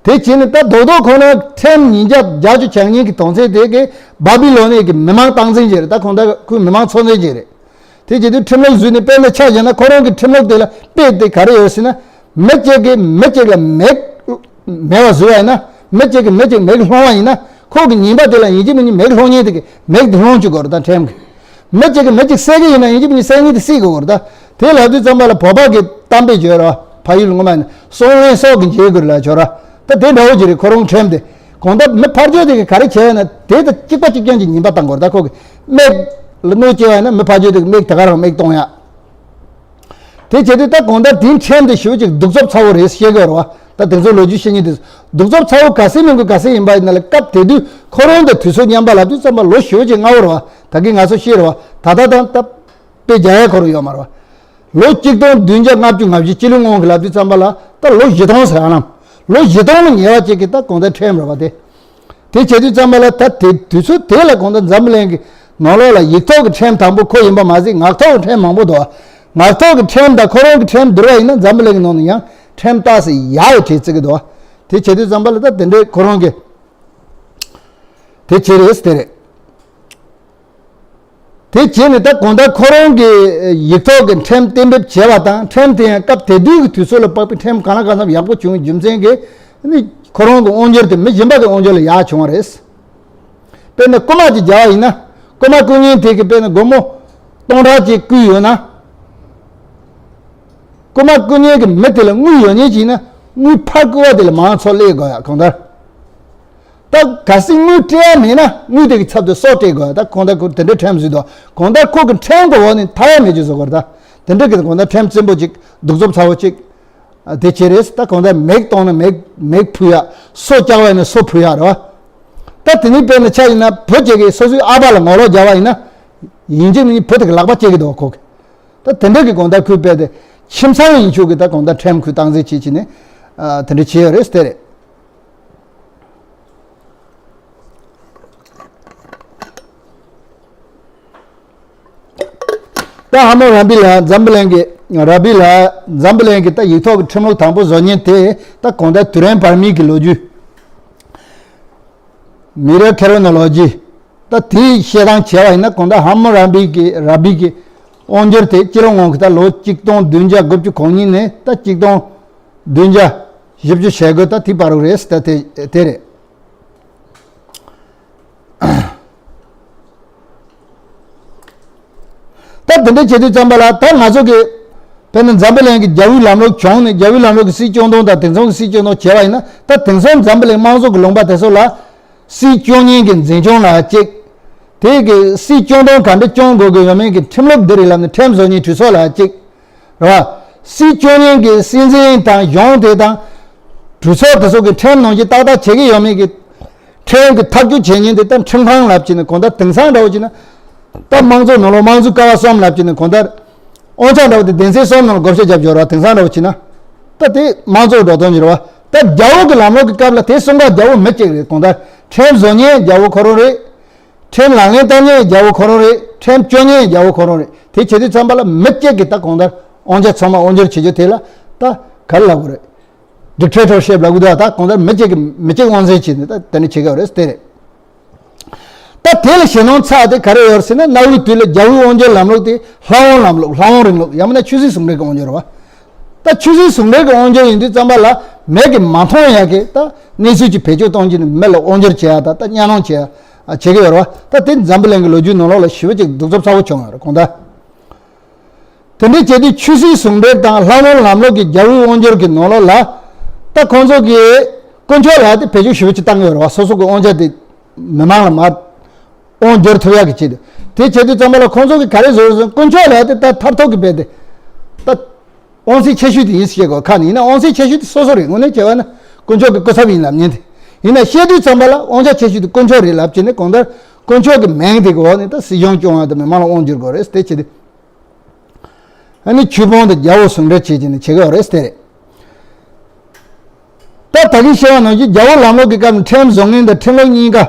དེ་བྱས་ནས་ད་རྡོག་རྡོག་ཁོ་ན་ཁྲིམས་ཉིས་བརྒྱ་བརྒྱད་ཅུ་གྱ་གཉིས་ཀྱི་དོན་ཚན་དེ་གིས་བྷ་བྷི་ལོན་ནི་གི་མི་མང་སྟངས་འཛིན་བྱས་རེད། ད་གང་ལྟར་ཁོའི་མི་མང་ཚོ་འཛིན་བྱས་རེད། དེ་བྱེད་དུས་ཁྲིམས་ལུགས་བཟོས་ནས་དཔེར་ན་ཆ་བཞག་ན་ཁོ་རང་གི་ཁྲིམས་ལུགས་དེ་ལ་དཔེ་དེ་ག་རེ་ཡོད་ཟེར་ན། མི་གཅིག་གིས་མི་གཅིག་ལ་མིག་མེད་པ་བཟོས་པ་ཡིན་ན། མི་གཅིག་གིས་མི་གཅིག་མིག་སློང་བ་ཡིན་ན། ཁོ་གི་ཉེས་པ་དེ་ལ་ཡིན་གཅིག་མིན་གཅིག་མིག་སློང་མཁན་དེ་གིས་མིག་དེ་སློང་བཅུག་དགོས་རེད། ད་ཁྲིམས་གིས། མི་གཅིག་གིས་མི་གཅིག་བསད་ཀྱི་ཡིན་ན་ཡིན་གཅིག་མིན་གཅིག་བསད་མཁན་དེ་བསད་དགོས་རེད། ད་དེ་ལབ་དུས་ཙམ་པ་ལ་བོད་པ་གི་གཏམ་དཔེ་བརྗོད་རོགས། ཕ་ཡུལ་ངོ་མ་ཡིན་ན་སྲོག་ལན་སྲོག་གིས་འཇལ་དགོས་ལབ་ཆོག་ར། ད་དེ་འདྲ་བོ་ཅིག་རེད། ཁོ་རང་ཁྲིམས་དེ། གང་ལྟར་མི་ཕར་ཕྱོགས་དེ་གིས་ག་རེ་བྱས་ན་དེ་དང་གཅིག་པ་གཅིག་རྐྱང་གི་ཉེས་པ་བཏང་དགོས་རེད། ད་ཁོ་གིས་མིག་ལ་གནོད་སྐྱེལ་བ་ཡིན་ན་མི་ཕར་ཕྱོགས་དེ་གིས་མིག་དེ་ག་རང་མིག་གཏོང་ཡ། དེ་བྱས་དུས་ད་གང་ལྟར་དེའི་ཁྲིམས་དེ་ཞེ་པོ་ཅིག་གདུག་རྩུབ་ཚ་བོ་རེད་བཤད་ཀྱི་ཡོད་རེད་བ། ད་དེ་ཚོ་ལོ་རྒྱུས་བཤད་མཁན་དེ་གདུག་རྩུབ་ཚ་བོ་ག་ཚད་མིན་དགོས་ག་ཚད་ཡིན་པ་ཡིན་ན་ལ། སྐབས་དེ་དུས་ཁོ་རང་དང་དུས་ཚོད་མཉམ་པ་ལབ་དུས་ཙམ་པ་ལོ་ཞེ་པོ་ཅིག་སྔ་བོ་རེད་བ། ད་གིན་ང་ཚོ་བཤད་རེད་བ། ད་ལྟ་དང་ད་དཔེ་རྒྱག་ཡ་ཁོ་རང་ཡོད་མ་རེད་བ། ལོ་གཅིག་སྟོང་བདུན་བརྒྱ་ལྔ་བཅུ་ང་བཞི་སྤྱི་ལོའི་སྔོན་གྱི་ལབ་དུས་ཙམ་པ་ལ་ད་ལོ་བཞི་སྟོང་ཟེར་ཨ་ནམ། ལོ་བཞི་སྟོང་ལ་ཉེ་བ་ཅིག་གི་ད་གང་ལྟར་ཁྲིམས་རེད་བ་དེ། དེ་བྱེད་དུས་ཙམ་པ་ལ་ད་དེ་དུས་ཚོད་དེ་ལ་གང་ལྟར་འཛམ་བུ་གླིང་གི་ནང་ལོགས་ལ་ཡིག་ཐོག་གི་ཁྲིམས་དང་པོ་ཁོ་ཡིན་པ་མ་ཟད་ངག་ཐོག་གི་ཁྲིམས་མང་པོ་འདུག། ངག་ཐོག་གི་ཁྲིམས་དང་ཁོ་རང་གི་ཁྲིམས་བསྡུར་བ་ཡིན་ན་འཛམ་བུ་གླིང་གི་ནང་ནས་ཡང་ཁྲིམས་རྟགས་སུ་ཡག་པའི་གྲས་བརྩི་གི་འདུག། དེ་བྱེད་དུས་ཙམ་པ་ལ་ད་དེ་འདྲའི་ཁོ་རང་གི་དེ་བྱེད་རེས་དེ་རེད། དེ་བྱས་ནས་ད་གང་ལྟར་ཁོ་རང་གི་ཡིག་ཐོག་གི་ཁྲིམས་གཏན་འབེབས་བྱས་པ་དང་ཁྲིམས་དེ་ཡང་སྐབས་དེ་དུས་ཀྱི་དུས་ཚོད་ལ་དཔག་པའི་ཁྲིམས་གང་ལ་གང་འཚམ་ཡག་པོ་བྱུང་བའི་རྒྱུ་མཚན་གྱིས་ནི་ཁོ་རང་གི་དབང་སྒྱུར་དེ་མི་གཞན་པ་གི་དབང་སྒྱུར་ལ་ཡག་བྱུང་བ་རེད། དཔེར་ན་རྐུན་མ་ཅིག་བརྒྱབ་པ་ཡིན་ན་རྐུན་མ་རྐུ་མཁན་དེ་གིས་དཔེར་ན་སྒོར་མོ་སྟོང་ཕྲག་ཅིག་བརྐུས་ཡོད་ན། རྐུན་མ་རྐུ་མཁན་གྱི་མི་དེ་ལ་དངུལ་ཡོད་མཁན་ཅིག་ཡིན་ན་དངུལ་ཕར་བརྐུས་པ་དེ་ལ་མང་ཚོགས་སླེབས་དགོས་ཡ་གང་ལྟར། ད་གལ་སྲིད་དངུལ་སྤྲད་ཡ་མེད་ན་དངུལ་དེ་གི་ཚབ་ཏུ་སོ་སྤྲད་དགོས། ད་གང་ལྟར་ཁོ་དེ་འདྲའི་ཁྲིམས་བཟོས་འདུག། གང་ལྟར་ཁོ་གི་ཁྲིམས་ཀྱི་འོག་ནས་ཐར་ཡ་མེད་ཅེས་བཟོ་དགོས་རེད། ད་དེ་འདྲ་གི་གང་ལྟར་ཁྲིམས་བཙན་པོ་ཅིག་གདུག་རྩུབ་ཚ་བོ་ཅིག་དེ་བྱས་རེད། ད་གང་ལྟར་མིག་གཏོང་ན་མིག་མིག་ཕུ་ཡ། སོ་བཅག་པ་ཡིན་ན་སོ་ཕུ་ཡ་རེད་བ། ད་དེ་ནས་དཔེར་ན་ཆ་ཡིན་ན་བུ་གཅིག་གིས་སོ་སོའི་ཨ་ཕ་ལ་ངོ་ལོག་བརྒྱབ་པ་ཡིན་ན་ཡིན་གཅིག་མིན་གཅིག་བུ་དེ་གི་ལག་པ་བཅད་ཀྱི་འདུག་ཁོ་གིས། ད་དེ་འདྲ་གི་གང་ལྟར་ཁོས་དཔེ་དེ་ཁྱིམ་ཚང་ཡིན་ཆོག་གི་ད་གང་ལྟར་ཁྲིམས་ཁོས་སྟངས་འཛིན་བྱེད་ཀྱི་ནི་དེ་འདྲ་བྱས་ཡོད་རེད་དེ་རེད། ད་ཧ་མོ་ར་བི་ལ་འཛམ་བུ་གླིང་གི་ར་བི་ལ་འཛམ་བུ་གླིང་གི་ད་ཡིག་ཐོག་གི་ཁྲིམས་ལུགས་དང་པོ་བཟོ་མཁན་དེ་ད་གང་ལྟར་དུས་རིང་བར་མའི་གི་ལོ་རྒྱུས། མི་རེ་ཁེ་རོ་ནོ་ལོ་ཇི། ད་དེའི་བཤད་སྟངས་བྱས་པ་ཡིན་ན་གང་ལྟར་ཧ་མོ་ར་བི་གི་ར་བི་གི་དབང་སྒྱུར་དེ་སྤྱི་ལོ་སྔོན་གྱི་ད་ལོ་གཅིག་སྟོང་བདུན་བརྒྱ་དགུ་བཅུ་གོ་གཉིས་ནས་ད་གཅིག་སྟོང་བདུན་བརྒྱ་བཞི་བཅུ་ཞེ་དགུ་ད་དེ་བར་རེད། ད་དེ་དེ་རེད། ད་དེ་འདྲ་བྱེད་དུས་ཙམ་པ་ལ་ད་ང་ཚོ་གི་དཔེར་ན་འཛམ་བུ་གླིང་གི་རྒྱལ་པོའི་ལམ་ལུགས་བྱུང་ནས་རྒྱལ་པོའི་ལམ་ལུགས་ཀྱི་སྲིད་སྐྱོང་སྟངས་དང་དེང་སང་གི་སྲིད་སྐྱོང་སྟངས་བྱས་པ་ཡིན་ན་ད་དེང་སང་འཛམ་བུ་གླིང་དམངས་གཙོ་གི་ལུང་པ་དེ་ཚོ་ལ་སྲིད་སྐྱོང་མཁན་གྱི་འཛིན་སྐྱོང་ལ་གཅིག། དེ་གི་སྲིད་སྐྱོང་སྟངས་ག་འདྲ་སྐྱོང་དགོས་ཀྱི་ཡོད་མེད་ཀྱི་ཁྲིམས་ལུགས་འདི་རེད་ལབ་ནས་ཁྲིམས་བཟོ་མཁན་གྲོས་ཚོགས་ལ་གཅིག། རེད་བ། སྲིད་སྐྱོང་མཁན་གྱི་སྲིད་འཛིན་དང་གཞུང་དེ་དང་། གྲོས་ཚོགས་དེ་ཚོ་གི་ཁྲིམས་ནང་བཞིན་ཏག་ཏག་བྱེད་ཀྱི་ཡོད་མེད་ཀྱི། ཁྲིམས་ཀྱི་ཐག་གཅོད་བྱེད་མཁན་དེ་ད་ཁྲིམས་ཁང་ལབ་བྱས་ནས་གང་ལྟར་དེང་སང་འདྲ་བོ་བྱས་ན། ད་དམངས་གཙོ་ནང་ལོགས་དམངས་གཙོ་ཀ་བ་གསུམ་ལབ་བྱས་ནས་གང་ལྟར། དབང་ཆ་འདྲ་བོ་དེ་གདན་སའི་གསུམ་ནང་ལ་བགོ་བཤའ་རྒྱབ་འབྱོར་བ་དེང་སང་འདྲ་བོ་བྱས་ན། ད་དེ་དམངས་གཙོ་འགྲོ་སྟངས་ཀྱི་རེད་བ། ད་རྒྱལ་པོ་གི་ལམ་ལུགས་ཀྱི་སྐབས་ལ་དེ་གསུམ་ཀ་རྒྱལ་པོ་མི་གཅིག་རེད། གང་ལྟར་ཁྲིམས་བཟོ་མཁན་རྒྱལ་པོ་ཁོ་རང་རེད། ཁྲིམས་ལག་ལེན་བསྟར་མཁན་རྒྱལ་པོ་ཁོ་རང་རེད། ཁྲིམས་གཅོད་མཁན་རྒྱལ་པོ་ཁོ་རང་རེད། དེ་བྱེད་དུས་ཙམ་པ་ལ་མི་གཅིག་གིས་ད་གང་ལྟར་དབང་ཆ་ཚང་མ་དབང་སྒྱུར་བྱེད་རྒྱུ་དེ་ལ་ད་ག་རེ་ལབ་དགོས་རེད། ཌིག་ཊེ་ཊར་ཤིབ་ལབ་དགོས་འདུག། ད་གང་ལྟར་མི་གཅིག་གིས་མི་གཅིག་དབང་འཛིན་བྱས་ནས་ད་དེ་འདྲ་བྱེད་ཀྱི་ཡོད་རེད་དེ་རེད། ད་དེ་ལ་ཞེད་སྣང་ཚ་དེ་ག་རེ་ཡོད་ཟེར་ན་གནའ་བོའི་དུས་ལ་རྒྱལ་པོའི་དབང་སྒྱུར་ལམ་ལུགས་དེ་ལྷ་དབང་ལམ་ལུགས་ལྷ་དབང་རིང་ལུགས་ཡང་མིན་ན་ཆོས་སྲིད་ཟུང་འབྲེལ་གྱི་དབང་སྒྱུར་རེད་བ། ད་ཆོས་སྲིད་ཟུང་འབྲེལ་གྱི་དབང་སྒྱུར་ཡིན་དུས་ཙམ་པ་ལ་མི་གིས་མ་མཐོང་ཡག་གི་ད་གནས་ཚུལ་གྱི་བེད་སྤྱོད་གཏོང་གི་ནི་མི་ལ་དབང་སྒྱུར་བྱེད་ཡ་ད་ད་གཉའ་གནོན་བྱེད་ཡ་བྱེད་ཀྱི་ཡོད་རེད་བ། ད་དེ་འཛམ་བུ་གླིང་གི་ལོ་རྒྱུས་ནང་ལོགས་ལ་ཞེ་པོ་ཅིག་གདུག་རྩུབ་ཚ་བོ་བྱུང་ཡོད་རེད་གང་ལྟར། དེ་འདྲའི་བྱས་དུས་ཆོས་སྲིད་ཟུང་འབྲེལ་དང་ལྷ་དབང་ལམ་ལུགས་ཀྱི་རྒྱལ་པོའི་དབང་སྒྱུར་གྱི་ནང་ལོགས་ལ། ད་ཁོང་ཚོ་གིས་དཀོན་མཆོག་ལ་དེ་བེད་སྤྱོད་ཞེ་པོ་ཅིག་བཏང་གི་ཡོད་རེད་བ། སོ་སོ་གི་དབང་ཆ་དེ་མི་མང་ལ་མར་དབང་བསྒྱུར་ཐུབ་ཡག་གི་ཆེད་དུ། དེ་བྱེད་དུས་ཙམ་པ་ལ་ཁོང་ཚོ་གིས་ག་རེ་བཟོས་རེད་ཟེར་ན་དཀོན་མཆོག་ལ་དེ་ད་མཐར་ཐུག་གི་དཔེ་དེ་ད་དབང་ཚད་ཆེ་ཤོས་དེ་ཡིན་ཟེར་བཤད་དགོས་ཁ་ནས་ཡིན་ན། དབང་ཚད་ཆེ་ཤོས་དེ་སོ་སོ་རེད། དངོས་གནས་བྱས་པ་ན་དཀོན་མཆོག་གི་སྐུ་ཚབ་ཡིན་ལབ་མཁན་དེ། ཡིན་ན་བཤད་དུས་ཙམ་པ་ལ་དབང་ཆ་ཆེ་ཤོས་དེ་དཀོན་མཆོག་རེད་ལབ་བྱས་ནས་གང་ལྟར་དཀོན་མཆོག་གི་མིང་དེ་གི་འོག་ནས་ད་སྲིད་གཞུང་སྐྱོང་བ་དང་མི་མང་ལ་དབང་བསྒྱུར་དགོས་རེད་དེ་བྱས་ཏེ། ཨ་ནི་ཆོས་དཔོན་དང་རྒྱལ་པོ་ཟུང་འབྲེལ་བྱེད་ཀྱི་ནི་བྱེད་ཀྱི་ཡོད་རེད་ཟེར། ད་ད་གིན་བཤད་པ་ནང་བཞིན་རྒྱལ་པོ་ལམ་ལུགས་ཀྱི་སྐབས་ནས་ཁྲིམས་བཟོ་མཁན་དང་ཁྲིམས་ལུགས་གཉིས་ཀ་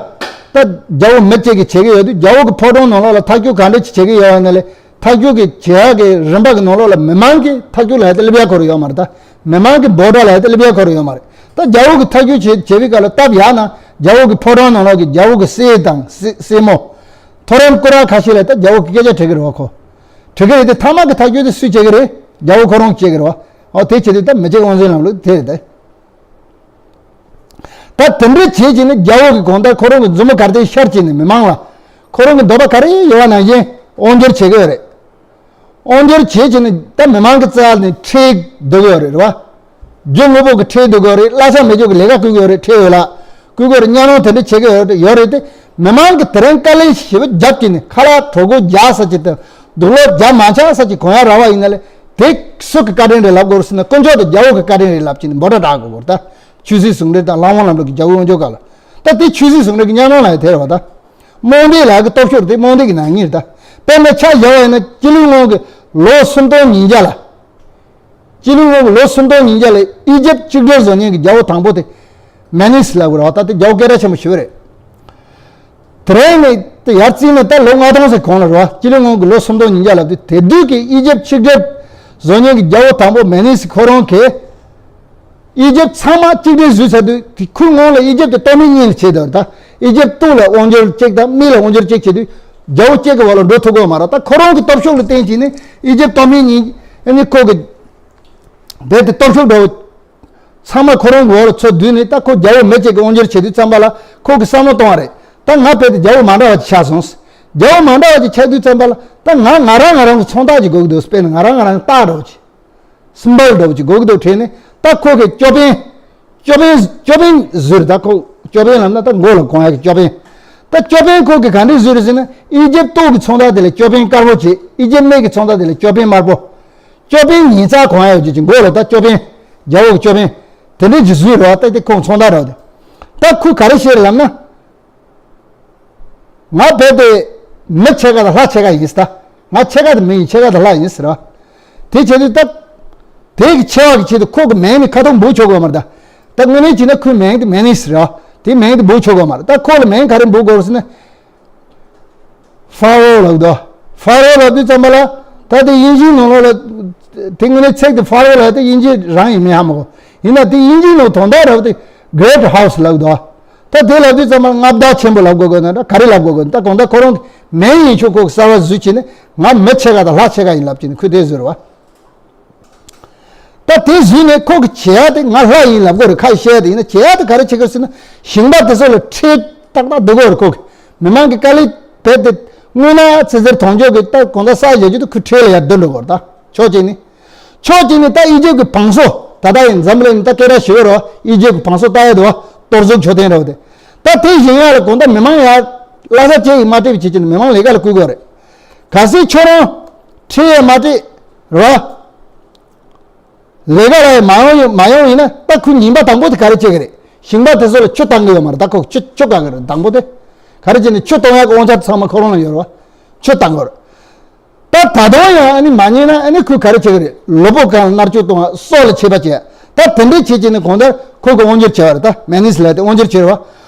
ད་རྒྱལ་པོ་མི་གཅིག་གིས་བྱེད་ཀྱི་ཡོད་དུས་རྒྱལ་པོ་གི་ཕོ་བྲང་ནང་ལོགས་ལ་ཐག་གཅོད་ག་འདྲ་ཅིག་བྱེད་ཀྱི་ཡོད་ན་ལས་ཐག་གཅོད་ཀྱི་བྱེད་ཡག་གི་རིམ་པ་གི་ནང་ལོགས་ལ་མི་མང་གིས་ཐག་གཅོད་ལ་ཧ་ཏེ་སླེབས་ཡག་ཁོ་རང་ཡོད་མ་རེད། ད་མི་མང་གིས་འབོད་སྒྲ་ལ་ཧ་ཏེ་སླེབས་ཡག་ཁོ་རང་ཡོད་མ་རེད། ད་རྒྱལ་པོ་གི་ཐག་གཅོད་བྱེད་བྱེད་པའི་སྐབས་ལ་སྟབས་ཡག་ན་རྒྱལ་པོ་གི་ཕོ་བྲང་ནང་ལོགས་ཀྱི་རྒྱལ་པོ་གི་སྲས་དང་སྲས་སྲས་མོ། མཐོ་རིམ་སྐུ་དྲག་ཁ་ཤས་ལ་ད་རྒྱལ་པོ་གི་སྐད་ཆ་དྲི་གི་རེད་བ་ཁོ། དྲི་གི་རེད་དེ་མཐའ་མ་གི་ཐག་གཅོད་དེ་སུས་བྱེད་གི་རེད། རྒྱལ་པོ་ཁོ་རང་བྱེད་གི་རེད་བ། ཨོ་དེ་བྱེད་དུས་ད་མི་གཅིག་དབང་འཛིན་ལམ་ལུགས་དེ་རེད་ད། ད་དེ་འདྲ་བྱེད་ཀྱི་ནི་རྒྱལ་པོ་གི་གང་ལྟར་ཁོ་རང་གི་མཛུབ་མོ་ག་རེ་ཤར་གྱི་ནི་མི་མང་ལ། ཁོ་རང་གི་འདོད་པ་ག་རེ་ཡོད་པ་ནང་བཞིན་དབང་སྒྱུར་བྱེད་གི་ཡོད་རེད། དབང་སྒྱུར་བྱེད་ཀྱི་ནི་ད་མི་མང་གི་རྩ་ནས་ཁྲལ་བསྡུ་གི་ཡོད་རེད་རེད་བ། རྒྱུ་དངོས་པོ་གི་ཁྲལ་བསྡུ་གི་ཡོད་རེད། གླ་ཆ་མེད་རྒྱུ་གི་ལས་ཀ་བསྐུལ་གི་ཡོད་རེད། ཁྲལ་ཡོད་ལ་བསྐུལ་གི་ཡོད་རེད། གཉའ་གནོན་དེ་འདྲ་བྱེད་གི་ཡོད་རེད། ཡོད་རེད་དེ་མི་མང་གི་དེ་རིང་དཀའ་ལས་ཞེ་པོ་རྒྱབ་ཀྱི་ནི་ཁ་ལག་གྲོད་ཁོག་རྒྱག་ས་ཅིག་དང་སྡུག་ལོག་རྒྱག་མ་ཆག་ས་ཅིག་གང་ཡག་ར་བ་ཡིན་ན་ལས་ དེ་སུ་གི་བཀའ་དྲིན་རེད་ལབ་དགོས་རེད་ཟེར་ན། དཀོན་མཆོག་དང་རྒྱལ་པོ་གི་བཀའ་དྲིན་རེད་ལབ་ཀྱིན་འབོད་སྒྲ་བསྒྲགས་དགོས་རེད་ད། ཆོས་སྲིད་ཟུང་འབྲེལ་དང་ལྷ་དབང་ལམ་ལུགས་ཀྱི་རྒྱལ་པོའི་དབང་ཆོག་ག་ལ། ད་དེ་ཆོས་སྲིད་ཟུང་འབྲེལ་གྱི་གཉའ་གནོན་ལ་ཡང་དེ་རེད་བ་ད། རྨོངས་དད་ལ་གི་སྟོབས་ཤུགས་དེ་རྨོངས་དད་ཀྱི་ནག་ཉེས་རེད་ད། དཔེར་ན་ཆ་བཞག་པ་ཡིན་ན་སྤྱི་ལོའི་སྔོན་གྱི་ལོ་སུམ་སྟོང་ཉིས་བརྒྱ་ལ། སྤྱི་ལོའི་སྔོན་གྱི་ལོ་སུམ་སྟོང་ཉིས་བརྒྱ་ལ་ཨི་ཇིབ་གཅིག་སྒྲིལ་བཟོ་མཁན་གྱི་རྒྱལ་པོ་དང་པོ་དེ་མེ་ནིས་ལབ་དགོས་རེད་བ། ད་དེ་རྒྱལ་པོ་སྐད་གྲགས་ཆེན་པོ་ཞིག་རེད། དེ་རིང་ནས་དེ་ཡར་བརྩིས་ནས་ད་ལོ་ལྔ་སྟོང་ཙམ་གོང་ལ་རེད་བ། སྤྱི་ལོའི་སྔོན་གྱི་ལོ་སུམ་སྟོང་ཉིས་བརྒྱ་ལབ་དུས་དེ་དུས་ཀྱི་ཨི་ཇིབ་གཅིག་སྒྲིལ་བཟོ་མཁན་གྱི་རྒྱལ་པོ་དང་པོ་མེ་ནིས་ཁོ་རང་གིས་ཨི་ཇིབ་ཚང་མ་གཅིག་སྒྲིལ་བཟོས་ཚར་དུས་དེ་ཁོའི་སྔོན་ལ་ཨི་ཇིབ་དེ་སྟོད་སྨད་གཉིས་ལ་ཕྱེ་བསྡད་ཡོད་རེད་ད། ཨི་ཇིབ་སྟོད་ལ་དབང་སྒྱུར་གཅིག་དང་སྨད་ལ་དབང་སྒྱུར་གཅིག་བྱེད་དུས་རྒྱལ་པོ་གཅིག་གི་འོག་ལ་འགྲོ་ཐུབ་ཀྱི་ཡོད་མ་རེད། ད་ཁོ་རང་གི་སྟོབས་ཤུགས་ལ་བརྟེན་བྱས་ནས་ཨི་ཇིབ་སྟོད་སྨད་གཉིས་ཨ་ནི་ཁོ་གི་རྦད་དེ་སྟོབས་ཤུགས་འདྲ་བོ་ཚང་མ་ཁོ་རང་གི་འོག་ལ་ཚུར་བསྡུས་ནས། ད་ཁོ་རྒྱལ་པོ་མི་གཅིག་གི་དབང་སྒྱུར་བྱེད་དུས་ཙམ་པ་ལ་ཁོ་གི་བསམ་བློ་གཏོང་བ་རེད། ད་ང་རྦད་དེ་རྒྱལ་པོ་མ་འདྲ་བ་ཅིག་ཆགས་སོང་། རྒྱལ་པོ་མ་འདྲ་བ་ཅིག་ཆགས་དུས་ཙམ་པ་ལ་ད་ང་ང་རང་ང་རང་གི་མཚོན་རྟགས་ཅིག་དགོས་ཀྱི་འདུག་དཔེར་ན་ང་རང་ང་རང་རྟགས་འདྲ་བོ་ཅིག་སིམ་བལ་འདྲ་བོ་ཅིག་དགོས་ཀྱི་འདུག་དྲན་ནས། ད་ཁོ་གི་ཅོད་པན། ཅོད་པན། ཅོད་པན་བཟོས་རེད། ད་ཁོ་ཅོད་པན་ལབ་ན་ད་མགོ་ལ་གོན་ཡག་གི་ཅོད་པན། ད་ཅོད་པན་ཁོ་གི་ག་འདྲས་བཟོས་རེད་ཟེར་ན། ཨི་ཇིབ་སྟོད་ཀྱི་མཚོན་རྟགས་དེ་ལ་ཅོད་པན་དཀར་པོ་བྱས། ཨི་ཇིབ་སྨད་ཀྱི་མཚོན་རྟགས་དེ་ལ་ཅོད་པན་དམར་པོ། ཅོད་པན་ཉིན་རྩ་གོན་ཡག་ཅིག་མགོ་ལ་ད་ཅོད་པན། རྒྱལ་པོ་གི་ཅོད་པན་དེ་འདྲས་ཅིག་བཟོས་རེད་བ། ད་དེ་ཁོ་མཚོན་རྟགས་རེད་བ། དེ་ད་ཁོས་ག་རེ་བཤད་རེད་ལབ་ན། ང་རྦད་དེ་མི་ཕྱེད་ཀ་དང་ལྷ་ཕྱེད་ཀ་ཡིན་ཟེར། ད་ང་ཕྱེད་ཀ་དེ་མི་ཡིན། ཕྱེད་ཀ་དེ་ལྷ་ཡིན་ཟེར་བ། དེ་བྱས་དུས་ད་དེ་གི་ཆེ་བ་གི་ཆེད་དུ་ཁོ་གི་མིང་ནི་ཁ་ཐུག་འབོད་ཆོག་གི་ཡོད་མ་རེད་ད། ད་དངོས་གནས་བྱས་ན་ཁོའི་མིང་དེ་མེ་ནིས་ཟེར་བ། དེ་མིང་དེ་འབོད་ཆོག་གི་ཡོད་མ་རེད། ད་ཁོ་ལ་མིང་ག་རེ་འབོད་དགོས་རེད་ཟེར་ན། ཕ་རོ་ལབ་དོ། ཕ་རོ་ལབ་དུས་ཙམ་པ་ལ་ད་དེ་དབྱིན་ཇིའི་ནང་ལོགས་ལ་དེ་དངོས་གནས་ཚིག་དེ་ཕ་རོ་ལབ་དེ་དབྱིན་ཇི་རང་ཡིན་མིན་ཧ་མ་གོ། ཡིན་ན་དེ་དབྱིན་ཇིའི་ནང་དོན་དག་རབ་དེ་གྷི་རེ་ཊི་ཧའུ་སི་ལབ་དོ། ད་དེ་ལབ་དུས་ཙམ་པ་ལ་མངའ་བདག་ཆེན་པོ་ལབ་དགོས་དགོས་ན་འདྲ། ག་རེ་ལབ་དགོས་དགོས་ན། ད་གང་ལྟར་ཁོ་རང་མིང་ཡིན་ཆོག་ཁོ་གསར་བ་བཟོས་བྱས་ནས་ང་མི་ཕྱེད་ཀ་དང་ལྷ་ཕྱེད་ཀ་ཡིན་ལབ་བྱས་ནས་ཁོས་དེ་བཟོས་རེད་བ། ད་དེ་བཟོས་ནས་ཁོ་གི་བྱེད་ཡག་དེ་ང་ལྷ་ཡིན་ལབ་དགོས་རེད། ཁ་བཤད་དེ་ཡིན་ན་བྱེད་ཡག་དེ་ག་རེ་བྱེད་དགོས་ཟེར་ན། ཞིང་པ་དེ་ཚོ་ལ་ཁྲལ་ཏག་ཏག་བསྡུ་དགོས་རེད། ཁོ་གི་མི་མང་གི་དཀའ་ལས་བྱས་ཏེ་དངོས་གནས་ཚེ་ཟད་ཐོག་འགྱོ་གི་ད་གང་ལྟར་ས་ཡོད་རྒྱུ་དེ་ཁོས་ཁྲལ་ལ་ཡར་བསྡུ་འགྲོ་དགོས་རེད། ད་ཕྱོགས་གཅིག་ནས། ཕྱོགས་གཅིག་ནས་ད་ཨི་ཇིབ་ཀྱི་བང་སོ། ད་ལྟ་ཡིན་འཛམ་གླིང་ནས་ད་སྐད་གྲགས་ཞེ་པོ་རེད་བ། ཨི་ཇིབ་ཀྱི་བང་སོ་ལྟ་ཡག་འདུག་བ། གཏོར་བཟོ་མཆོད་རྟེན་འདྲ་བོ་དེ། ད་དེ་བཞེངས་ཡག་ལ་གང་ལྟར་མི་མང་ཡར་གླ་ཆ་བཅད་ཡིན་མ་སྤྲད་པའི་ཆེད་ཀྱི་ནས་མི་མང་ལས་ཀ་ལ་བསྐུལ་དགོས་རེད། གལ་སྲིད་ཁྱོད་རང་ཁྲལ་ཡང་མ་སྤྲད་རེད་བ། ལས་ཀ་ལ་ཡང་མ་ཡོང་ཡོང་མ་ཡོང་ཡིན་ན། ད་ཁོས་ཉིན་པ་དང་པོ་དེ་ག་རེ་བྱེད་ཀྱི་རེད། ཞིང་པ་དེ་ཚོ་ལ་ཆུ་བཏང་གི་ཡོད་མ་རེད། ད་ཁོ་ཆུ་ཆུ་བཀག་གི་རེད། དང་པོ་དེ་ག་རེ་བྱས་ནས་ཆུ་གཏོང་ཡག་གི་དབང་ཆ་ཚང་མ་ཁོ་རང་ལ་ཡོད་རེད་བ། ཆུ་བཏང་དགོས་རེད། ད་ད་དུང་ཡང་ཨ་ནི་མ་ཉན་ན་ཨ་ནི་ཁོས་ག་རེ་བྱེད་ཀྱི་རེད། ལུས་པོ་གང་མནར་གཅོད་གཏོང་བ། སྲོག་ལ་ཆད་པ་བྱེད། ད་དེ་འདྲའི་བྱེད་བྱེད་ནས་གང་ལྟར་ཁོ་གི་དབང་སྒྱུར་བྱེད་པ་རེད། ད་མེ་ནིས་ལབ་དེ་དབང་སྒྱུར་བྱེད་རེད་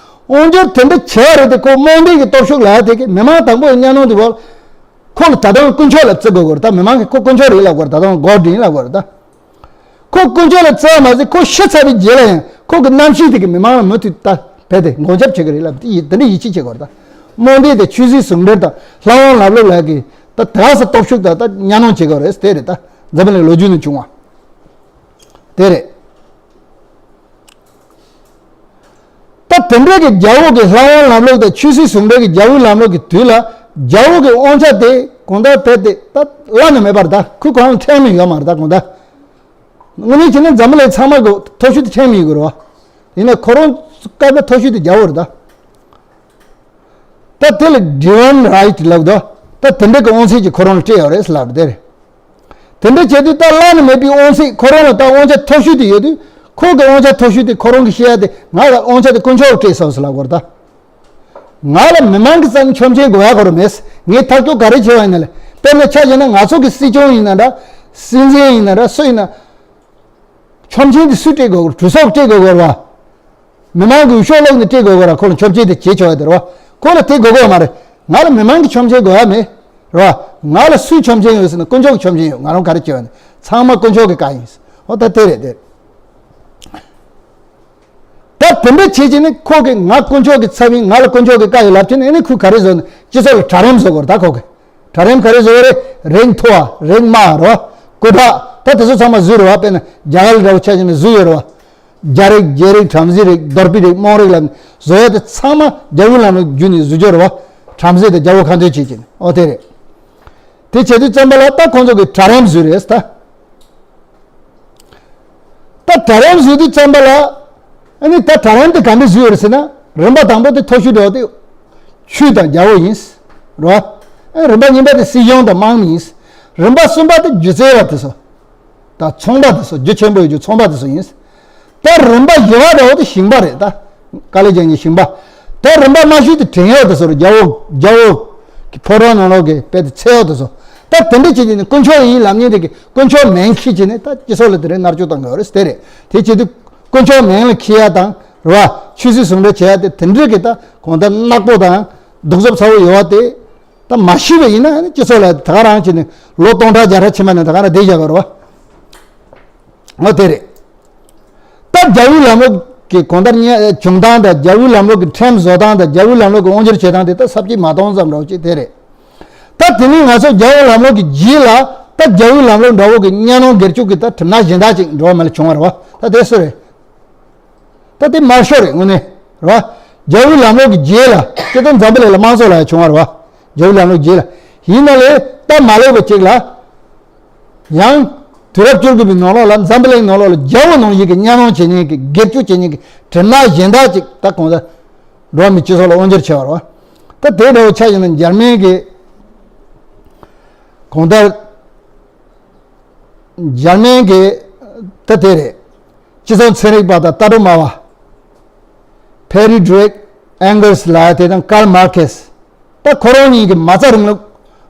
བ། དབང་སྒྱུར་དེ་འདྲ་བྱེད་པ་རེད་དེ། ཁོ་རྨོངས་དད་ཀྱི་སྟོབས་ཤུགས་ལབ་དེ་གི་མི་མང་དང་པོ་ཡི་གཉའ་གནོན་དུ་བོར། ཁོ་ལ་ད་དུང་དཀོན་མཆོག་ལ་བརྩི་དགོས་ཀྱི་རེད། ད་མི་མང་གིས་ཁོ་དཀོན་མཆོག་རེད་ལབ་དགོས་རེད། ད་དུང་གོཌ་ཡིན་ལབ་དགོས་རེད་ད། ཁོ་དཀོན་མཆོག་ལ་བརྩི་བ་མ་ཟད་ཁོ་ཤི་ཚར་བའི་རྗེས་ལ་ཡང་ཁོ་གི་རྣམ་ཤེས་དེ་གི་མི་མང་ལ་མུ་མཐུད་ད་རྦད་དེ་སྒོ་རྒྱབ་བྱེད་ཀྱི་རེད་ལབ་དེ་ཡི་དེ་འདྲ་ཡིད་ཆེས་བྱེད་དགོས་རེད་ད། རྨོངས་དད་དེ་ཆོས་སྲིད་ཟུང་འབྲེལ་དང་ལྷ་དབང་ལམ་ལུགས་ལ་གི་ད་དགའ་ས་སྟོབས་ཤུགས་དང་ད་གཉའ་གནོན་བྱེད་དགོས་རེད། དེ་རེད། ད་འཛམ་བུ་གླིང་ལོ་རྒྱུས་ནས་བྱུང་བ་དེ་རེད། ད་དེ་འདྲའི་གི་རྒྱལ་པོ་གི་ལྷ་དབང་ལམ་ལུགས་དང་ཆོས་སྲིད་ཟུང་འབྲེལ་གི་རྒྱལ་པོའི་ལམ་ལུགས་ཀྱི་དུས་ལ་རྒྱལ་པོ་གི་དབང་ཆ་དེ་གང་ལྟར་རྦད་དེ་ད་བླ་ན་མེད་པ་རེད། ད་ཁོའི་གོང་ལ་ཁྲལ་མི་ཡོད་མ་རེད། ད་གང་ལྟར་དངོས་གནས་བྱས་ན་འཛམ་བུ་གླིང་ཚང་མ་གི་མཐོ་ཤོས་དེ་ཁྲལ་མི་ཡོད་གི་རེད་བ། ཡིན་ན་ཁོ་རང་སྐབས་ལ་མཐོ་ཤོས་དེ་རྒྱལ་པོ་རེད་ད། ད་དེ་ལ་ཌི་ཝའིན་རའིཊ་ལབ་དོ། ད་དེ་འདྲ་གི་དབང་ཚད་ཅིག་ཁོ་རང་ལ་སྤྲད་ཡོད་རེད་ཟེར་ལབ་རེད་དེ་རེད། དེ་འདྲ་བྱས་དུས་ད་བླ་ན་མེད་པའི་དབང་ཚད་ཁོ་རང་ལ་ད་དབང་ཆ་མཐོ་ཤོས་དེ་ཡོད་དུས་ཁོ་གི་དབང་ཆ་མཐོ་ཤོས་དེ་ཁོ་རང་གི་བཤད་ཡ་དེ་ང་ལ་དབང་ཆ་དེ་དཀོན་མཆོག་གིས་སྤྲད་སོང་ཟེར་ལབ་དགོས་རེད་ད། ང་ལ་མི་མང་གི་རྩ་ནས་ཆོམ་ཆེན་དགོས་ཡ་གོ་ར་མེད། ངས་ཐག་གཅོད་ག་རེ་བྱས་པ་ཡིན་ན་ལས། དཔེར་ན་ཆ་བཞག་ན་ང་ཚོ་གི་སྲིད་སྐྱོང་ཡིན་ན་འདྲ། སྲིད་འཛིན་ཡིན་ན་འདྲ། སུ་ཡིན་ན། ཆོམ་ཆེན་དེ་སུས་སྤྲད་དགོས་གོ་ར། གྲོས་ཚོགས་སྤྲད་དགོས་གོ་ར་བ། མི་མང་གི་འོས་ཤོག་བླུགས་ནས་སྤྲད་དགོས་གོ་ར། ཁོ་ལ་ཆོམ་ཆེན་དེ་བྱེད་ཆོག་ཡ་དེ་ར་བ། ཁོ་ལ་དེ་དགོས་གོ་མ་རེད། ང་ལ་མི་མང་གི་ཆོམ་ཆེན་དགོས་ཡ་མེད། ར་བ། ང་ལ་སུའི་ཆོམ་ཆེན་ཡོད་ཟེར་ན་དཀོན་མཆོག་གི་ཆོམ་ཆེན་ཡོད། ང་རང་ག་རེ་བྱེད་པ་ཡིན་ན་ཚང་མ་དཀོན་མཆོག་གི་བཀའ་ཡིན། འོ་ད་དེ་རེད་དེ། ད་དེ་འདྲ་བྱེད་ཀྱི་ནི་ཁོ་གིས་ང་དཀོན་མཆོག་གི་ཚབ་ཡིན། ང་ལ་དཀོན་མཆོག་གི་བཀའ་ཡོད་ལབ་ཀྱི་ནི། ཨ་ནི་ཁོས་ག་རེ་བཟོ་ནི། སྤྱི་ཚོགས་ལ་གྲལ་རིམ་བཟོ་དགོས་རེད་ད་ཁོ་གིས། གྲལ་རིམ་ག་རེ་བཟོ་བ་རེད། རིགས་མཐོ་བ། རིགས་དམའ་བ་རོ། སྐུ་དྲག་ད་དེ་ཚོ་ཚང་མ་བཟོས་རེད་བ། དཔེར་ན་རྒྱ་གར་འདྲ་བོ་ཆ་བཞག་ན་བཟོས་ཡོད་རེད་བ། རྒྱ་རིགས། རྒྱའི་རིགས། བྲམ་ཟེའི་རིགས། གདོལ་པའི་རིགས། རྨོངས་རིགས་ལ་བཟོ་ཡ་དེ་ཚང་མ་རྒྱལ་པོའི་ལམ་ལུགས་བརྒྱུད་ནས་བཟོས་ཡོད་རེད་བ། བྲམ་ཟེ་དང་རྒྱལ་པོ་ཁ་འདོན་བྱེད་ཀྱི་ནི། ཨོ་དེ་རེད། དེ་བྱེད་དུས་ཙམ་པ་ལ་ད་ཁོང་ཚོ་གིས་གྲལ་རིམ་བཟོས་རེད་ད། ད་གྲལ་རིམ་བཟོས་དུས་ཙམ་པ་ལ། ཨ་ནི་ད་གྲལ་རིམ་དེ་ག་འདྲ་བཟོས་ཡོད་རེད་ཟེར་ན། རིམ་པ་དང་པོ་དེ་མཐོ་ཤོས་འདྲ་བ་དེ་ཆོས་དང་རྒྱལ་པོ་ཡིན། རེད་བ། ཨ་རིམ་པ་གཉིས་པ་དེ་སྲིད་གཞུང་དང་དམག་མི་ཡིན། རིམ་པ་གསུམ་པ་དེ་སྒྱུ་རྩལ་བ་དེ་ཚོ། ད་ཚོང་པ་དེ་ཚོ་རྒྱུ་ཆེན་པོ་ཡོད་རྒྱུ་ཚོང་པ་དེ་ཚོ་ཡིན། ད་རིམ་པ་བཞི་པ་འདྲ་བོ་དེ་ཞིང་པ་རེད། ད་དཀའ་ལས་རྒྱག་མཁན་ཞིང་པ། ད་རིམ་པ་དམའ་ཤོས་དེ་བྲན་གཡོག་དེ་ཚོ་རེད། རྒྱ་བོ་རྒྱ་བོ་གི་ཕོ་བྲང་ནང་ལོགས་ཀྱི་དཔེ་དེ་འཚོལ་གཡོག་དེ་ཚོ། ད་དེ་འདྲ་བྱེད་ཀྱི་ནི་དཀོན་མཆོག་ཡིན་ལབ་མཁན་དེ་གི་དཀོན་མཆོག་མིང་ཁྱེར་བྱས་ནས་ད་སྤྱི་ཚོགས་ལ་དེ་རིང་མནར་གཅོད་བཏང་གི་ཡོད་རེད་དེ་རེད། དེ་བྱེད་དུས་དཀོན་མཆོག་མིང་ལ་ཁྱེར་ཡ་དང་རེད་བ། ཆོས་སྲིད་ཟུང་འབྲེལ་བྱེད་ཡ་དེ་དེ་འདྲ་གི་ད་གང་ལྟར་ནག་པོ་དང་གདུག་རྩུབ་ཚ་བོ་ཡོད་བ་དེ། ད་མ་ཤེས་པ་ཡིན་ན་ནི་སྤྱི་ཚོགས་ལ་ད་ག་རང་བྱས་ནས་ལོ་སྟོང་ཕྲག་བརྒྱ་ཕྲག་ཕྱིན་པ་ནས་ད་ག་རང་བསྡད་བཞག་གི་རེད་བ། འོ་དེ་རེད། ད་རྒྱལ་བའི་ལམ་ལུགས་ཀྱི་གང་ལྟར་བྱུང་སྟངས་དང་། རྒྱལ་བའི་ལམ་ལུགས་ཀྱི་ཁྲིམས་བཟོ་སྟངས་དང་། རྒྱལ་བའི་ལམ་ལུགས་ཀྱི་དབང་སྒྱུར་བྱེད་སྟངས་དེ་ད་ས་བཅད་མ་སྟོང་ཙམ་འདྲ་བོ་ཅིག་དེ་རེད། ད་དེ་ནས་ང་ཚོ་རྒྱལ་བའི་ལམ་ལུགས་ཀྱི་རྗེས་ལ་ད་རྒྱལ་བའི་ལམ་ལུགས་འདྲ་བོ་གི་གཉའ་གནོན་སྒེར་གཅོད་ཀྱི་ད་གྲིབ་ནག་གཞན་དག་ཅིག་འགྲོ་བ་མ་ལ་བྱུང་བ་རེད་བ། ད་དེ་སུ་རེད། ད་དེ་དམར་ཤོག་རེད་དངོས་གནས་རེད་བ། རྒྱལ་བའི་ལམ་ལུགས་ཀྱི་རྗེས་ལ་སྤྱིར་བཏང་འཛམ་བུ་གླིང་ལ་དམངས་གཙོ་ལབ་ཡ་བྱུང་བ་རེད་བ། རྒྱལ་བའི་ལམ་ལུགས་རྗེས་ལ། ཡིན་ན་ལས་ད་མ་ལེགས་པ་ཅིག་ལ། ཡང་དུས་རབས་བཅུ་དགུ་པའི་ནང་ལོགས་ལ་འཛམ་བུ་གླིང་ནང་ལོགས་ལ་རྒྱལ་པོ་ནང་བཞིན་གྱི་གཉའ་གནོན་བྱེད་མཁན་གྱི་སྒེར་གཅོད་བྱེད་མཁན་གྱི་གྲིབ་ནག་གཞན་དག་ཅིག་ད་གང་ལྟར་འགྲོ་བ་མིའི་སྤྱི་ཚོགས་ལ་དབང་སྒྱུར་བྱས་པ་རེད་བ། ད་དེ་འདྲ་བོ་ཆ་བཞག་ན་འཇར་མན་གྱི་གང་ལྟར། འཇར་མན་གྱི་ད་དེ་རེད། སྤྱི་ཚོགས་ཚན་རིག་པ་དང་ལྟ་གྲུབ་སྨྲ་བ། ཕེ་རི་ཌི་རིག་ཨེང་གལ་སི་ལབ་ཡ་དེ་དང་ཀརལ་མར་ཁེ་སི། ད་ཁོ་རང་གཉིས་ཀྱིས་མ་རྩ་རིང་ལུགས་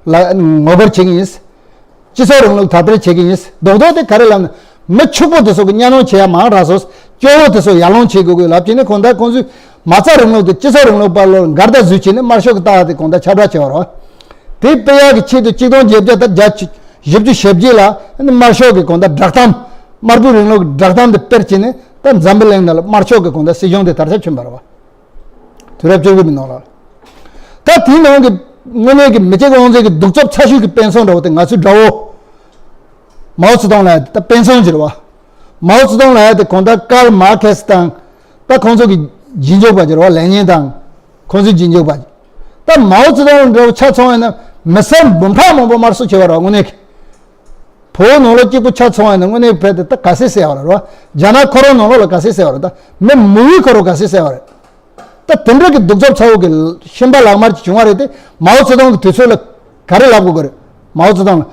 ལ་ངོ་རྒོལ་བྱེད་ཀྱི་ཡིན། སྤྱི་ཚོགས་རིང་ལུགས་དག་ཐེར་བྱེད་ཀྱི་ཡིན། རྡོག་རྡོག་དེ་ག་རེ་ལབ་ན། མི་ཕྱུག་པོ་དེ་ཚོ་གི་གཉའ་གནོན་བྱེད་ཡ་མང་དྲགས་སོང་། སྐྱོ་བོ་དེ་ཚོ་ཡར་ལངས་བྱེད་དགོས་དགོས་ལབ་བྱས་ནས་གང་ལྟར་ཁོང་ཚོས་མ་རྩ་རིང་ལུགས་དེ་སྤྱི་ཚོགས་རིང་ལུགས་པ་ལོ་འགལ་ཟླ་བཟོས་བྱས་ནས་དམར་ཤོག་གི་ལྟ་བ་དེ་གང་ལྟར་ཁྱབ་བསྒྲགས་བྱས་པ་རེད། དེ་སྤེལ་ཡག་གི་ཆེད་དུ་གཅིག་སྟོང་བརྒྱད་བརྒྱ་དང་བརྒྱད་ཅུ་བཞི་བཅུ་ཞེ་བརྒྱད་ལ་དམར་ཤོག་གི་གང་ལྟར་བསྒྲགས་གཏམ། དམར་པོའི་རིང་ལུགས་ཀྱི་བསྒྲགས་གཏམ་དེ་སྤེལ་བྱས་ནས་ད་འཛམ་བུ་གླིང་ནང་ལ་དམར་ཤོག་གི་གང་ལྟར་སྲིད་གཞུང་དེ་དར་ཁྱབ་ཕྱིན་པ་རེད་བ། དུས་རབས་བཅུ་དགུ་པའི་ནང་ལ། ད་དེའི་ནང་གི་དངོས་གནས་ཀྱི་མི་གཅིག་དབང་འཛིན་གྱི་གདུག་རྩུབ་ཚ་ཤོས་ཀྱི་དཔེ་མཚོན་འདྲ་བོ་དེ་ང་ཚོའི་དགྲ་བོ། མའོ་ཙེ་ཏུང་ལབ་ཡ་དེ་ད་དཔེ་མཚོན་ཅིག་རེད་བ། མའོ་ཙེ་ཏུང་ལབ་ཡ་དེ་གང་ལྟར་ཀརལ་མར་ཁེ་སི་དང་། ད་ཁོང་ཚོ་གི་རྗེས་འཇུག་པ་ཅིག་རེད་བ། ལེ་ཉིན་དང་། ཁོང་ཚོའི་རྗེས་འཇུག་པ་ཅིག་ད་མའོ་ཙེ་ཏུང་འདྲ་བོ་ཆ་མཚོན་ཡིན་ན་མི་སེར་འབུམ་ཕྲག་མང་པོ་དམར་གསོད་བྱས་པ་རེད་བ་དངོས་གནས་ཀྱི། བོད་ནང་ལོགས་གཅིག་པུ་ཆ་མཚོན་ཡིན་ན་དངོས་གནས་བོད་དེ་ད་ག་ཚད་བསད་པ་རེད་བ། རྒྱ་ནག་ཁོ་རང་ནང་ལོགས་ལ་ག་ཚད་བསད་པ་རེད། ད་མི་མི་ཡུལ་ཁོ་རང་ག་ཚད་བསད་པ་རེད། ད་དེ་འདྲ་གི་གདུག་རྩུབ་ཚ་བོ་གི་ཤན་པ་ལག་དམར་གྱི་བྱུང་བ་རེད་དེ། མའོ་ཙེ་ཏུང་གི་དུས་ཚོད་ལ་ག་རེ་ལབ་དགོས་ཀྱི་རེད། མའོ་ཙེ་ཏུང་ལ།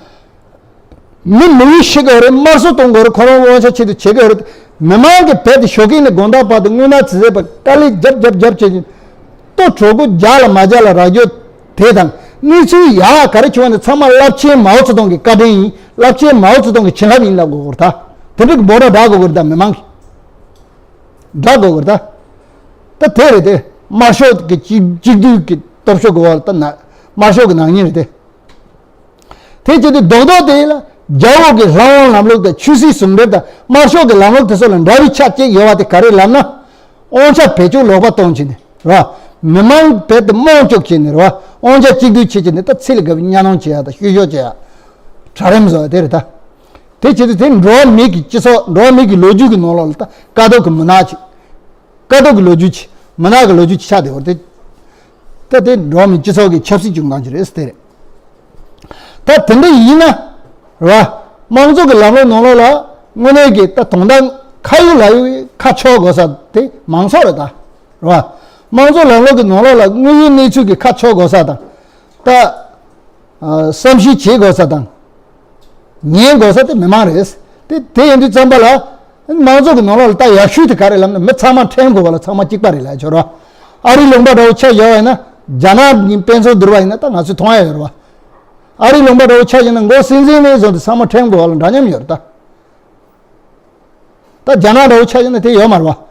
མི་མི་ཡུལ་ཤི་དགོས་རེད། དམར་གསོད་གཏོང་དགོས་རེད། ཁོ་རང་དབང་ཆ་ཆེད་དུ་བྱེད་དགོས་རེད། མི་མང་གི་བོད་དེ་ཞོགས་ཀས་ནས་དགོང་དག་བར་དུ་དངོས་གནས་ཚེ་ཟད་པ་དཀའ་ལས་རྒྱབ་རྒྱབ་རྒྱབ་བྱེད་ཀྱིན། ལྟོ་གྲོད་ཁོག་རྒྱགས་ལ་མ་རྒྱགས་ལ་རག་རྒྱུ་དེ་དང་། གནས་ཚུལ་ཡག་ག་རེ་བྱུང་བ་ནི་ཚང་མ་རླབས་ཆེན་མའོ་ཙེ་ཏུང་གི་བཀའ་དྲིན་ཡིན། རླབས་ཆེན་མའོ་ཙེ་ཏུང་གི་བྱིན་རླབས་ཡིན་ལབ་དགོས་ཀྱི་རེད་ད། དེ་འདྲ་གི་འབོད་སྒྲ་བསྒྲགས་དགོས་ཀྱི་རེད་ད་མི་མང་གིས། བསྒྲགས་དགོས་ཀྱི་རེད་ད། ད་དེ་རེད་དེ། དམར་ཤོག་གི་གཅིག་གཅིག་སྡུད་ཀྱི་སྟོབས་ཤུགས་གི་འོག་ལ་ད་ན་དམར་ཤོག་གི་ནག་ཉེས་རེད་དེ། དེ་བྱེད་དུས་རྡོག་རྡོག་དེ་ལ་རྒྱལ་པོ་གི་ལྷ་དབང་ལམ་ལུགས་དང་ཆོས་སྲིད་ཟུང་འབྲེལ་དང་དམར་ཤོག་གི་ལམ་ལུགས་དེ་ཚོ་ལ་འདྲ་བའི་ཆ་གཅིག་ཡོད་པ་དེ་ག་རེ་ལབ་ན། དབང་ཆ་བེད་སྤྱོད་ལོག་པ་གཏོང་བྱས་ནས་རེད་བ། མི་མང་བོད་དུ་དམངས་སྤྱོད་བྱས་ནས་རེད་བ། དབང་ཆ་གཅིག་སྡུད་བྱེད་བྱས་ནས་ད་ཚེ་ལ་དགའ་བའི་གཉའ་གནོན་བྱེད་ཡ་དང་བཤུ་གཞོག་བྱེད་ཡ། གྲལ་རིམ་བཟོ་བ་དེ་རེད་ད། དེ་བྱེད་དུས་དེ་འགྲོ་བ་མི་གི་སྤྱི་ཚོགས་འགྲོ་བ་མི་གི་ལོ་རྒྱུས་ཀྱི་ནང་ལོགས་ལ་ད་དཀའ་སྡུག་གི་མུན་ནག་ཅིག་དཀའ་སྡུག་གི་ལོ་རྒྱུས་ཅིག་མུན་ནག་གི་ལོ་རྒྱུས་ཅིག་ཆགས་བསྡད་པ་རེད་དེ། ད་དེ་འགྲོ་བ་མིའི་སྤྱི་ཚོགས་ཀྱི་ཆབ་སྲིད་བྱུང་སྟངས་ཅིག་རེད་ཟེར་དེ་རེད། ད་དེ་འདྲ་ཡིན་ན། རེད་བ། དམངས་གཙོ་གི་ལམ་ལུགས་ནང་ལོགས་ལ་དངོས་གནས་ཀྱི་ད་དོན་དག་ཁ་ཡོད་ལག་ཡོད་ཀྱི་ཁ་ཕྱོགས་དགོས་ས་དེ་མང་ཚོགས་རེད་ད། རེད་བ། དམངས་གཙོ་ལམ་ལུགས་ཀྱི་ནང་ལོགས་ལ་དངོས་ཡོད་གནས་ཚུལ་གྱི་ཁ་ཕྱོགས་དགོས་ས་དང་། ད། ཨ། བསམ་ཤེས་བྱེད་དགོས་ས་དང་། ཉན་དགོས་ས་དེ་མི་མང་རེད། དེ་དེ་ཡིན་དུས་ཙམ་པ་ལ། དམངས་གཙོ་གི་ནང་ལོགས་ལ་ད་ཡག་ཤོས་དེ་ག་རེ་ལབ་ན་མི་ཚང་མ་ཁྲིམས་གི་འོག་ལ་ཚང་མ་གཅིག་པ་རེད་ལབ་ཆོག་རེད་བ། ཨ་རིའི་ལུང་པ་འདྲ་བོ་ཆ་བཞག་པ་ཡིན་ན་རྒྱ་ནག་གི་དཔེ་མཚོན་བསྡུར་བ་ཡིན་ན་ད་ང་ཚོས་མཐོང་ཡ་ཡོད་རེད་བ། ཨ་རིའི་ལུང་པ་འདྲ་བོ་ཆ་བཞག་ན་མགོ་སྲིད་འཛིན་ནས་བཟུང་སྟེ་ཚང་མ་ཁྲིམས་གི་འོག་ལ་འདྲ་མཉམ་ཡོད་རེད་ད། ད་རྒྱ་ནག་འདྲ་བོ་ཆ་བཞག་ན་དེ་ཡོད་མ་རེད་བ།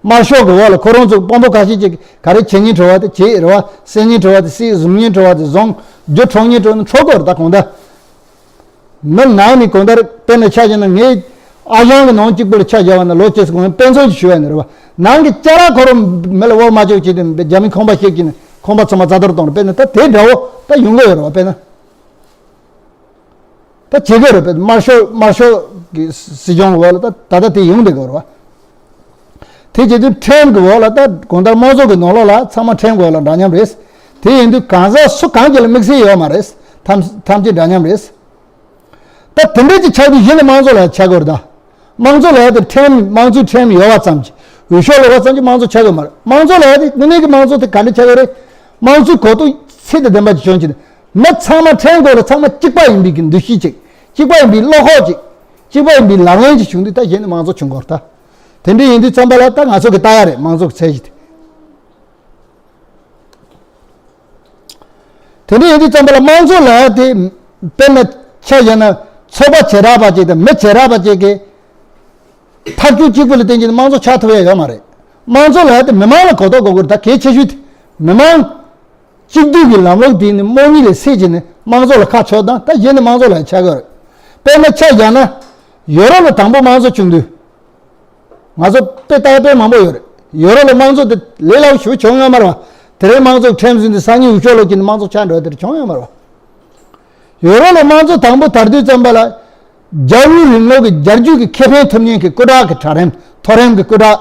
དམར་ཤོག་གི་འོག་ལ་ཁོ་རང་ཚོ་དཔོན་པོ་ཁ་ཤས་ཅིག་ག་རེ་བྱེད་སྙིང་བྲོ་བ་དེ་བྱེད་རེད་བ། བསད་སྙིང་བྲོ་བ་དེ་བསད། བཟུང་སྙིང་བྲོ་བ་དེ་བཟུང་། རྒྱུ་འཕྲོག་སྙིང་བྲོ་བ་ནི་འཕྲོག་དགོས་རེད་ད་གང་ལྟར། མི་ནང་ནས་གང་ལྟར་དཔེར་ན་ཆ་བཞག་ན་ངས་ཨ་ཞང་གི་ནང་གཅིག་པུ་ལ་ཆ་བཞག་པ་ན་ལོ་གཅིག་གོང་དཔེ་མཚོན་ཞིག་ཞུ་བ་ནི་རེད་བ། ནང་གི་ཅ་ལག་ཁོ་རང་མི་ལ་དབོར་མ་བཅུག་བྱས་ཏེ་རྒྱ་མིའི་ཁང་པ་བཤིག་བྱས་ནས་ཁང་པ་ཚང་མ་རྩ་གཏོར་གཏོང་རེད། དཔེར་ན་ད་དེ་འདྲ་བོ་ད་ཡོང་གི་ཡོད་རེད་བ། དཔེར་ན། ད་བྱེད་དགོས་རེད་པས། དམར་ཤོག་དམར་ཤོག་གི་སྲིད་སྐྱོང་འོག་ལ་ད་ད་ལྟ་དེ་ཡོང་བསྡད་དགོས་རེད་བ། དེ་བྱེད་དུས་ཁྲིམས་ཀྱི་འོག་ལ་ད་གང་ལྟར་དམངས་གཙོ་གི་ནང་ལོགས་ལ་ཚང་མ་ཁྲིམས་ཀྱི་འོག་ལ་འདྲ་མཉམ་རེད། དེ་ཡིན་དུས་གང་ཟག་སུ་གང་གཅིག་ལ་དམིགས་བསལ་ཡོད་མ་རེད། ཐམས་ཐམས་ཅད་འདྲ་མཉམ་རེད། ད་དེ་འདྲ་ཅིག་ཆགས་དུས་གཞི་ནས་དམངས་གཙོ་ལ་ཆགས་དགོས་རེད་ད། དམངས་གཙོ་ལ་ཡ་དེ་ཁྲིམས་དམངས་གཙོའི་ཁྲིམས་ཡོད་པ་ཙམ་གྱིས་འོས་ཤོག་ལོག་པ་ཙམ་གྱིས་དམངས་གཙོ་ཆགས་དགོས་མ་རེད། དམངས་གཙོ་ལ་ཡ་དེ་དངོས་གནས་ཀྱི་དམངས་གཙོ་དེ་ག་འདྲ་ཆགས་ཀྱི་རེད། དམངས་གཙོའི་གོ་རྟོགས་ཚད་དང་ལྡན་པ་ཅིག་བྱུང་བྱས་ནས། མི་ཚང་མ་ཁྲིམས་སྒོ་ལ་ཚང་མ་གཅིག་པ་ཡིན་པའི་གི་འདུ་ཤེས་ཅིག་གཅིག་པ་ཡིན་པའི་བློ་ཁོག་ཅིག་གཅིག་པ་ཡིན་པའི་ལག་ལེན་ཅིག་བྱུང་དུས་ད་གཞི་ནས་དམངས་གཙོ་བྱུང་དགོས་རེད་ད། དེ་འདྲ་ཡིན་དུས་ཙམ་པ་ལ་ད་ང་ཚོ་གི་ལྟ་ཡ་རེད་དམངས་གཙོ་གི་ཚད་གཞི་དེ། དེ་འདྲ་ཡིན་དུས་ཙམ་པ་ལ་དམངས་གཙོ་ལབ་ཡ་དེ་དཔེར་ན་ཆ་བཞག་ན་ཚོགས་པ་བྱེ་བྲག་པ་ཅིག་དང་མི་བྱེ་བྲག་པ་ཅིག་གི་ཐབས་ཇུས་གཅིག་པུ་ལ་བརྟེན་གྱི་དམངས་གཙོ་ཆགས་ཐུབ་ཡ་ཡོད་མ་རེད། དམངས་གཙོ་ལབ་ཡ་དེ་མི་མང་ལ་གོ་རྟོགས་དགོས་ཀྱི་རེད་ད་གལ་ཆེ་ཤོས་དེ་མི་མང་། གཅིག་སྡུད་ཀྱི་ལམ་ལུགས་དེ་ནི་དམག་མི་ལ་སྲིད་བྱས་ནས་དམངས་གཙོ་ལ་ཁ་ཕྱོགས་དང་ད་གཞི་ནས་དམངས་གཙོ་ལ་ཆགས་ཀྱི་རེད། དཔེར་ན་ཆ་བཞག་ན་ཡོ་རོབ་ལ་དང་པོ་དམངས་གཙོ་བྱུང་དུས། ང་ཚོ་དཔེ་ལྟ་དཔེ་མང་པོ་ཡོད་རེད། ཡོ་རོབ་ལ་དམངས་གཙོ་དེ་ལས་སླ་པོ་ཞིག་བྱུང་ཡོད་མ་རེད་བ། དེ་རིང་དམངས་གཙོ་ཁྲིམས་ཟིན་དུས་སང་ཉིན་འུ་ཅག་ལོ་ཀྱི་ནི་དམངས་གཙོ་ཆགས་འགྲོ་དེ་བྱུང་ཡོད་མ་རེད་བ། ཡོ་རོབ་ལ་དམངས་གཙོ་དང་པོ་དར་དུས་ཙམ་པ་ལ། རྒྱལ་བའི་རིང་ལུགས་ཀྱི་རྒྱལ་རྒྱུད་ཀྱི་ཁེ་ཕན་ཐོབ་མཁན་གྱི་སྐུ་དྲག་གི་གྲལ་རིམ་མཐོ་རིམ་གྱི་སྐུ་དྲག་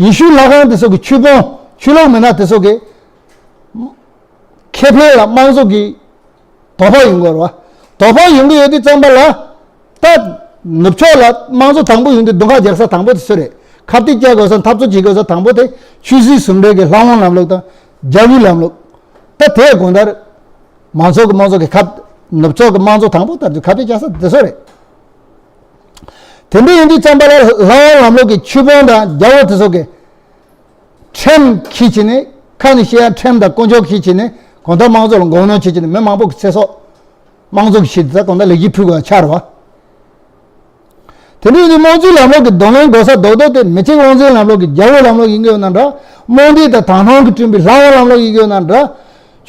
ཡེ་ཤུ་ལྷ་ཁང་དེ་ཚོ་གི་ཆོས་དཔོན་ཆོས་ལུགས་མི་སྣ་དེ་ཚོ་གི་ཁེ་ཕན་ལ་དམངས་གཙོ་གི་དོ་ཕོག་ཡོང་གི་ཡོད་རེད་བ། དོ་ཕོག་ཡོང་གི་ཡོད་དུས་ཙམ་པ་ལ། ད་ནུབ་ཕྱོགས་ལ་དམངས་གཙོ་དང་པོ་ཡོང་དུས་རྡུང་ཁ་རྒྱག་ས་དང་པོ་དེ་སུ་རེད། ཁ་གཏད་བཅག་དགོས་ས་འཐབ་རྩོད་བྱེད་དགོས་ས་དང་པོ་དེ་ཆོས་སྲིད་ཟུང་འབྲེལ་གྱི་ལྷ་དབང་ལམ་ལུགས་དང་རྒྱལ་བའི་ལམ་ལུགས། ད་དེའི་དགོངས་དར། མང་ཚོགས་ཀྱི་དམངས་གཙོ་གི་ཁ། ནུབ་ཕྱོགས་ཀྱི་དམངས་གཙོ་དང་པོ་དར་དུས་ཁ་གཏད་བཅག་ས་དེ་ཚོ་རེད། དེ་འདྲ་ཡིན་དུས་ཙམ་པ་ལ་ལྷ་དབང་ལམ་ལུགས་ཀྱི་ཆོས་དཔོན་དང་རྒྱལ་པོ་དེ་ཚོ་གི་ཁྲིམས་ཁྲིམས་བྱས་ནས་ཁ་ནས་བཤད་ཡ་ཁྲིམས་དང་དཀོན་མཆོག་ཁྲིམས་བྱས་ནས་གང་ལྟར་དམངས་གཙོ་ལ་མགོ་གནོན་བྱེད་ཀྱི་ནས་མི་མང་པོ་གི་ཚེ་སྲོག་དམངས་གཙོ་གི་ཆེད་དུ་ད་གང་ལྟར་ལེགས་སྐྱེས་ཕུལ་དགོས་ཆགས་རེད་བ། དེ་འདྲ་ཡིན་དུས་དམངས་གཙོའི་ལམ་ལུགས་ཀྱི་གདོང་ལེན་དགོས་ས་རྡོག་རྡོག་དེ་མི་གཅིག་དབང་འཛིན་ལམ་ལུགས་ཀྱི་རྒྱལ་པོའི་ལམ་ལུགས་ཡིན་གྱི་ཡོད་ན་འདྲ། དམངས་སྡེ་དང་དང་ཐང་གིས་བསྐྲུན་པའི་ལྷ་དབང་ལམ་ལུགས་ཡིན་གྱི་ཡོད་ན་འདྲ།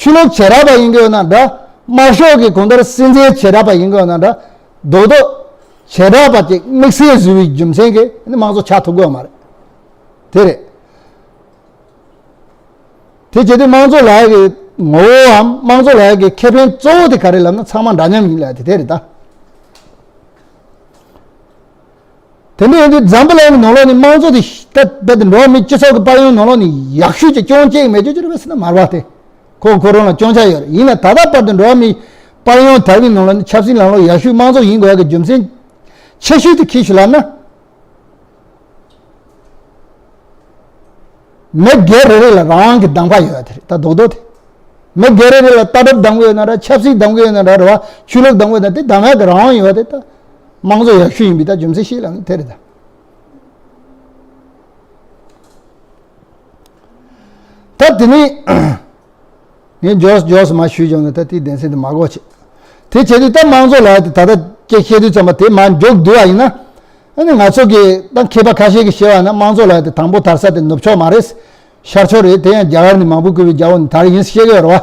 ཆོས་ལུགས་བྱེ་བྲག་པ་ཡིན་གྱི་ཡོད་ན་འདྲ། དམར་ཤོག་གི་གང་ལྟར་སྲིད་འཛིན་བྱེ་བྲག་པ་ཡིན་གྱི་ཡོད་ན་འདྲ། རྡོག་རྡོག་བྱེ་བྲག་པ་ཅིག་དམིགས་བསལ་བཟོས་པའི་རྒྱུ་མཚན་གྱིས་ནི་དམངས་གཙོ་ཆགས་ཐུབ་ཀྱི་ཡོད་མ་རེད། དེ་རེད། དེ་བྱེད་དུས་དམངས་གཙོ་ལབ་ཡ་གི་ངོ་བོའམ་དམངས་གཙོ་ལབ་ཡ་གི་ཁེ་ཕན་གཙོ་བོ་དེ་ག་རེ་ལབ་ན་ཚང་མ་འདྲ་མཉམ་ཡིན་ལབ་ཡ་དེ་དེ་རེད་ད། དེ་འདྲ་ཡིན་དུས་འཛམ་བུ་གླིང་གི་ནང་ལོགས་ནས་དམངས་གཙོ་དེ་ད་རྦད་དེ་འགྲོ་བ་མིའི་སྤྱི་ཚོགས་ཀྱི་དཔལ་ཡོན་ནང་ལོགས་ནས་ཡག་ཤོས་ཀྱི་སྐྱོན་ཅིག་མེད་རྒྱུ་ཅི་རེད་པས་ཟེར་ན་མ་རེད་པ་དེ། ཁོ་ཁོ་རང་ལ་སྐྱོན་ཆ་ཡོད་རེད། ཡིན་ན་ད་ལྟ་བར་དུ་འགྲོ་བ་མིའི་དཔལ་ཡོན་དར་བའི་ནང་ལོགས་ནས་ཆབ་སྲིད་ལམ་ལུགས་ཡག་ཤོས་དམངས་གཙོ་ཡིན་དགོས་ཡ་གི་རྒྱུ་མཚན་ཆེ་ཤོས་དེ་ཁྱི་ཤུ་ལབ་ན། མི་སྒེར་རེ་རེ་ལ་རང་དབང་གི་གདམ་ག་ཡོད་ཡ་དེ་རེད་ད་རྡོག་རྡོག་དེ། མི་སྒེར་རེ་རེ་ལ་ལྟ་གྲུབ་གདམ་གི་ཡོད་ན་འདྲ་ཆབ་སྲིད་གདམ་གི་ཡོད་ན་འདྲ་རེད་བ་ཆོས་ལུགས་གདམ་གི་ཡོད་ན་དེ་གདམ་ཡ་གི་རང་དབང་ཡོད་དེ་ད། དམངས་གཙོ་ཡག་ཤོས་ཡིན་པའི་ད་རྒྱུ་མཚན་ཤེས་ལབ་ན་དེ་རེད་ད། ད་དེ་ནི། ངས་མགྱོགས་མགྱོགས་སུ་མ་ཞུས་བྱུང་ན་ད་དེའི་གདན་སེམས་དེ་མ་གོ་བྱེད། དེ་བྱེད་དུས་ད་དམངས་གཙོ་ལབ་ཡ་དེ་ད་ལྟ་སྐད་བཤད་དུས་ཙམ་པ་དེ་མར་མཇུག་བསྡུ་བ་ཡིན་ན། ཨ་ནི་ང་ཚོ་གི་ད་མཁས་པ་ཁ་ཤས་ཀྱིས་བཤད་བ་ན་དམངས་གཙོ་ལབ་ཡ་དེ་དང་པོ་དར་ས་དེ་ནུབ་ཕྱོགས་མ་རེད། ཤར་ཕྱོགས་རེད་དེ་ཡང་རྒྱ་གར་ནས་མ་བུ་བཀོད་པའི་རྒྱལ་པོ་ནས་དར་ཡིན་བཤད་ཀྱི་ཡོད་རེད་བ།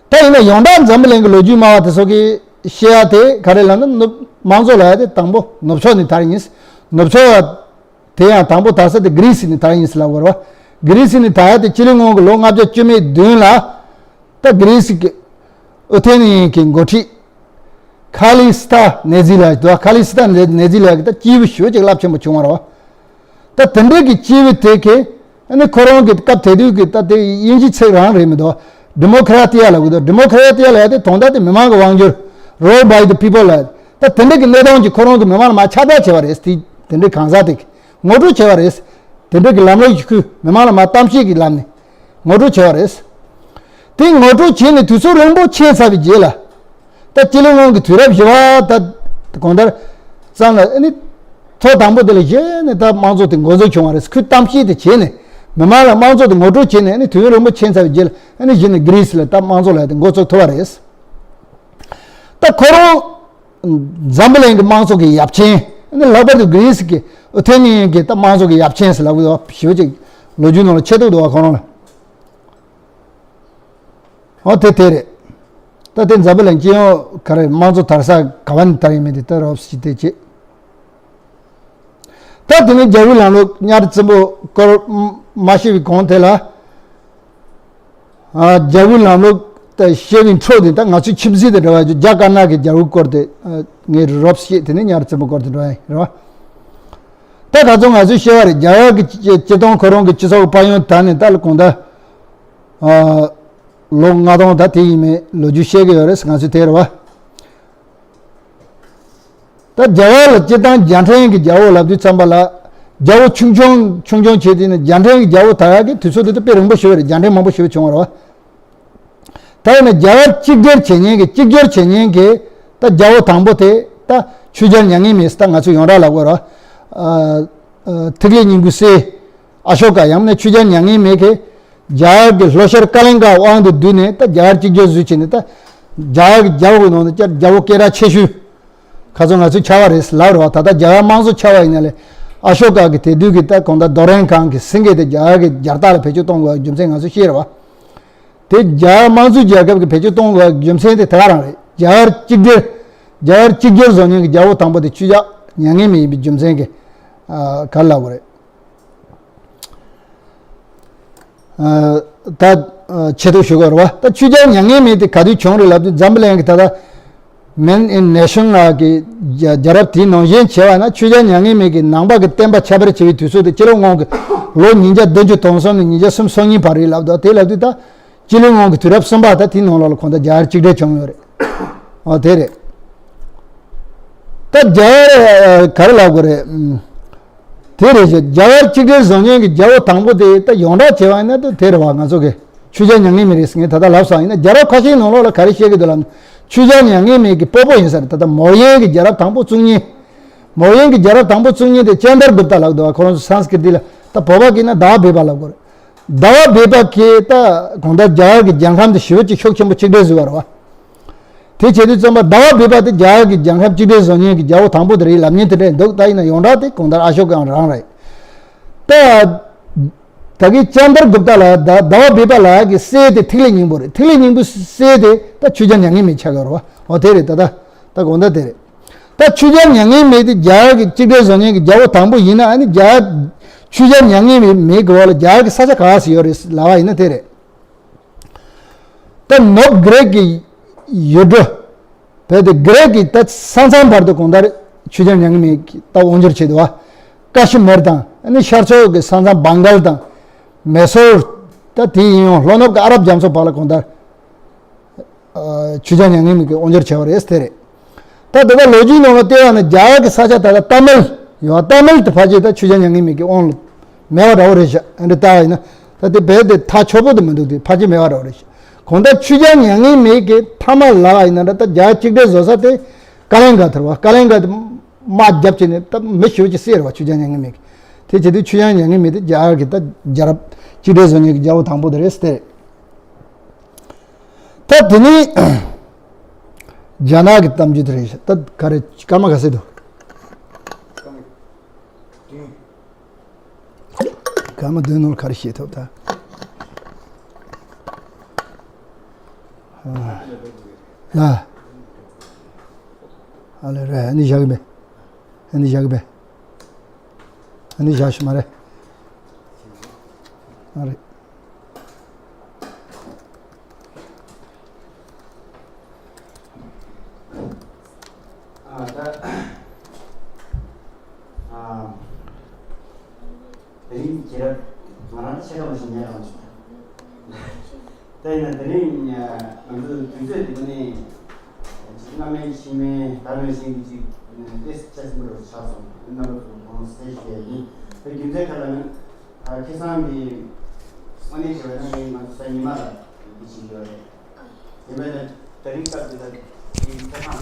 ད་ཡིན་ན་ཡོངས་གྲགས་འཛམ་བུ་གླིང་གི་ལོ་རྒྱུས་སྨྲ་བ་དེ་ཚོ་གིས་བཤད་ཡ་དེ་ག་རེ་ལབ་ན་ནུབ་དམངས་གཙོ་ལབ་ཡ་དེ་དང་པོ་ནུབ་ཕྱོགས་ནས་དར་ཡིན། ནུབ་ཕྱོགས་དེ་ཡང་དང་པོ་དར་ས་དེ་གྷི་རི་སི་ནས་དར་ཡིན་ཟེར་ལབ་དགོས་རེད་བ། གྷི་རི་སི་ནས་དར་ཡ་དེ་སྤྱི་ལོའི་སྔོན་གྱི་ལོ་ལྔ་བརྒྱ་བཅུ་མེད་བདུན་ལ། ད་གྷི་རི་སི་གི་ཨུ་ཐེ་ནི་ཡན་གྱི་འགོ་ཁྲིད། ཁ་ལི་སི་ཐ་ནེ་ཛི་ལབ་ཡ་དེ་ཁ་ལི་སི་ཐ་ནེ་ཛི་ལབ་ཡ་གི་ད་སྐྱེས་བུ་ཞེ་པོ་ཅིག་རླབས་ཆེན་པོ་བྱུང་བ་རེད་བ། ད་དེ་འདྲ་གི་སྐྱེས་བུ་དེ་གི་ཨ་ནི་ཁོ་རང་གི་སྐབས་དེ་དུས་ཀྱི་ད་དེ་དབྱིན་ཇིའི་ཚིག་རང་རེད་མི་འདུག་ཌི་མོ་ཁ་ར་ཏི་ཡ་ལབ་གི་འདུག་ཌི་མོ་ཁ་ར་ཏི་ཡ་ལབ་ཡ་དེ་དོན་དག་དེ་མི་མང་གི་དབང་སྒྱུར། Rule by the people ལབ་ཡ། ད་དེ་འདྲ་གི་གནས་སྟངས་ཀྱིས་ཁོ་རང་གི་མི་མང་ལ་མར་ཁྱབ་བསྒྲགས་བྱས་པ་རེད། དེ་དེ་འདྲའི་གང་ཟག་དེ་གིས་ངོ་སྤྲོད་བྱས་པ་རེད། དེ་འདྲ་གི་ལམ་ལུགས་ཀྱི་ཁུལ་མི་མང་ལ་མར་གཏམ་བཤད་ཀྱི་ལམ་ནས་ངོ་སྤྲོད་བྱས་པ་རེད། དེ་ངོ་སྤྲོད་བྱས་ནས་དུས་ཚོད་རིང་པོ་ཕྱིན་ཚར་བའི་རྗེས་ལ། ད་སྤྱི་ལོའི་སྔོན་གྱི་དུས་རབས་བཞི་པ་ད་གང་ལྟར་ཙམ་ལ་ཨ་ནི་ཐོག་དང་པོ་དེ་ལ་གཞི་ནས་ད་དམངས་གཙོ་དེ་འགོ་འཛུགས་བྱུང་བ་རེད། ཁོས་གཏམ་བཤད་དེ་བྱས་ནས་མི་མང་ལ་དམངས་གཙོ་དེ་ངོ་སྤྲོད་བྱས་ནས་ཨ་ནི་དུས་ཡུན་རིང་པོ་ཕྱིན་ཚར་བའི་རྗེས་ལ་ཨ་ནི་གཞི་ནས་གྷི་རི་སི་ལ་ད་དམངས་གཙོ་ལབ་ཡ་དེ་འགོ་བཙུགས་ཐུབ་པ་རེད། ད་ཁོ་རང་འཛམ་བུ་གླིང་གི་དམངས་གཙོ་གི་ཡབ་ཆེན་ཨ་ནི་ལྷག་པར་དུ་གྷི་རི་སི་གི་ཨུ་ཐེ་ནི་ཡན་གྱི་ད་དམངས་གཙོ་གི་ཡབ་ཆེན་ཟེར་ལབ་དགོས་ཞེ་པོ་ཅིག་ལོ་རྒྱུས་ནང་ལ་ཆེ་ཐུག་འདུག་བ་ཁོ་རང་ལ། ཨོ་དེ་དེ་རེད། ད་དེ་འཛམ་བུ་གླིང་སྤྱི་ཡོངས་ག་རེ་དམངས་གཙོ་དར་ས་ག་བ་ནས་དར་ཡིན་མིན་དེ་ལྟ་རོགས་ཞིག་དེ་བྱེད། ད་དེ་ནས་རྒྱལ་པོའི་ལམ་ལུགས་གཉའ་ཁྲི་བཙན་པོ་སྐོར་མ་བཤད་པའི་གོང་དེ་ལ། ཨ་རྒྱལ་པོའི་ལམ་ལུགས་ད་བཤད་པའི་འཕྲོ་དེ་ད་ང་ཚོའི་ཁྱིམ་མཚེས་དེ་འདྲ་བ་རྒྱ་དཀར་ནག་གི་རྒྱལ་པོའི་སྐོར་དེ་ངས་རོབ་བཤད་དེ་ནས་གཉའ་ཁྲི་བཙན་པོའི་སྐོར་དེ་འདྲ་བ་རེད་བ། ད་ག་ཚོད་ང་ཚོས་བཤད་པ་རེད། རྒྱ་གར་གྱི་སྤྱི་སྤྱི་དང་ཁོ་རང་གི་སྤྱི་ཚོགས་ཀྱི་དཔལ་ཡོན་དར་ནས་ད་ལ་གོང་ད། ལོ་ལྔ་སྟོང་ད་དེ་ཡིན་མིན་ལོ་རྒྱུས་བཤད་ཀྱི་ཡོད་རེད་ང་ཚོས་དེ་རེད་བ། ད་རྒྱ་གར་ལ་སྤྱིར་བཏང་རྒྱལ་ཕྲན་གྱི་རྒྱལ་པོ་ལབ་དུས་ཙམ་པ་ལ་རྒྱལ་པོ་ཆུང་ཆུང་ཆུང་ཆུང་བྱས་དུས་ནི་རྒྱལ་ཕྲན་གྱི་རྒྱལ་པོ་དར་ཡག་གི་དུས་ཚོད་དེ་ད་དཔེ་རིང་པོ་ཞིག་རེད། རྒྱལ་ཕྲན་མང་པོ་ཞིག་བྱུང་བ་རེད་བ། ད་ཡིན་ན་རྒྱ་གར་གཅིག་གྱུར་བྱེད་མཁན་གྱི་གཅིག་གྱུར་བྱེད་མཁན་གྱི་ད་རྒྱལ་པོ་དང་པོ་དེ་ད་ ཆོས་རྒྱལ་མྱ་ངན་མེད་ཟེར་ད་ང་ཚོས་ཡོངས་གྲགས་ལབ་དགོས་རེད་བ། ཨ་ཨ་ཐིག་ལེ་སྙིང་པོའི་སྲས་ཨ་ཤོ་ཀ་ཡང་ན་ཆོས་རྒྱལ་མྱ་ངན་མེད་ཀྱིས་རྒྱ་གར་གྱི་ལྷོ་ཤར་ཀ་ལིང་ག་དབང་དུ་བསྡུས་ནས་ད་རྒྱ་གར་གཅིག་གྱུར་བཟོས་བྱས་ནས་ད་རྒྱ་གར་གྱི་རྒྱལ་པོ་གི་ནང་དུ་བསྐྱར་རྒྱལ་པོ་སྐད་གྲགས་ཆེ་ཤོས། ཁ་སང་ང་ཚོའི་ཆ་བ་རེད་ལབ་རེད་བ། ད་ལྟ་རྒྱ་གར་དམངས་གཙོ་ཆ་བ་ཡིན་ན་ལས་ཨ་ཤོ་ཀ་གི་དེ་དུས་ཀྱི་ད་གང་ལྟར་རྡོ་རིང་གང་གི་སེང་གེ་དེ་རྒྱ་གར་གྱི་རྒྱལ་རྟགས་ལ་བེད་སྤྱོད་གཏོང་དགོས་པའི་རྒྱུ་མཚན་ང་ཚོས་ཤེས་རེད་བ། དེ་རྒྱ་གར་དམངས་གཙོའི་རྒྱལ་ཁབ་ཀྱི་བེད་སྤྱོད་གཏོང་དགོས་པའི་རྒྱུ་མཚན་དེ་དེ་ག་རང་རེད། རྒྱ་གར་གཅིག་སྒྲིལ། རྒྱ་གར་གཅིག་སྒྲིལ་བཟོ་མཁན་གྱི་རྒྱལ་པོ་དང་པོ་དེ་ཆོས་རྒྱལ་མྱ་ངན་མེད་ཡིན་པའི་རྒྱུ་མཚན་གྱིས་ཨ་ག་རེ་ལབ་དགོས་རེད། ཨ་ད་ཨ་ཆེ་མཐོང་ཞུ་དགོས་རེད་བ། ད་ཆོས་རྒྱལ་མྱ་ངན་མེད་དེ་ག་དུས་བྱུང་རེད་ལབ་དུས་འཛམ་བུ་གླིང་གི་ད་ལྟ་Man in Nation ལགས་ཀྱི་རྒྱལ་རབས་དེའི་ནང་བཞིན་བྱས་པ་ན་ཆོས་རྒྱལ་མྱ་ངན་མེད་ཀྱི་ནང་པ་གི་བསྟན་པ་ཁྱབ་སྤེལ་བྱེད་པའི་དུས་ཚོད་དེ་སྤྱི་ལོ་སྔོན་གྱི་ལོ་ཉིས་བརྒྱ་བདུན་ཅུ་དོན་གསུམ་ནས་ཉིས་བརྒྱ་སུམ་ཅུ་སོ་གཉིས་བར་རེད་ལབ་འདུག་དེ་ལབ་དུས་ད་སྤྱི་ལོའི་སྔོན་གྱི་དུས་རབས་གསུམ་པ་ད་དེའི་ནང་ལོགས་ལ་གང་ལྟར་རྒྱ་གར་གཅིག་སྒྲིལ་བྱུང་ཡོད་རེད། ཨོ་དེ་རེད། ད་རྒྱ་གར་ག་རེ་ལབ་དགོས་རེད། ཨུམ། དེ་རེད་ཤག་རྒྱ་གར་གཅིག་སྒྲིལ་བཟོ་མཁན་གྱི་རྒྱལ་པོ་དང་པོ་དེ་ད་ཡོངས་གྲགས་བྱས་པ་ཡིན་ན་ད་དེ་རེད་བ། ང་ཚོ་གི་ཆོས་རྒྱལ་མྱ་ངན་མེད་རེད་ཟེར་མཁན་ད་ལྟ་ལབ་སོང་ཡིན་ན་རྒྱལ་རབས་ཁ་ཤས་ནང་ལོགས་ལ་ག་རེ་བཤད་ཀྱི་འདུག་ལབ་ན་ཆོས་རྒྱལ་མྱ་ངན་མེད་ཀྱི་སྤོ་བོ་ཡིན་ས་རེད། ད་ལྟ་མོར་ཡན་གྱི་རྒྱལ་རབས་དང་པོ་བཙུགས་མཁན། མོར་ཡན་གྱི་རྒྱལ་རབས་དང་པོ་བཙུགས་མཁན་དེ་ཅན་དར་གུབ་ཏ་ལབ་འདུག་བ། ཁོ་རང་ཚོ་སན་སྐྲིཏ་ལ་ད་བོད་པ་གི་ན་ཟླ་བ་བེ་པ་ལབ་དགོས་རེད། ཟླ་བ་བེ་པ་གིས་ད་གང་ལྟར་རྒྱ་གར་གྱི་རྒྱལ་ཁམས་དེ་ཞེ་པོ་ཅིག་ཤུགས་ཆེན་པོ་གཅིག་སྒྲིལ་བཟོས་པ་རེད་བ། དེ་བྱེད་དུས་ཙམ་པ་ཟླ་བ་བེ་པ་དེ་རྒྱ་གར་གྱི་རྒྱལ་ཁམས་གཅིག་སྒྲིལ་བཟོ་མཁན་གྱི་རྒྱལ་པོ་དང་པོ་དེ་རེད་ལབ་མཁན་དེ་འདྲ་འདུག་ད་ཡིན་ན་ཡོངས་གྲགས་དེ་གང་ལྟར་ཨ་ཤོ་ཀའང་རང་རེད། ད་ད་གིན་ཅན་དར་གུབ་ཏ་ལ་ཟླ་ཟླ་བ་བེ་པ་ལ་གི་སྲས་དེ་ཐིག་ལེ་སྙིང་པོ་རེད། ཐིག་ལེ་སྙིང་པོའི་སྲས་དེ་ད་ཆོས་རྒྱལ་མྱ་ངན་མེད་ཆགས་ཀྱི་རེད་བ། འོ་དེ་རེད། ད་ད་ད་གང་ལྟར་དེ་རེད། ད་ཆོས་རྒྱལ་མྱ་ངན་མེད་དེ་རྒྱ་གར་གྱི་གཅིག་སྒྲིལ་བཟོ་མཁན་གྱི་རྒྱལ་པོ་དང་པོ་ཡིན་ན་ཨ་ནི་རྒྱ་གར་ཆོས་རྒྱལ་མྱ་ངན་མེད་མེད་གི་བ་ལ་རྒྱ་གར་གྱི་ས་ཆ་ག་ག་སེ་ཡོད་རེད་ལབ་པ་ཡིན་ན་དེ་རེད། ད་ནུབ་གྷི་རིག་གི་ཡུལ་གྲུ། བོད་དེ་གྷི་རིག་གི་ད་ས་མཚམས་བར་དུ་གང་ལྟར་ཆོས་རྒྱལ་མྱ་ངན་མེད་ཀྱིས་ད་དབང་བསྒྱུར་བྱས་འདུག་བ། ཀ་ཤི་མིར་དང་ཨ་ནི་ཤར་ཕྱོགས་ཀྱི་ས་མཚམས་བང་གལ་དང་། མེ་སོར། ད་དེ་ཡིན་ཡང་ལྷོ་ནུབ་ཀྱི་ཨ་རབ་རྒྱ་མཚོ་བར་ལ་གང་ལྟར། ཨ་ཆོས་རྒྱལ་མྱ་ངན་མེད་ཀྱིས་དབང་བསྒྱུར་བྱས་པ་རེད་དེ་རེད། ད་དེ་ག་ལོ་རྒྱུས་ནང་ལ་བལྟས་པ་ན་རྒྱ་གར་གྱི་ས་ཆ་ད་ལྟ་ཏཱ་མིལ་ཡོད། ཏཱ་མིལ་དེ་ཕལ་ཆེར་ད་ཆོས་རྒྱལ་མྱ་ངན་མེད་ཀྱི་དབང་ལ་མེད་པ་འདྲ་བོ་རེད་ཤག་ཨ་འདྲ་ལྟ་བ་ཡིན་ན་ད་དེ་བོད་དེ་ཐག་ཆོད་པོ་དེ་མི་འདུག་དེ་ཕལ་ཆེར་མེད་པ་འདྲ་བོ་རེད་ཤག་གང་ལྟར་ཆོས་རྒྱལ་མྱ་ངན་མེད་ཀྱི་མཐའ་མ་ལ་ཡིན་ན་འདྲ་ད་རྒྱ་གཅིག་སྒྲིལ་བཟོ་ས་དེ་ཀ་ལིང་ག་དེ་རེད་བ། ཀ་ལིང་ག་དེ་དམག་བརྒྱབ་བྱས་ནས་ད་མི་ཞེ་པོ་ཅིག་བསད་རེད་བ། ཆོས་རྒྱལ་མྱ་ངན་མེད་ཀྱི། དེ་བྱེད་དུས་ཆོས་རྒྱལ་མྱ་ངན་མེད་དེ་རྒྱ་གར་གྱི་ད་རྒྱལ་རབས་གཅིག་སྒྲིལ་བཟོ་མཁན་གྱི་རྒྱལ་པོ་དང་པོ་དེ་རེད་ཟེར། ད་དེ་ནས་རྒྱ་ནག་གི་གཏམ་རྒྱུད་དེ་རེད། ད་ག་རེ་སྐར་མ་ག་ཚོད་འདུག་སྐར་མ་བདུན་ནང་ལ་ག་རེ་བཤད་ཐུབ་ད། ཨ་ལེ་རེད། ཨ་ནི་བཞག་གི་མེད། ཨ་ནི་བཞག་གི་མེད། ཨ་ནི་བཞག་ཤི་མ་རེད། མ་རེད། ཨ་ད། ཨ། དེ་རིང་ཁྱེད་རང་ང་རང་ཆེ་ག་མ་ཞིག་ཉལ་རང་བྱུང་། དེ་ཡིན་ན་དེ་རིང་ང་ཚོ་དུས་ཚོད་འདི་ནི་སྔ་མའི་ཕྱི་མའི་ཟླ་མའི་ཤིང་གི་ཅིག་ཏེ་ཆ་ཟིན་པོ་ཆགས་སོང་། རྣམ་པ་ཚོ་གོང་གསལ་ཞུ་ཡ་ཡིན། དེ་རྒྱུ་མཚན་ག་ལ་ནི་ཁ་སང་གི་དངོས་གནས་བྱས་པ་ན་ང་ཚོ་གཟའ་ཉི་མ་ལ་འདི་བྱེད་ཀྱི་ཡོད་རེད། ཡིན་པས་ན་དེ་རིང་སྐབས་འདི་ལ་དེའི་ཁ་སང་།